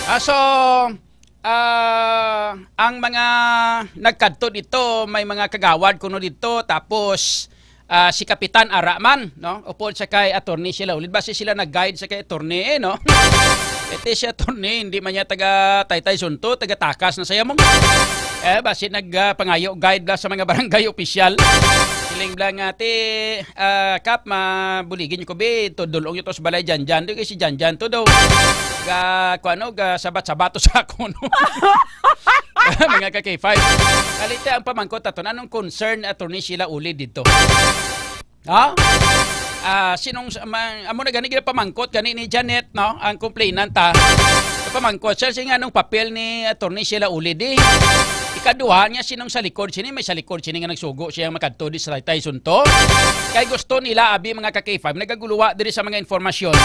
Ah, so, ah, ang mga nagkadto dito, may mga kagawad kuno dito, tapos, ah, si Kapitan ara man, no? Upod sa kay Attorney Sheila Ulid, basi sila nag-guide sa kay Attorney, eh, no? Iti si Attorney, hindi man niya taga Taytay Sunto, taga Takas na saya mong. Eh, basi nag, ah, pangayo guide la sa mga barangay official. Siling bla nga, "Ti, ah, Kap, mabuligin niyo ko, bi, to dulong niyo to sa balay Janjan." Di kay si Janjan to daw. Ga, kuano, ga sabat-sabat to sa ako, no? Mga ka K five. Kalite ang pamangkot ato, anong concern ni Attorney Sheila Ulid dito? Ha? Ah, sinong s-, ma-, amo na gani ginapamangkot gani ni Janet, no? Ang complainant, ha? Pamangkot siya, siya nga, anong papel ni Attorney Sheila Ulid, eh? Ikaduha niya, sinong sa likod sini? May sa likod sini nga nagsugo siya makadto di sa Taytay Sunto? Kay gusto nila, abi, mga ka K five, nagaguluwa diri sa mga informasyon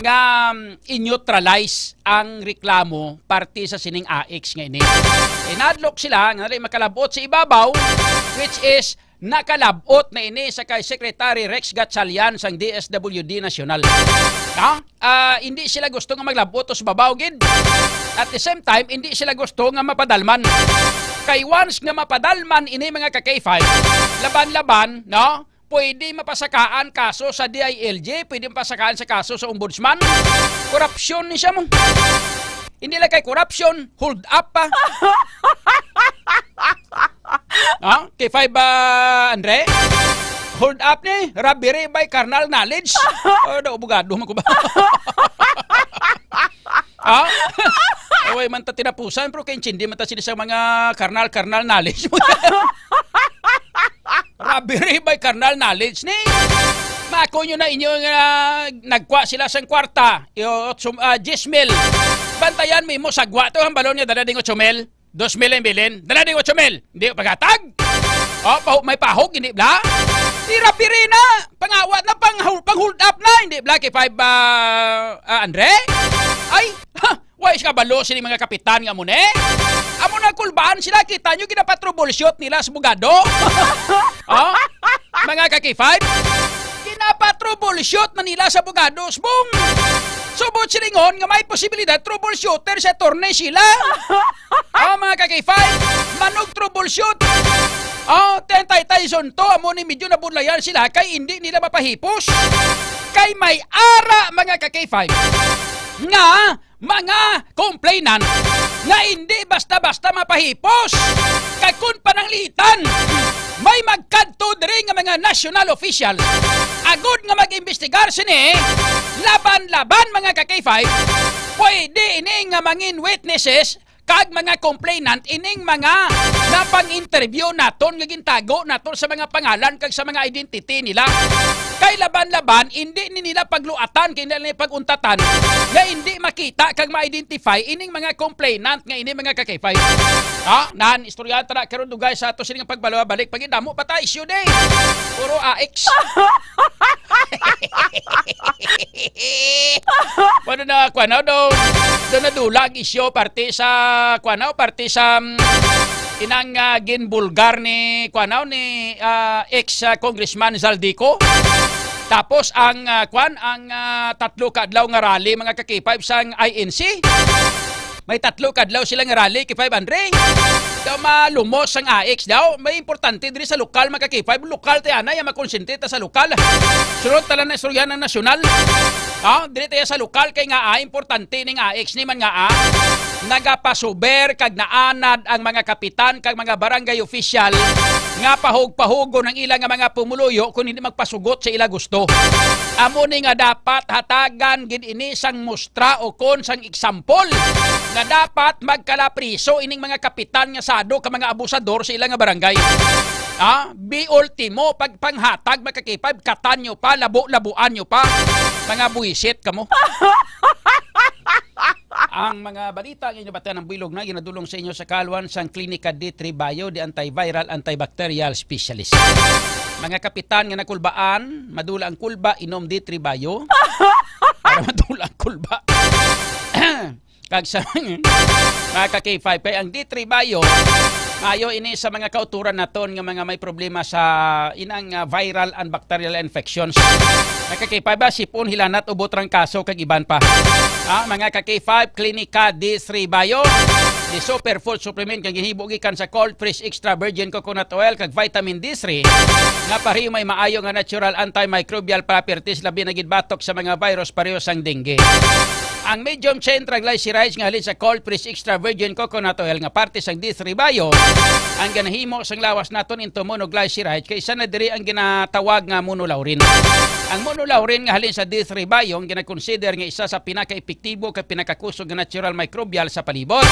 nga, um, i-neutralize ang reklamo parte sa sining A X nga ini. Inadlok sila nga dili makalabot sa ibabaw, which is nakalabot na ini sa kay Secretary Rex Gatchalian sang D S W D National. Ha? Ah, hindi sila gusto nga maglabot sa babaw gid. At the same time, hindi sila gusto nga mapadalman. Kay once nga mapadalman ini, mga ka K five, laban-laban, no? Pwede mapasakaan kaso sa D I L G, pwede mapasakaan sa kaso sa ombudsman. Korupsyon ni siya mo. Hindi lang kay korupsyon, hold up pa. Ha? K five ba, Andre? Hold up ni? Robbery by carnal knowledge? Oh, daw, abogado man ko ba? Ha? Away man ta tinapusan, pero kay intindi man ta sila sa mga carnal, carnal knowledge. Robbery by carnal knowledge ni. Mako nyo na inyo nga nagkwa sila sang kwarta. Yo, sum-, ah, diyes mil. Bantayan mo imo sagwa to, ang balon niya dala ding otso mil. Dos mil ang bilin. Dala ding otso mil. Hindi ko paghatag. Oh, pahu-, may pahog, hindi bla? Tira-piri na. Pangawat na, pang, pang hold up na. Hindi bla, kay five, ah, ah, Andre? Ay, ha, wa is kabalo sini mga kapitan nga mo ni? Amo na kulbaan sila, kita nyo, ginapatroubleshoot nila sa bugado. Oh? Mga ka-K five? Ginapatroubleshoot na nila sa bugado, subong. Subot silingon nga may posibilidad troubleshooter si Attorney Sheila. Oh, mga ka-K five, manug troubleshoot. Oh, ten tay Tyson to, amo ni medyo nabudlayan sila kay hindi nila mapahipos. Kay may ara, mga ka-K five, nga mga complainant nga hindi basta-basta mapahipos. Kag kun pananglitan, may magkadto diri nga mga national official agod nga mag-imbestigar sini laban-laban, mga ka-K five, pwede ini nga mangin witnesses kag mga complainant ining mga napang-interview naton nga gintago naton sa mga pangalan kag sa mga identity nila. Kay laban-laban, hindi ni nila pagluatan, kay nila pag-untatan nga hindi makita kag ma-identify ining mga complainant nga ini, mga ka-K five. Ha? Nan, istoryahan ta na karon, dugay sa ato sini nga pagbalo, balik pag damo pa ta issue day. Puro A X. Ano na, kuan, no? Do, do nadula ang isyu parte sa, kuan, no? Parte sa, mm, inang, ah, ginbulgar ni, kuan, no? Ni, ah, ex, ah, Congressman Zaldico. Tapos ang, ah, kuan, ang, ah, tatlo ka adlaw nga rally, mga ka-K five, sang I N C. May tatlo ka adlaw sila nga rally, K five Andre. Daw malumos ang A X daw. May importante diri sa lokal, mga ka-K five. Lokal tayo na, yung makonsente ta sa lokal. Sunod tala na istorya ng nasyonal. Ah, diri tayo sa lokal kay nga, ah, importante ning A X ni man nga, ah, nagapasuber kag naanad ang mga kapitan kag mga barangay official nga pahug-pahugon ang ila nga mga pumuluyo kung hindi magpasugot sa ila gusto. Amo ni nga dapat hatagan gid ini sang mustra o kon sang example nga dapat magkalapriso ining mga kapitan nga sado ka mga abusador sa ila nga barangay. Ah, bi ultimo, pagpanghatag, mga ka-K five, katan nyo pa, labo-labuan nyo pa. Mga buwisit kamo. Ang mga balita nga inabatan ng bilog na ginadulong sa inyo sa kalwan sang Klinika D three Bio, the antiviral, antibacterial specialist. Mga kapitan nga nakulbaan, madula ang kulba, inom D three Bio. Para madula ang kulba. Kag sa mga ka-K five, kay ang D three Bio, maayo ini sa mga kauturan naton nga mga may problema sa inang, ah, viral and bacterial infections. Mga ka-K five, ah, sipon, hilanat, ubo, trangkaso, kag iban pa. Ah, mga ka-K five, Klinika D three Bio, the superfood supplement nga ginhibo gikan sa cold press extra virgin coconut oil kag vitamin D three, nga pareho may maayo nga natural antimicrobial properties, labi na gid batok sa mga virus pareho sang dengue. Ang medium chain triglycerides nga halin sa cold press extra virgin coconut oil nga parte sang D three Bio ang ginahimo sang lawas naton into monoglyceride, kay isa na diri ang ginatawag nga monolaurin. Ang monolaurin nga halin sa D three Bio ang ginakonsider nga isa sa pinakaepektibo kag pinakakusog nga natural microbial sa palibot.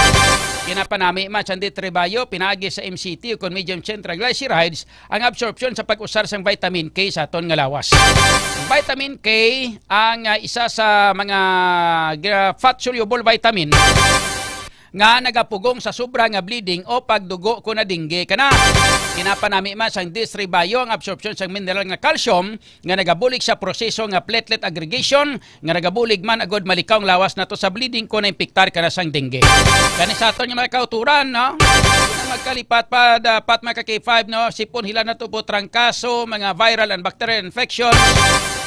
Ginapanami man sang D three Bio pinaagi sa M C T o kon medium chain triglycerides ang absorption sa pag-usar sang vitamin K sa aton nga lawas. Ang vitamin K ang, ah, isa sa mga gra-, fat-soluble vitamin nga nagapugong sa sobra nga bleeding o pagdugo kon nadingge ka na. Ginapanami man sang D three Bio ang absorption sang mineral nga calcium nga nagabulig sa proseso nga platelet aggregation nga nagabulig man agud malikaw ang lawas nato sa bleeding kon naimpiktar ka na sang dengue. Kani sa aton nga mga kauturan, no? Magkalipat pa dapat, mga ka-K five, no? Sipon, hilanat, ubo, trangkaso, mga viral and bacterial infections,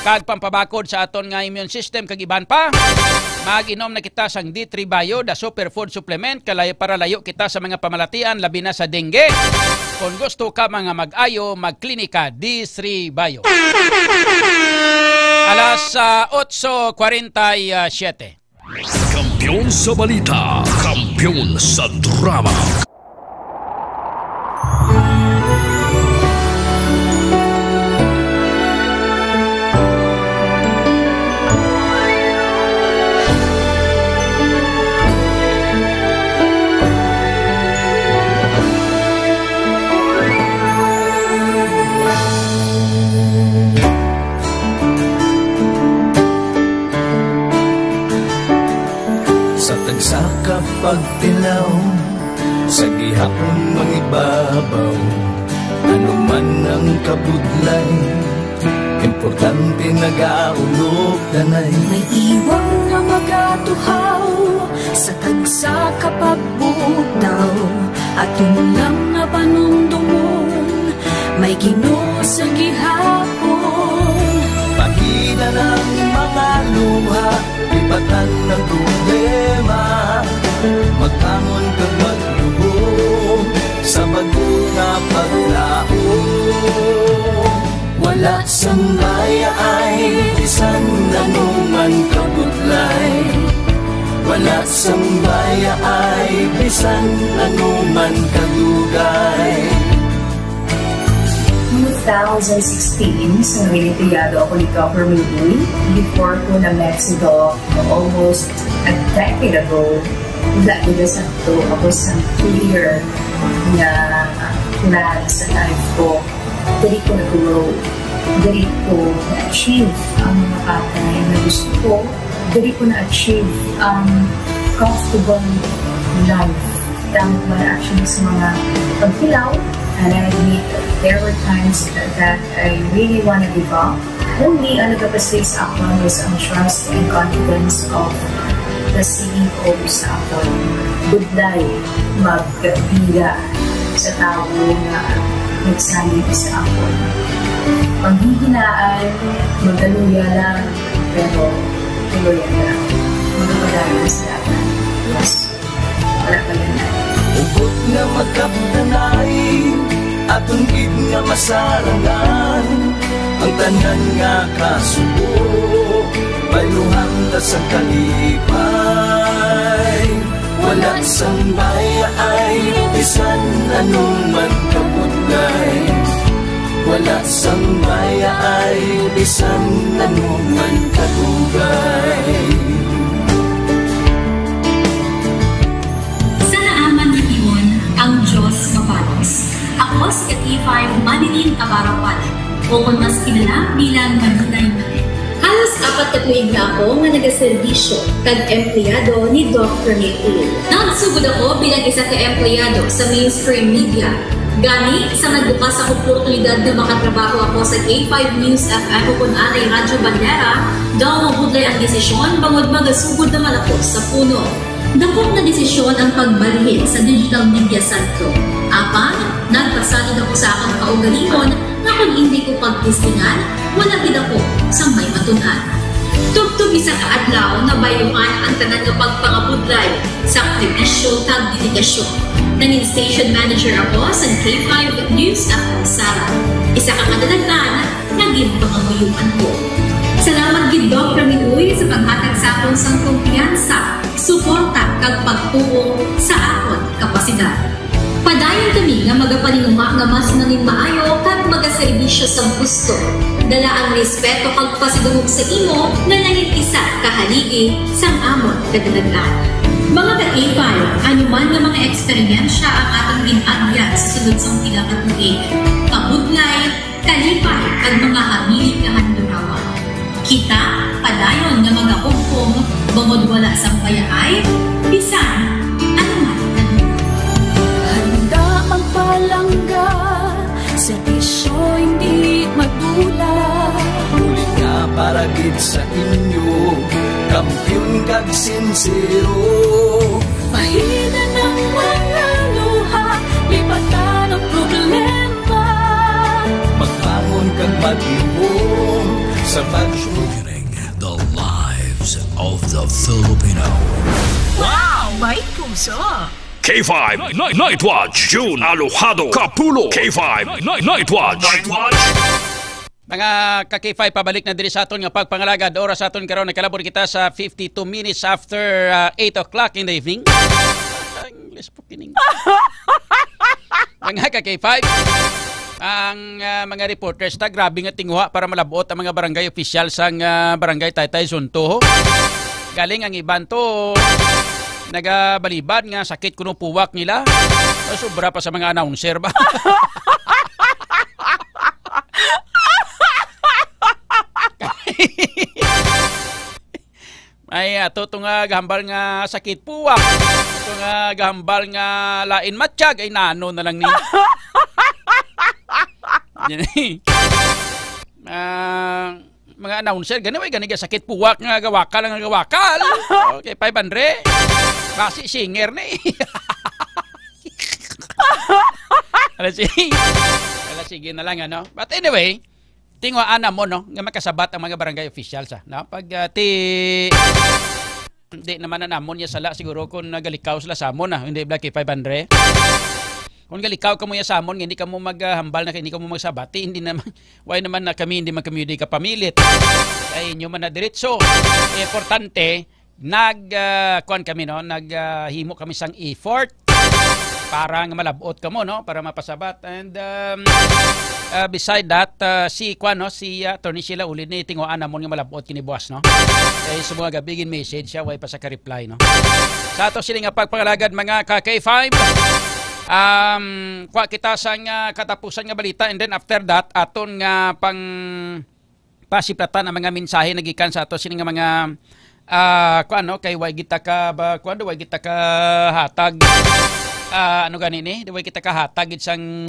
kag pampabakod sa aton nga immune system kag iban pa. Mag-inom na kita sang D three Bio, the superfood supplement, kalay para layo kita sa mga pamalatian, labi na sa dengue. Kung gusto ka mga mag-ayo, magklinika D three Bio. Alas, ah, otso kwarenta y siete. Kampiyon sa balita, kampiyon sa drama. Sa tagsa ka pagtilaw, sa gihapon mangibabaw, ano man ang kabudlay, importante nagaulo danay. May iwang nga magatuhaw sa tagsa ka pagbutaw, aton lang nga panumdumon, may Ginoo sa gihapon. Pahina lang mga luha, Batan ang problema, magbangon kag magluhom sa bag-o nga paglaom. Wala sang baya ay bisan ano man kabudlay. Wala sang baya ay bisan ano man kadugay. Two thousand sixteen, sa Noel Empleyado ako ni Governor Uy. Before ko na-met si Doc almost a decade ago, wala nila sakto ako sa clear nga plan sa life ko. Diri ko nag-grow. Diri ko na-achieve ang mga bagay na gusto ko. Diri ko na-achieve ang comfortable life. Tama man actually sa mga pagkilaw. And I admit, there were times that I really wanna give up. Only ang nagapasig sa akon was ang trust and confidence of the C E O sa akon. Budlay, magpila sa tawo nga nagsalig sa akon. Panghihinaan, magaluya lang, pero tuloy lang. Magpadayon sa akon. Yes. Wala pa yan. Hugot nga magkapdanay, aton gid nga masarangan ang tanan nga kasubo. Bayluhan ta sa kalipay, wala sang baya ay bisan ano man kabudlay. Wala sang baya ay bisan ano man kadugay. Sa naaman rehiyon, ang Diyos mabalos. Ako si K five Madeline Abarapan, o kon mas kilala bilang Maninay Mane. Halos apat ka tuig na ako nga nagaserbisyo kag empleyado ni Doc Rene Uy. Nagsugod ako bilang isa ka empleyado sa mainstream media. Gani, sa nagbukas ang oportunidad nga makatrabaho ako sa K five News F M o kon anay Radyo Bandera, daw mabudlay ang desisyon bangod magasugod naman ako sa puno. Dako nga desisyon ang pagbalhin sa digital media sentro. Apan, nagpasalig ako sa akon kaugalingon nga kon indi ko pagtistingan, wala gid ako sang may matun-an. Tubtob isa ka adlaw, nabayluhan ang tanan nga pagpangabudlay, sakripisyo, kag dedikasyon. Nangin station manager ako sa K five News F M Sala. Isa ka kadalaghan nga ginpangamuyoan ko. Salamat gid, Doc Ramil Uy, sa paghatag sa akon sang kumpiyansa, suporta, kag pagtuo sa akon kapasidad. Padayon kami nga magapaninguha nga mas nangin maayo kag magaserbisyo sa gusto. Dala ang respeto kag pasidungog sa imo nga nangin isa ka haligi sang amon kadalagan. Mga ka-K five, ano man nga mga eksperyensya ang aton gin-agyan sa sulod sang pila ka tuig, kabudlay, kalipay, kag mga hamilit nga handurawan. Kita padayon nga magahugpong bangod wala sang bayaay bisan ano man. Handa magpalangga, serbisyo hindi madula. Bulig nga para gid sa inyo, kampiyon kag sinsero. Pahinan ang mga luha, lipatan ang problema. Magbangon kag maglihom sa pag- Changing the lives of the Filipino. Wow! May puso! K five Night, Night Watch, June Alojado Kapulo. K five Night, Night Watch. Night Watch. Mga ka-K five, pabalik na diri sa aton nga pagpangalagad. Oras sa aton karon, nakalabor kita sa fifty-two minutes after, ah, eight o'clock in the evening. English po kining. Mga ka-K five, ang, ah, mga reporters ta, grabe nga tinguha para malabot ang mga barangay official sang, ah, barangay Taytay Zone two. Galing ang iban to, nagabalibad nga sakit kuno puwak nila. Sobra pa sa mga announcer ba? Ay, ato to nga gahambal nga sakit puwak. Ato nga gahambal nga lain matiyag. Ay, nano na lang ni. Yan eh. Ah, mga announcer, gani, way gani ga sakit puwak nga gawakal, nga gawakal. Okay, five hundred. Basi singer ni. Ala, sige. Ala, sige na lang, ano? But anyway, tinguhaan namon, no, nga makasabat ang mga barangay officials, ah, no? Pag, ah, ti-, Hindi naman na namon niya sala siguro kung nagalikaw sila sa amon, ah, hindi bala kay five hundred. Kung galikaw kamo ya sa amon, nga hindi kamo maghambal na kay hindi kamo magsabati, hindi naman, why naman na kami, hindi man kami di kapamilit. Kay inyo man na diretso. Importante, nag, ah, kuwan kami, no? Nag, ah, himo kami sang effort para nga malabot kamo, no? Para mapasabat. And, um, ah, beside that, ah, si kuwan, no? Si, ah, Attorney Sheila Ulid ni tinguhaan namon nga malabot kini buwas, no? Kay sa mga gabi, gin-message siya, way pa sa ka-reply, no? Sa ato sini nga pagpangalagad, mga ka K five, um, kuha kita sang, ah, katapusan nga balita, and then after that, aton nga pang pasiplatan ang mga mensahe nagikan sa ato sini nga mga, ah, kuan, no, kay way kita ka ba, kuan, way kita ka hatag, ah, ano gani ni, way kita ka hatag gid sang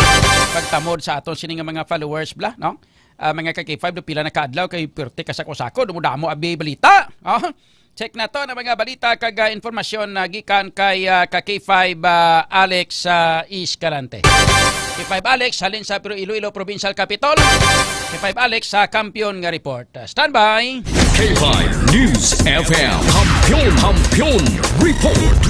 pagtamod sa ato sini nga mga followers bala, no? Ah, mga ka K five, do pila na ka adlaw kay pirti ka sako-sako, dumudamo abi balita. Oh. Check na to na mga balita kag, ah, informasyon na gikan kay, ah, ka K five, ah, Alex, ah, Escalante. K five Alex, halin sa Pero Iloilo Provincial Capitol. K five Alex sa Kampiyon nga Report. Ah, standby! K five News F M. Kampiyon, Kampiyon Report.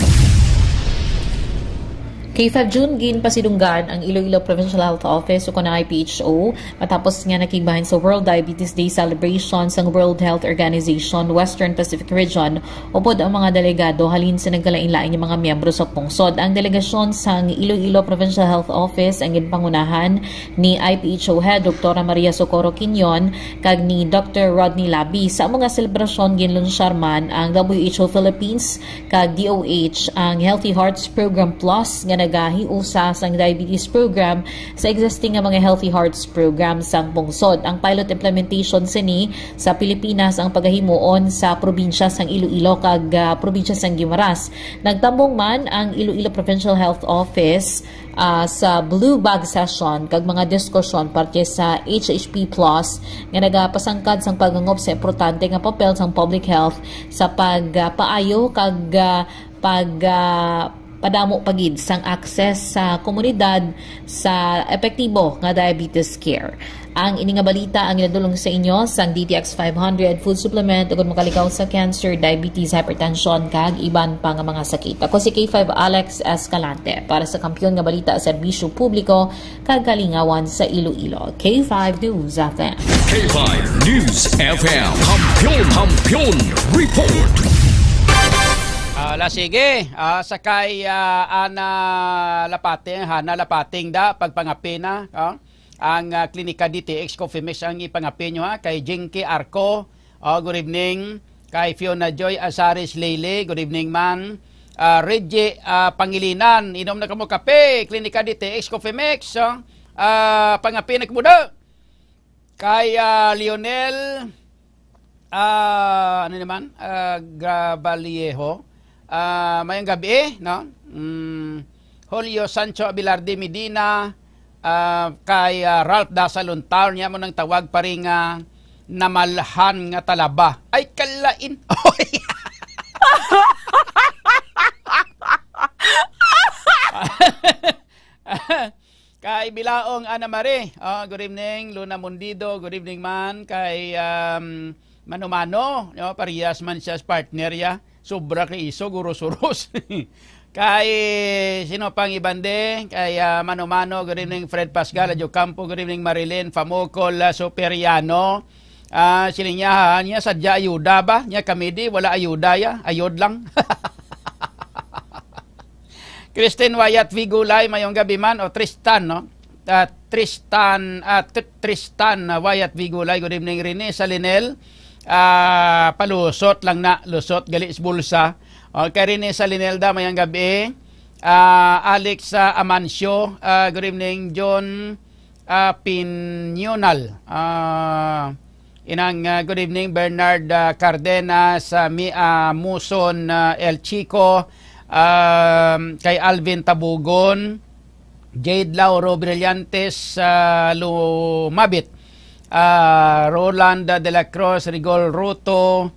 Kay five June, ginpasidunggan ang Iloilo Provincial Health Office ukon ang I P H O matapos nga nakigbahin sa World Diabetes Day celebration sang World Health Organization Western Pacific Region, upod ang mga delegado halin sa nagkalain-lain nga mga miyembro sa pungsod. Ang delegasyon sang Iloilo Provincial Health Office ang ginpangunahan ni I P H O Head Doktora Maria Socorro Quinion kag ni Doktor Rodney Labi. Sa amo nga selebrasyon, ginlunsyar man ang W H O Philippines kag D O H ang Healthy Hearts Program Plus nga nagahiusa sang diabetes program sa existing nga mga Healthy Hearts Program sang pungsod. Ang pilot implementation sini sa Pilipinas ang pagahimuon sa probinsya sang Iloilo kag, ah, probinsya sang Guimaras. Nagtambong man ang Iloilo Provincial Health Office, ah, sa Blue Bag Session kag mga diskusyon parte sa H H P Plus nga nagapasangkad sang paghangop sa importante nga papel sang public health sa pagpaayo kag, ah, pag, ah, padamo pa gid sang access sa komunidad sa epektibo nga diabetes care. Ang ini nga balita ang ginadulong sa inyo sang D T X five hundred Food Supplement, ug makalikaw sa cancer, diabetes, hypertension, kag iban pa nga mga sakit. Ako si K five Alex Escalante para sa Kampiyon nga Balita, Serbisyo Publiko, kag Kalingawan sa Iloilo. K five News F M. K five News F M. Kampiyon, Kampiyon Report. Ala, sige. Ah, sa kay, ah, Ana Lapating, Hana Lapating da, pagpangapi na, ah. Ang, ah, Klinika D T X Coffee Mix ang ipangapi nyo, ha. Kay Jinky Arco, oh, good evening. Kay Fiona Joy Azares Lele, good evening, man. Ah, Reggie, ah, Pangilinan, inom na kamo kape, Klinika D T X Coffee Mix, oh. Ah, pangapi na kamo da. Kay, ah, Lionel, ah, ano naman, ah, Gabaliejo, ah, mayong gabi, no? Mm, Julio Sancho Abelarde Medina, ah, kay, ah, Ralph Dasalon Town, niya mo nang tawag pa rin nga namalhan nga talaba. Ay, kalain. Oy! Kay Bilaong Ana Marie, ah, good evening. Luna Mundido, good evening man. Kay, um, Mano-Mano, no? Parehas man siya sa partner ya. Sobra kay iso, guros-uros. Kay, sino pang ibande? Kay, ah, Mano-Mano, good evening. Fred Pascal Adyo Campo, good evening. Marilyn Famocol, ah, Superiano. Ah, sila niya, ha? Niya sadya ayuda ba? Niya kami di, wala ayuda ya. Ayod lang. Christine Wyatt Vigulay, mayong gabi man, o Tristan, no? Ah, Tristan, ah, Tr-, Tristan, ah, Wyatt Vigulay, good evening, Rene Salinel. Ah, palusot lang na, lusot, gali sa bulsa. O, kay Rene Salinel da, mayang gabi. Ah, Alex, ah, Amancio, ah, good evening, John, ah, Pinyonal. Ah, inang, ah, good evening, Bernard, ah, Cardenas, ah, Mi-, ah, Muson, ah, El Chico, um, kay Alvin Tabugon, Jade Lauro Brillantes, ah, Lumabit, ah, Roland de la Cruz, Rigol Ruto,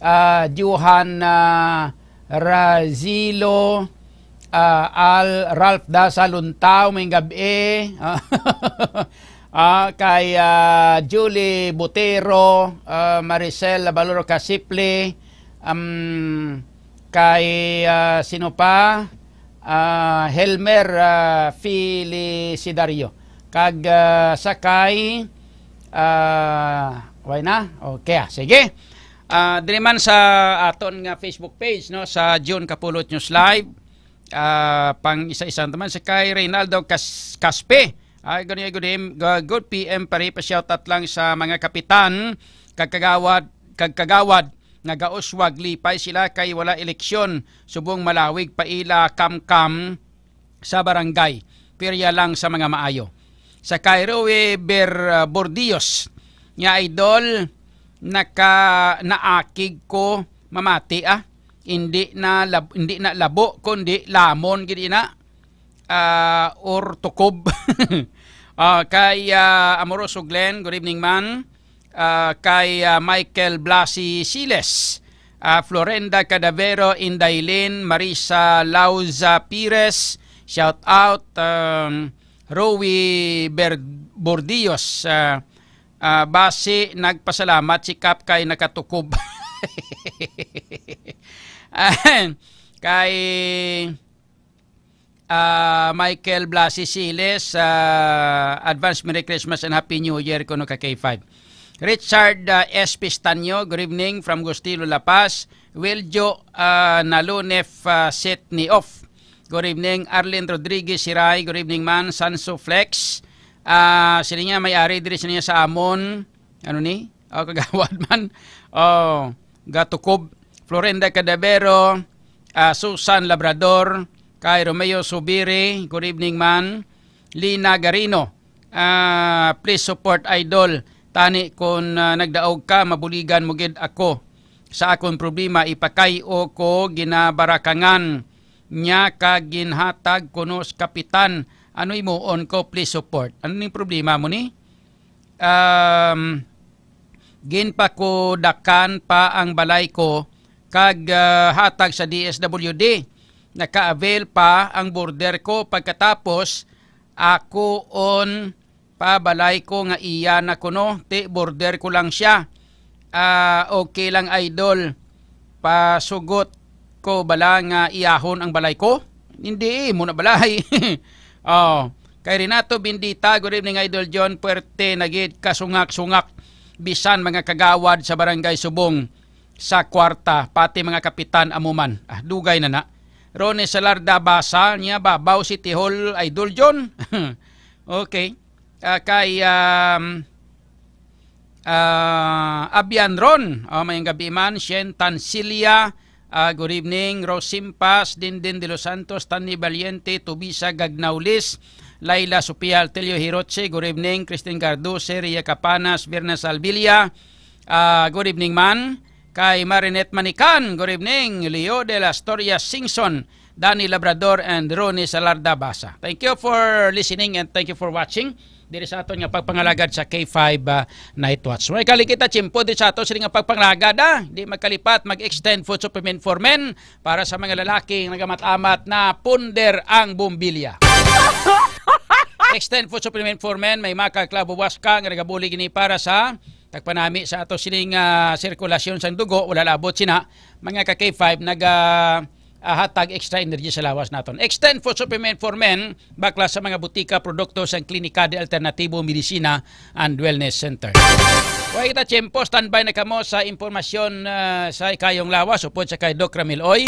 ah, Johan, ah, Razilo, ah, Al, Ralph Daza Luntao, may gabi. Ah, kay, ah, Julie Butero, ah, Maricel Baloro Casiple, um, kay, ah, sino pa? Ah, Helmer, ah, Felicidario. Kag, ah, sa kay, ah, why na? Okay, ah, sige. Ah, diri man sa aton nga Facebook page, no, sa June Kapulot News Live. Ah, pang isa-isa naman sa kay Reynaldo Cas-, Caspe. Ay, good, good, good P M, pare, pa-shoutout lang sa mga kapitan, kag kagawad, kag kagawad nga gauswag, lipay sila kay wala eleksyon, subong malawig pa ila kamkam sa barangay. Pirya lang sa mga maayo. Sa kay Roe Ber-, ah, Bordios, nga idol, naka-, naakig ko mamati, ah. Hindi na lab-, hindi na labo, kundi lamon gid ina, ah, or tukob. Ah, kay, ah, Amoroso Glenn, good evening, man. Ah, kay, ah, Michael Blasi Siles, ah, Florenda Cadavero, Inday Lin, Marisa Lauza Pires, shout out, um, Rowie Ber-, Bordios, ah, ah, basi nagpasalamat si Kap kay nakatukob. Ah, kay, ah, Michael Blasi Siles, ah, advance Merry Christmas and Happy New Year kuno ka K five. Richard, ah, S. Pistanyo, good evening from Gustilo, La Paz. Wiljo, ah, Nalunef, ah, Setni Off. Good evening. Arlene Rodriguez Siray, good evening man. Sanso Flex. Ah, sila niya may ari diri sila niya sa amon. Ano ni? Oh, kagawad man. Oh, gatukob. Florenda Cadavero, ah, Susan Labrador, kay Romeo Subiri, good evening man. Lina Garino, ah, please support, idol. Tani kun, ah, nagdaog ka, mabuligan mo gid ako. Sa akon problema, ipakay-o ko ginabarakangan niya kag ginhatag kuno sa kapitan. Ano imuon ko? Please support. Ano ning problema mo ni? Um, ginpakudakan pa ang balay ko kag, ah, hatag sa D S W D. Naka-avail pa ang border ko. Pagkatapos, ako on pa balay ko nga iya na kuno, ti border ko lang siya. Ah, okay lang, idol. Pasugot ko bala nga iyahon ang balay ko? Hindi, imo na balay. Oh, kay Renato Bendita, good evening, Idol John. Puwerte na gid kasungak-sungak bisan mga kagawad sa Barangay Subong sa kwarta, pati mga kapitan amo man. Ah, dugay na na. Ronnie Salarda, basa niya, babaw si Tihol, Idol John. Okay. Ah, kay, um, ah, Abian Ron, oh, mayong gabi man. Shen Tansilla, ah, good evening. Rose Simpas, Dindin de los Santos, Tani Valiente, Tubisa Gagnaulis, Laila Sofia Altelio Hiroche, good evening. Christine Carduce, Ria Capanas, Birna Salvilla, ah, good evening man. Kay Marinette Manican, good evening. Leo de la Storia Singson, Danny Labrador, and Ronnie Salarda Basa. Thank you for listening and thank you for watching diri sa aton nga pagpangalagad sa K five, ah, Night Watch. May kalikita tiyempo diri sa ato sini nga pagpangalagad, ah. Di magkalipat, mag-extend food supplement for men para sa mga lalaki nga nagamat-amat na punder ang bombilya. Extend food supplement for men, may maka clavo wasca nga nagabulig ini para sa tagpanami sa ato sining, ah, sirkulasyon sang dugo, wala labot sina, mga ka K five, naga, ah, hatag extra energy sa lawas naton. Extend food supplement for men, bakla sa mga butika, produkto sang Klinika de Alternatibo Medicina and Wellness Center. Wa kita tiyempo, standby na kamo sa impormasyon, ah, sa ikayong lawas, upod sa kay Doc Ramil Oy.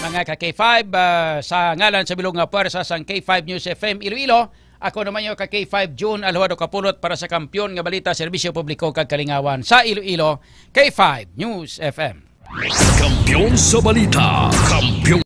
Mga ka K five, ah, sa ngalan sa bilog nga puwersa sang K five News F M Iloilo, ako naman yung ka K five June Alhuado Kapulot para sa Kampiyon nga Balita, Serbisyo Publiko kag Kalingawan sa Iloilo, K five News F M. Kampiyon sa balita, kampiyon.